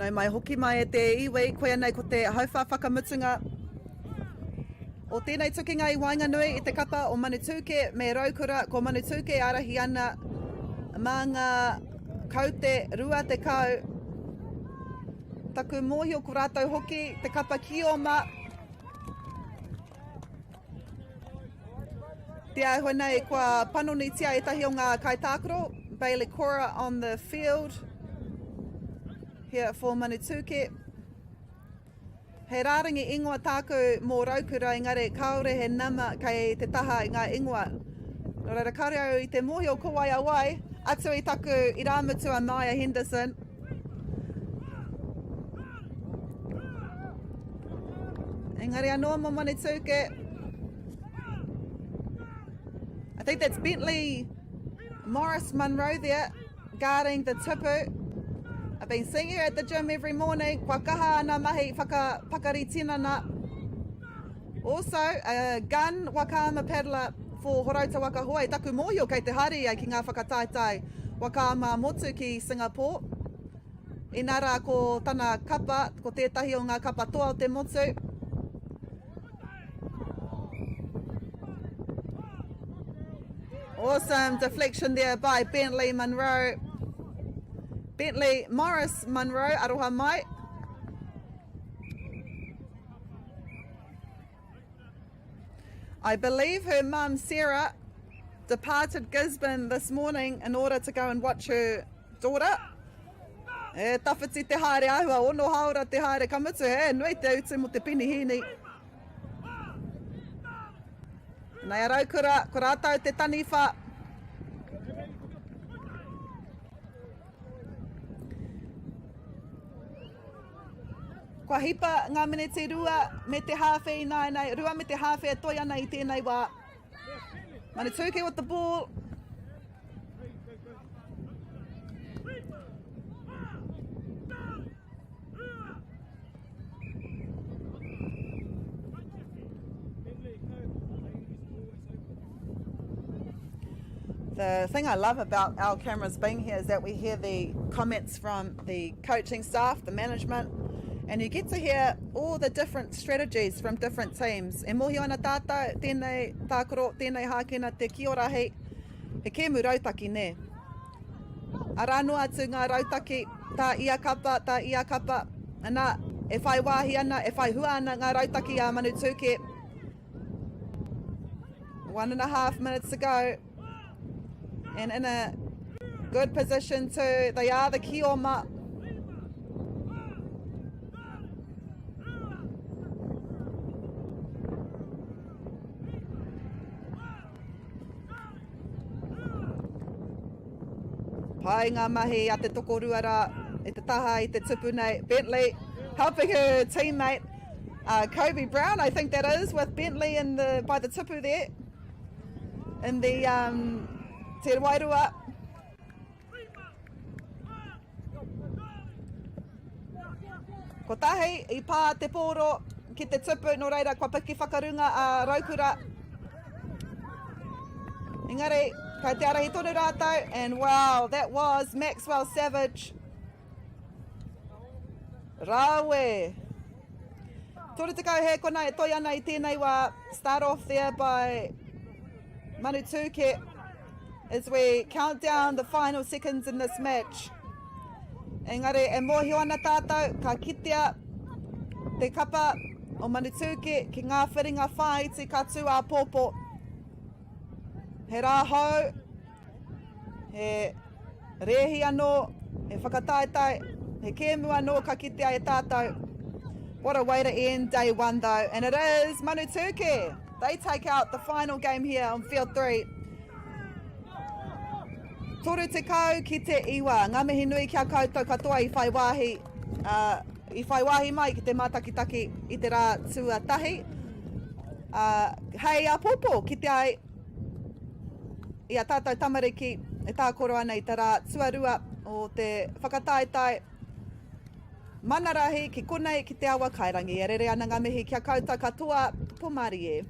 Nau mai hoki mai e te iwi, koia nei ko te hauwhā whakamutunga o tēnei tukinga i waenganui i te kapa o Manutūkē me Raukura. Ko Manutūkē e ārahi ana mā ngā kaute 20. Taku mōhio ko rātou hoki te kapa Kioma. Te āhua nei kua panonitia ētahi o ngā kaitākaro, Bailey Cora on the field here for Manutūkē. He rārangi ingoa tāku mō Raukura engari kāore he nama kei te taha i ngā ingoa. Nō reira kāore au i te mōhio ko wai a wai, atu i taku irāmutu a Maia Henderson. Engari anō mō Manutūkē. I think that's Bentley Morris Munro there guarding the tupu. I've been seeing her at the gym every morning. Kua kaha ana mahi whakapakari tinana. Also, a gun wakaama paddler for Horouta Waka Hoe. Taku mōhio kei te haere ia ki ngā whakataetae wakaama motu ki Singapore. Inā rā ko tana kapa, ko tētahi o ngā kapa toa o te motu. Awesome deflection there by Bentley Munro. Bentley Morris Munro, aroha mai. I believe her mum, Sarah, departed Gisborne this morning in order to go and watch her daughter. E tawhiti te haere āhua, ono hāora te haere, ka mutu, he nui te utu mo te penihīni. Nei a Raukura, ko rātou te taniwha. Kua hipa ngā miniti rua me te hāwhe ināianei, rua me te hāwhe e toi ana i tēnei wā. Manutūkē with the ball. The thing I love about our cameras being here is that we hear the comments from the coaching staff, the management, and you get to hear all the different strategies from different teams. E mōhio ana tātou, tēnei tākaro, tēnei hākena, te kiorahi, he kēmu rautaki, nē. Arā noa atu ngā rautaki, tā ia kapa, tā ia kapa, ana, e whai wāhi ana, e whai hua ana ngā rautaki a Manutūkē. 1.5 minutes to go. And in a good position too. They are the Kioma. Pai ngā mahi a te tokorua rā i te taha i te tupu nei. Bentley helping her teammate uh, Kobe Brown, I think that is, with Bentley in the, by the tupu there in the um, Te Wairua. Kotahi i pā te pōro ki te tupu, nō reira kua piki whakarunga a Raukura. Engari, kei te arahi tonu rātou, and wow, that was Maxwell Savage. Rawe! 30 hēkona e toi ana i tēnei wā. Start off there by Manutūkē as we count down the final seconds in this match. Engari, e mōhio ana tātou, ka kitea te kapa o Manutūkē ki ngā whiringa whāiti ka tū āpōpō. He rā hou, he rēhi anō, he whakataetae, he kēmu anō ka kitea e tātou. What a way to end day one though, and it is Manutūkē. They take out the final game here on field 3. 30 ki te iwa. Ngā mihi nui ki a koutou katoa i whai wāhi, uh, i whai wāhi mai ki te mātakitaki i te rā tuatahi. Uh, hei āpōpō kite ai i a tātou tamariki e tākoro ana i te rā tuarua o te whakataetae mana rahi ki konei ki te awa kairangi. E rere ana ngā mihi ki a koutou katoa, Pō mārie.